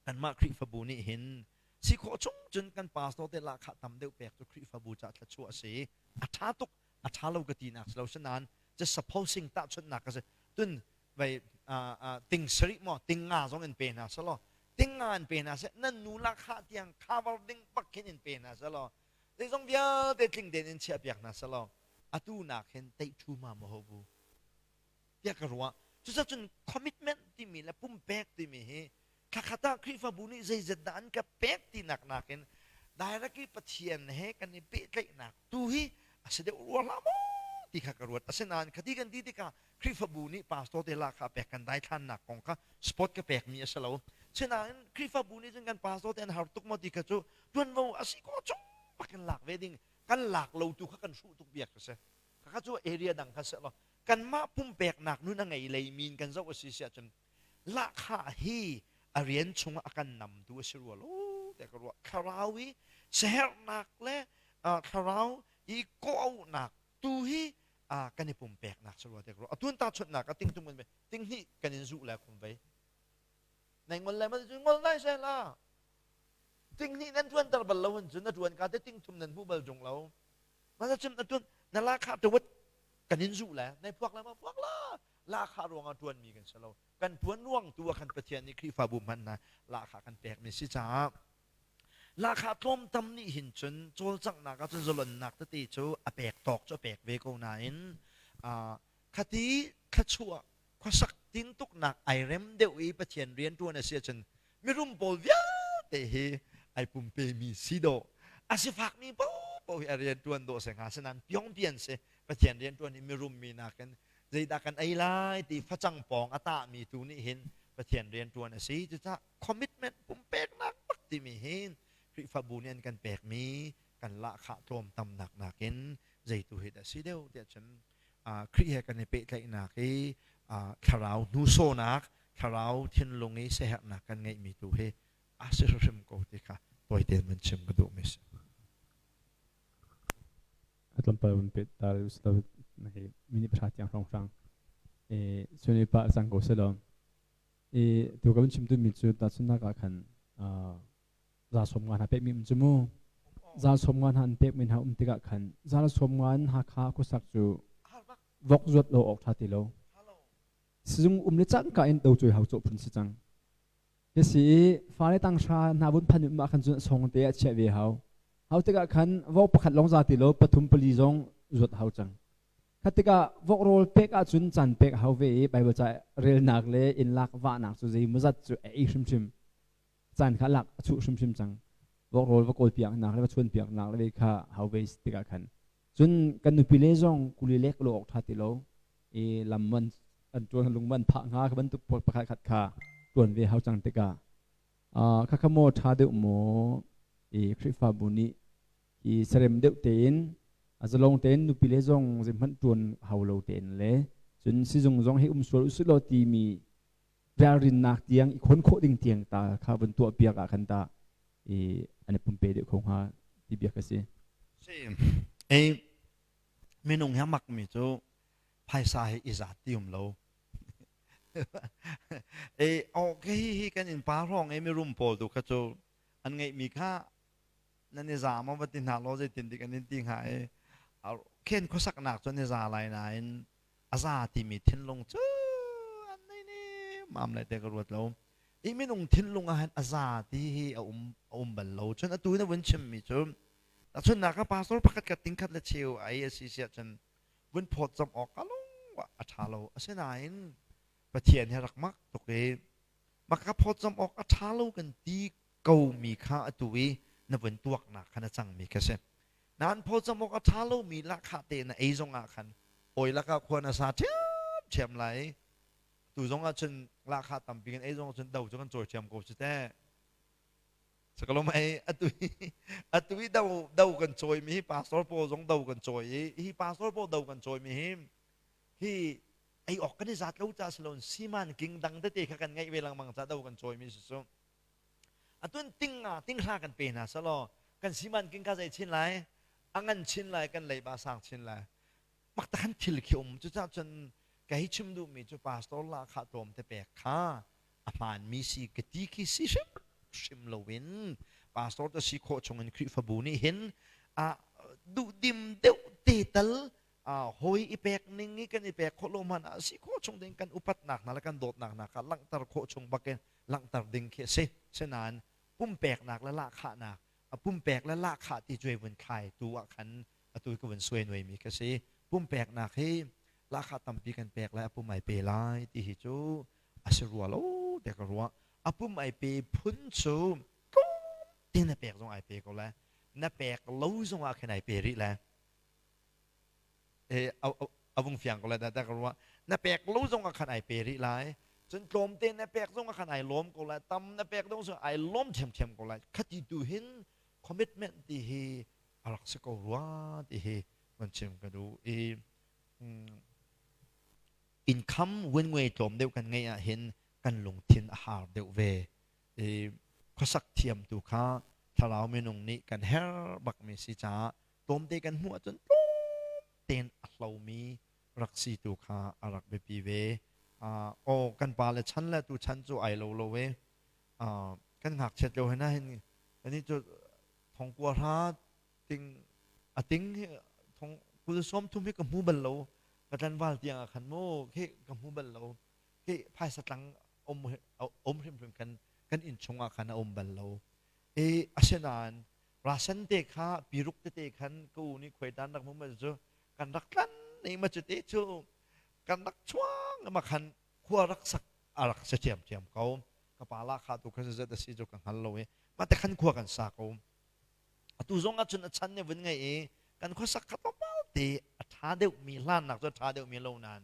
kanmah Khrihfabu nih hin si khawh chung cun kan pastor te lahkhah tam deuh pek cu Khrihfabu caah thluachuah a si. A ṭha tuk, a ṭha lo ka tinak si lo, sinain just supposing tahchunhnak ka si. Tun vei ting sarih maw ting nga zong in pe hna selaw, ting nga in pe hna seh, nan nu lahkhah tiang cover ding bak khin in pe hna selaw, zeizong vialte tling tein in chiah piak hna selaw, atu nak hin teih ṭhu ma maw ho bu tiah ka ruah. Cucacun commitment timi le pumpek timi hi thlakhat ah Khrihfabu nih zeizat dah an ka pek tinak nakin directly Pathian he kan i pehtlaihnak tu hi a si deuh rua hlah maw ti kha ka ruat. Asinain khati kan ti tikah Khrihfabu nih pastor te lahkhah pek kan daithlannak kong kha spot ka pekmi a si lo. Sinain Khrihfabu nih cun kan pastor te an har tuk maw ti kha cu tuanvo a si ko chung bak in lak ve ding kan lak lo tu kha kan hruh tuk biak ka si. Kha cu area dang kha seh law kanmah pumpeknak nun a ngei lei min kan zoh a si si ahcun lahkhah hi a rian chungah a kan namtu a si rua lo tiah ka ruah. Thlarau i siaherhnak le thlarau i kawhauhnak tu hi kan i pumpeknak si rua tiah ka ruah. Atuan tahchunhnak ah tingtung kan tinghnih kan in zuh le khum vei. Nai ngol le ma cu ngol nai se la. Tinghnih nan tuanter bal lo hun cun na tuan ka te tingthum nan hmu bal jung lo. Ma cun atuan na lahkhah tawat kan in zuh le nai phuak le ma phuak la. Lahkhah ruangah tuanmi kan si lo. Kan tuan ruang tu ah khan Pathian nih Khrihfabu hman na lahkhah kan pekmi si caah lahkhah tlawmtam nih hin cun cawlcanghnak ah cun zalonnak tete cu a pek tawk cu a pek ve ko nain khati thluachuah khuasak tintuknak ai rem deuh i Pathian rian ṭuan a si ahcun mirum pawl vialte hi ai pumpemi si dawh a sifakmi paohpaoh hi a rian ṭuan dawh se hnga. Sinain piongpian si Pathian rian ṭuan hi mirum mi nakin zeidah kan ei lai ti facang pawng a tahmi tu nih hin Pathian rian ṭuan a si. Cucaah commitment pumpeknak bak timi hi Khrihfabu nih an kan pekmi kan lahkhah tlawmtamnak nakin zeitu hi dah si deuh tiah cun Khrih he kan i pehtlaihnak i thlarau hnusawnak, thlarau thinlung i siaherhnak kan ngeihmi tu hi a si hrimhrim ko ti kha tawite in van chim ka duhmi si. Tlawmpal vun pet ta uslo hei minute pahra tiang hrawng hrang e suni pa cang ko selaw e tu ka vun chim tu mi cu tahchunhnak ah khan za sawm nga hna pek mi um cu mu. Za sawm nga hna an pek mi hna um tikah khan za sawm nga in Hakha khuasak cu vok zuat lo awk tha ti lo. Sizung um le cangka in do cuai hau cawh phun si cang. Hi si i fale tanghra hna vun phan um ah khan cun song te a chiah ve hau. Hau tikah khan vok pakhat lawng za ti lo, pathum pali zong zuat hau cang. Kha tikah vok rawl pek ahcun caan pek hau ve i Bible ca relnak le inn lak vahnak cu zei mawzat cu a ei hrimhrim. Caan kha lak a chuh hrimhrim cang. Vok rawl va kawl piaknak le va chuan piaknak le ve kha hau ve tikah khan. Cun kan nupi le zong kuli lek lo awk ṭha ti lo. I lam man an ṭuan lung man phah hnga kha bantuk pakhat khat kha ṭuan ve hau cang tikah khakha maw ṭha deuh maw i Khrihfabu nih i serem deuh tein a zalong tein nupi le zong zeihmanh ṭuan hau lo tein le cun sizung zong hi um sual usih law timi ralrinnak tiang i khon khawh ding tiang ta kha vun tuah piak ah khan ta i an i pumpe deuh kho hnga ti bia ka si. Si. Ei minung hi mak mi cu phaisa hi i zat ti um lo. Ei okay hi kan innpa hrawng i mirum pawl tu kha cu an ngeihmi kha. Nan i za maw va ti hna law zeitin dik an in ti hnga i khen khuasaknak cu an i za lai nain a za timi thinlung cu an nei ne mam lai te ka ruat lo. I minung thinlung ah hin a za ti hi a um a um bal lo. Cun atu na vun chimmi cu tahchunhnak ah pastor pakhat ka tingkhat le cheu ai a si siah cun vun phawt zam awk ka lung a ṭha lo. Asinain Pathian he rak mak tuk i maka ka phawt zam awk a ṭha lo kan ti komi kha atu i na vun tuaknak khan a cangmi kha si. Nain phawtzam awk a ṭha lomi lahkhah te na ei zongah khan hawi lakah khua na sa ṭhiamṭhiam lai. Tu zong ah cun lahkhah tampi kan ei zong ah cun do cu kan cawi ṭhiam ko cu teh. Sakalom ei atu i atu i do do kan cawimi hi pastor pawl zong do kan cawi i hi pastor pawl do kan cawimi hi hi ei awk kan i zat lo ca si loin siman king dang tete kha kan ngeih ve lengmang ca do kan cawimi si cu. Atun ting nga ting hla kan pe hna selaw kan siman king ka zei chin lai a ngan chin lai kan leiba sang chin lai mak ta khan thil khi um cu cun ka hi chim duh mi cu pastor la kha tlawm te pek kha a hmaan mi si ka ti khi si hrim hrim loin pastor te si khawh chung in Khrihfabu nih hin a duhdim deuh te tal hawi i pek ning i kan i pek khawh lo hmanh ah si khawh chung ding kan upatnak hna le kan dawtnak hna kha langhter khawh chung bakin langhter ding khi a si. Sinain pumpeknak le lahkhahnak, a pumpek le lahkhah ti cuai vun thlai tu ah khan atu ka vun suai nuaimi ka si. Pumpeknak hi lahkhah tampi kan pek lai, a pum ai pe lai ti hi cu a si rua lo te ka ruah. A pum ai pe phun cu tlawm na pek zong ai pe ko lai. Na pek lo zong ah khin ai pe rih lai. A vung fiang ko lai dah ka ruah. Na pek lo zong ah khan ai pe rih lai. Cun tlawmte na pek zong ah khan ai lawm ko lai. Tam na pek dong zong ai lawm ṭhiamṭhiam ko lai. Khati tu hin commitment ti hi a rak si ko rua ti hi van chim ka duh i income win tlawm deuh kan ngeih ah hin kan lungthin a har deuh ve i khuasak thiam tu kha thlarau minung nih kan herh bakmi si caah tlawmte kan hmuh ahcun tlawm tein a hlomi rak si tu kha a rak biapi ve. Aw kan pa le chan le tu chan cu ai lo lo e. Kan ngakchiat lio hin hin ani cu thongkua hra ting a ting thong kul som thum hi ka hmu bal lo ka tlanval tiang ah khan mu khi ka hmu bal lo khi phaisa tlang om om hrimhrim kan kan inn chung ah khan a um bal lo e asinain Rasen te kha piruk tete khan ka u nih khuaitan rak hmu cu kan rak tlan ne ma cu te cu kan rak chuang ma khan khua rak sak a rak si ṭhiamṭhiam ko. Ka pa la kha tu khan zat a si cu ka hngal lo i mah te khan khua kan sa ko. Atu zong ah cun a chan ne vun ngei i kan khuasak kha tlawmpal te a ṭha deuhmi hlannak cu a ṭha deuhmi lo nain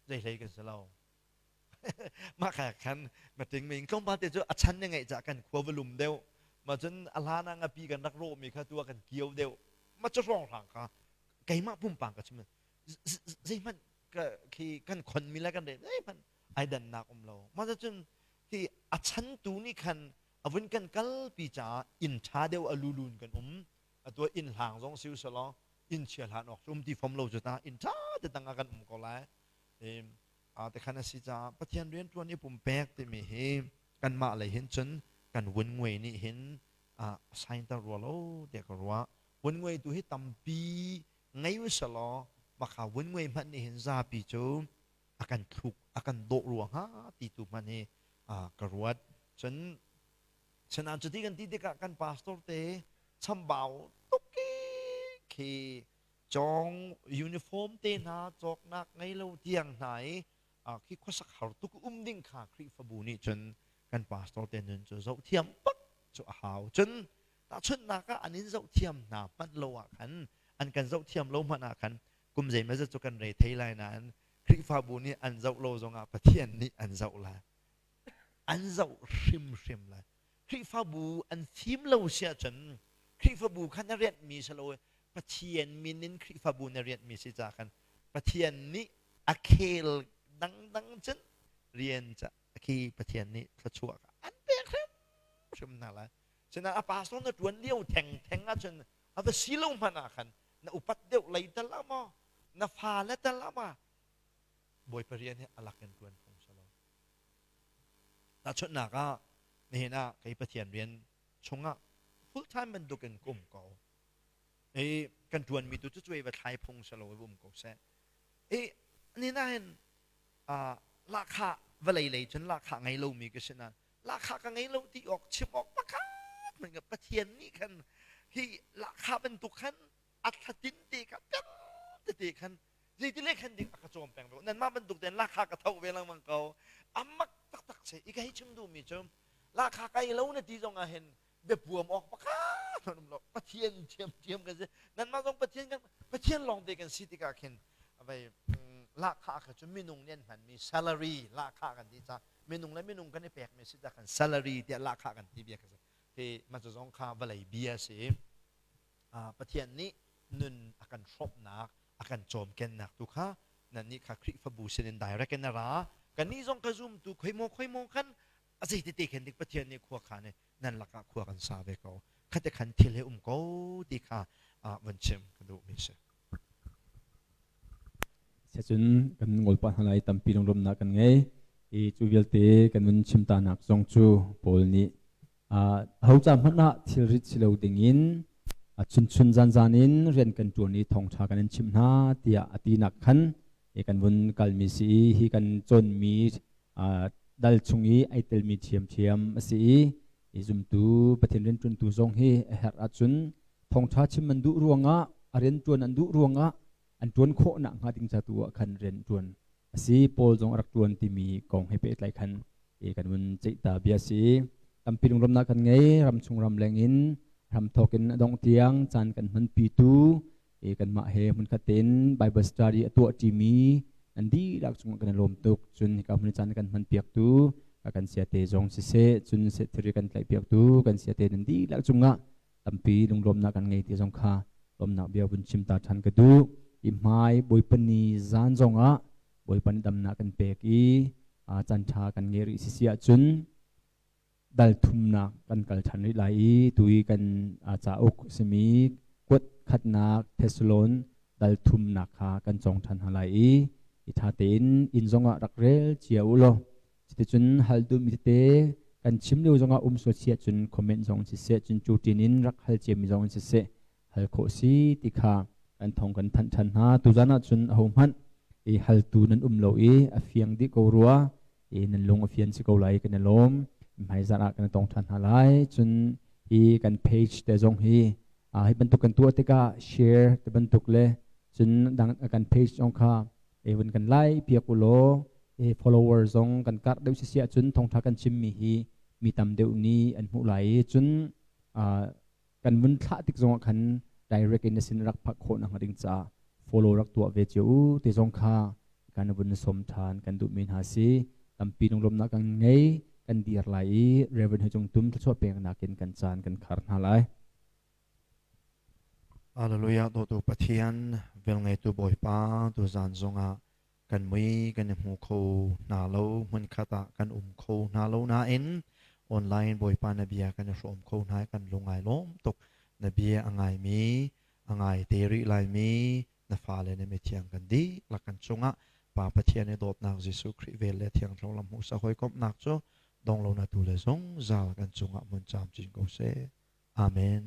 zei hlei kan si lo. Mah kha khan mating ming tlawmpal te cu a chan ne ngeih cah kan khua va lum deuh. Ma cun a hlan ah ngapi kan rak rawhmi kha tu ah kan kio deuh. Ma cu hrawnghrang kha keimah pumpak ka chim zeihmanh khi kan khonmi le kan re zeihmanh ai dannak um lo. Ma cun khi a chantu nih khan a vun kan kalpi caah inn ṭha deuh a lulun kan um. Atu inn hlang zong si usalaw inn chia hlan awk cu um ti fom lo cu ta inn ṭha te tang ah kan um ko lai. Te khan a si caah Pathian rianṭuan i pumpek timi hi kanmah lei hin cun kan vun nguai nih hin a sainter rua lo tiah ka ruah. Vun nguai tu hi tampi ngei usalaw makha vun nguai hmanh nih hin zapi cu a kan thluk a kan dawh rua hnga ti tu hmanh hi ka ruat. Cun Sinain cuti kan ti tikah kan pastor te chambau tuk khi cawng uniform te hna cawknak ngei lo tiang hna i khi khuasak har tuk um ding kha Khrihfabu nih cun kan pastor te nun cu zohthiam bak cu a hau. Cun tahchunhnak ah an in zohthiam hna hmanh lo ah khan an kan zohthiam lo hmanh ah khan kum zeimazat cu kan re thei lai nain Khrihfabu nih an zoh lo zongah Pathian nih an zoh lai. An zoh hrimhrim lai. Khrihfabu an fim lo si ahcun Khrihfabu kha na rianhmi si lo Pathian min in Khrihfabu na rianhmi si caah khan Pathian nih a khel dangdang cun rian ca khi Pathian nih thluachuah an pek hrimhrim hna lai. Sinain a pastor na ṭuan lio thengtheng ahcun a va si lo hmanh ah khan na upat deuh lei tal ah maw na fale tal ah ma Bawipa rian hi a lak in ṭuan phung si lo. Tahchunhnak ah nihin ah kei Pathian rian chungah Full time bantuk in ka um ko. I kan ṭuanmi tu cu cuai va thlai phung si lo i um ko seh. I ni nain lahkhah vawlei lei cun lahkhah ngei lomi ka si nain lahkhah ka ngei lo ti awk chim awk pakhat hmanh Pathian nih khan hi lahkhah bantuk khan a thlatin te kha piang tete khan zeitile khan ding a ka cawm peng ve. Nanmah bantuk tein lahkhah ka tho ve lengmang ko. A mak taktak si. I ka hei chim duhmi cu lahkhah kai lo na ti zong ah hin biapuam awk pakhat hmanh um lo. Pathian ṭhiamṭhiam kan si. Nanmah zong Pathian kan Pathian lawng te kan si tikah khin vei lahkhah kha cu minung nih an hmanmi salary lahkhah kan ti ca minung le minung kan i pekmi si ca kan salary tiah lahkhah kan ti bia kha si. Hi mah cu zong kha vawlei bia si. Pathian nih nun a kan hrawmhnak, a kan cawmkennak tu kha nannih kha Khrihfabu sinin direct in a ra. Kannih zong ka zumtu khoimaw khoimaw khan a zeitete khan dik Pathian nih khua khan i nan lakah khua kan sa ve ko. Khate khan thil he um ko ti kha van chim ka duhmi si. Siacun kan ngol pah hna lai. Tampi lunglawmhnak kan ngei. I cu vialte kan vun chim ta nak zong cu Paul nih ho ca hmanh ah thilrit si lo dingin chunchun zanzan in rian kan ṭuan i thawngṭha kan in chimh hna tiah a tinak khan kan vun kalmi si i hi kan cawnmi dal chung i ai telmi ṭhiamṭhiam a si i zumtu Pathian rianṭuantu zong hi a herh ahcun thawngṭha chim an duh ruangah, a rianṭuan an duh ruangah an ṭuan khawh nakhnga ding ca tu ah khan rian ṭuan a si. Paul zong a rak ṭuan timi kong he pehtlai khan kan vun ceih ta bia si. Tampi lunglawmhnak kan ngei. Ramchung ramleng in hramthawk in a dongh tiang caan kan hmanpitu, kanmah he hmunkhat tein Bible study a tuah ṭimi nan dihlak cungah kan i lawm tuk. Cun hika hmun caan kan hmanpiaktu kan siate zong siseh, cun sehthiri kan tlaihpiaktu kan siate nan dihlak cungah tampi lunglawmhnak kan ngei ti zong kha lawmnak bia vun chim ta ṭhan ka duh. I hmai Bawipa ni zan zongah Bawipa nih damnak kan pek i caan ṭha kan ngei rih sisi ahcun dal thumnak kan kal ṭhan rih lai i tui kan cauk simi kuat khatnak Thessalon dal thumnak kha kan cawng ṭhan hna lai i i ṭha tein inn zongah rak rel cia u law, cuticun hal duhmi tete kan chim lio zongah um sual si ahcun comment zong siseh, cun cu ṭin in rak hal ciami zong in siseh, hal khawh si ti kha kan thong kan thanh ṭhan hna. Tuzan ahcun ahohmanh i haltu nan um lo i a fiang dih ko rua i nan lung a fian si ko lai, kan i lawm. Hmaizarh ah kan i tong ṭhan hna lai. Cun hi kan page te zong hi hi bantuk kan tuah tikah share te bantuk le cun dang kan page zong kha vun kan like piak u law, follower zong kan karh deuh sisi ahcun thawngṭha kan chimmi hi mi tam deuh nih an hmuh lai i cun kan vun thlah tik zongah khan direct in na sin rak phak khawh nakhnga ding caah follow rak tuah ve cio u ti zong kha kan vun som ṭhan kan duhmi hna si. Tampi lunglawmhnak kan ngei. Kan dir lai i Reverend He Cung Tum thluachuah peknak in kan caan kan khar hna lai. Hallelujah. Dawtu Pathian, velngeitu Bawipa, tuzan zongah kan mui kan i hmu kho hna lo, hmunkhat ah kan um kho hna lo nain online Bawipa na bia kan i hrawm kho hna i kan lung ai lawm tuk. Na bia a ngaimi, a ngai te rih laimi na fale, na mithiang kan dihlak kan cungah Pa Pathian i dawtnak, Jesuh Khrih vel le Thiang Thlarau lam hmuhsak hawikomhnak cu dong lo na tu le zungzal kan cungah hmun camcin ko seh. Amen.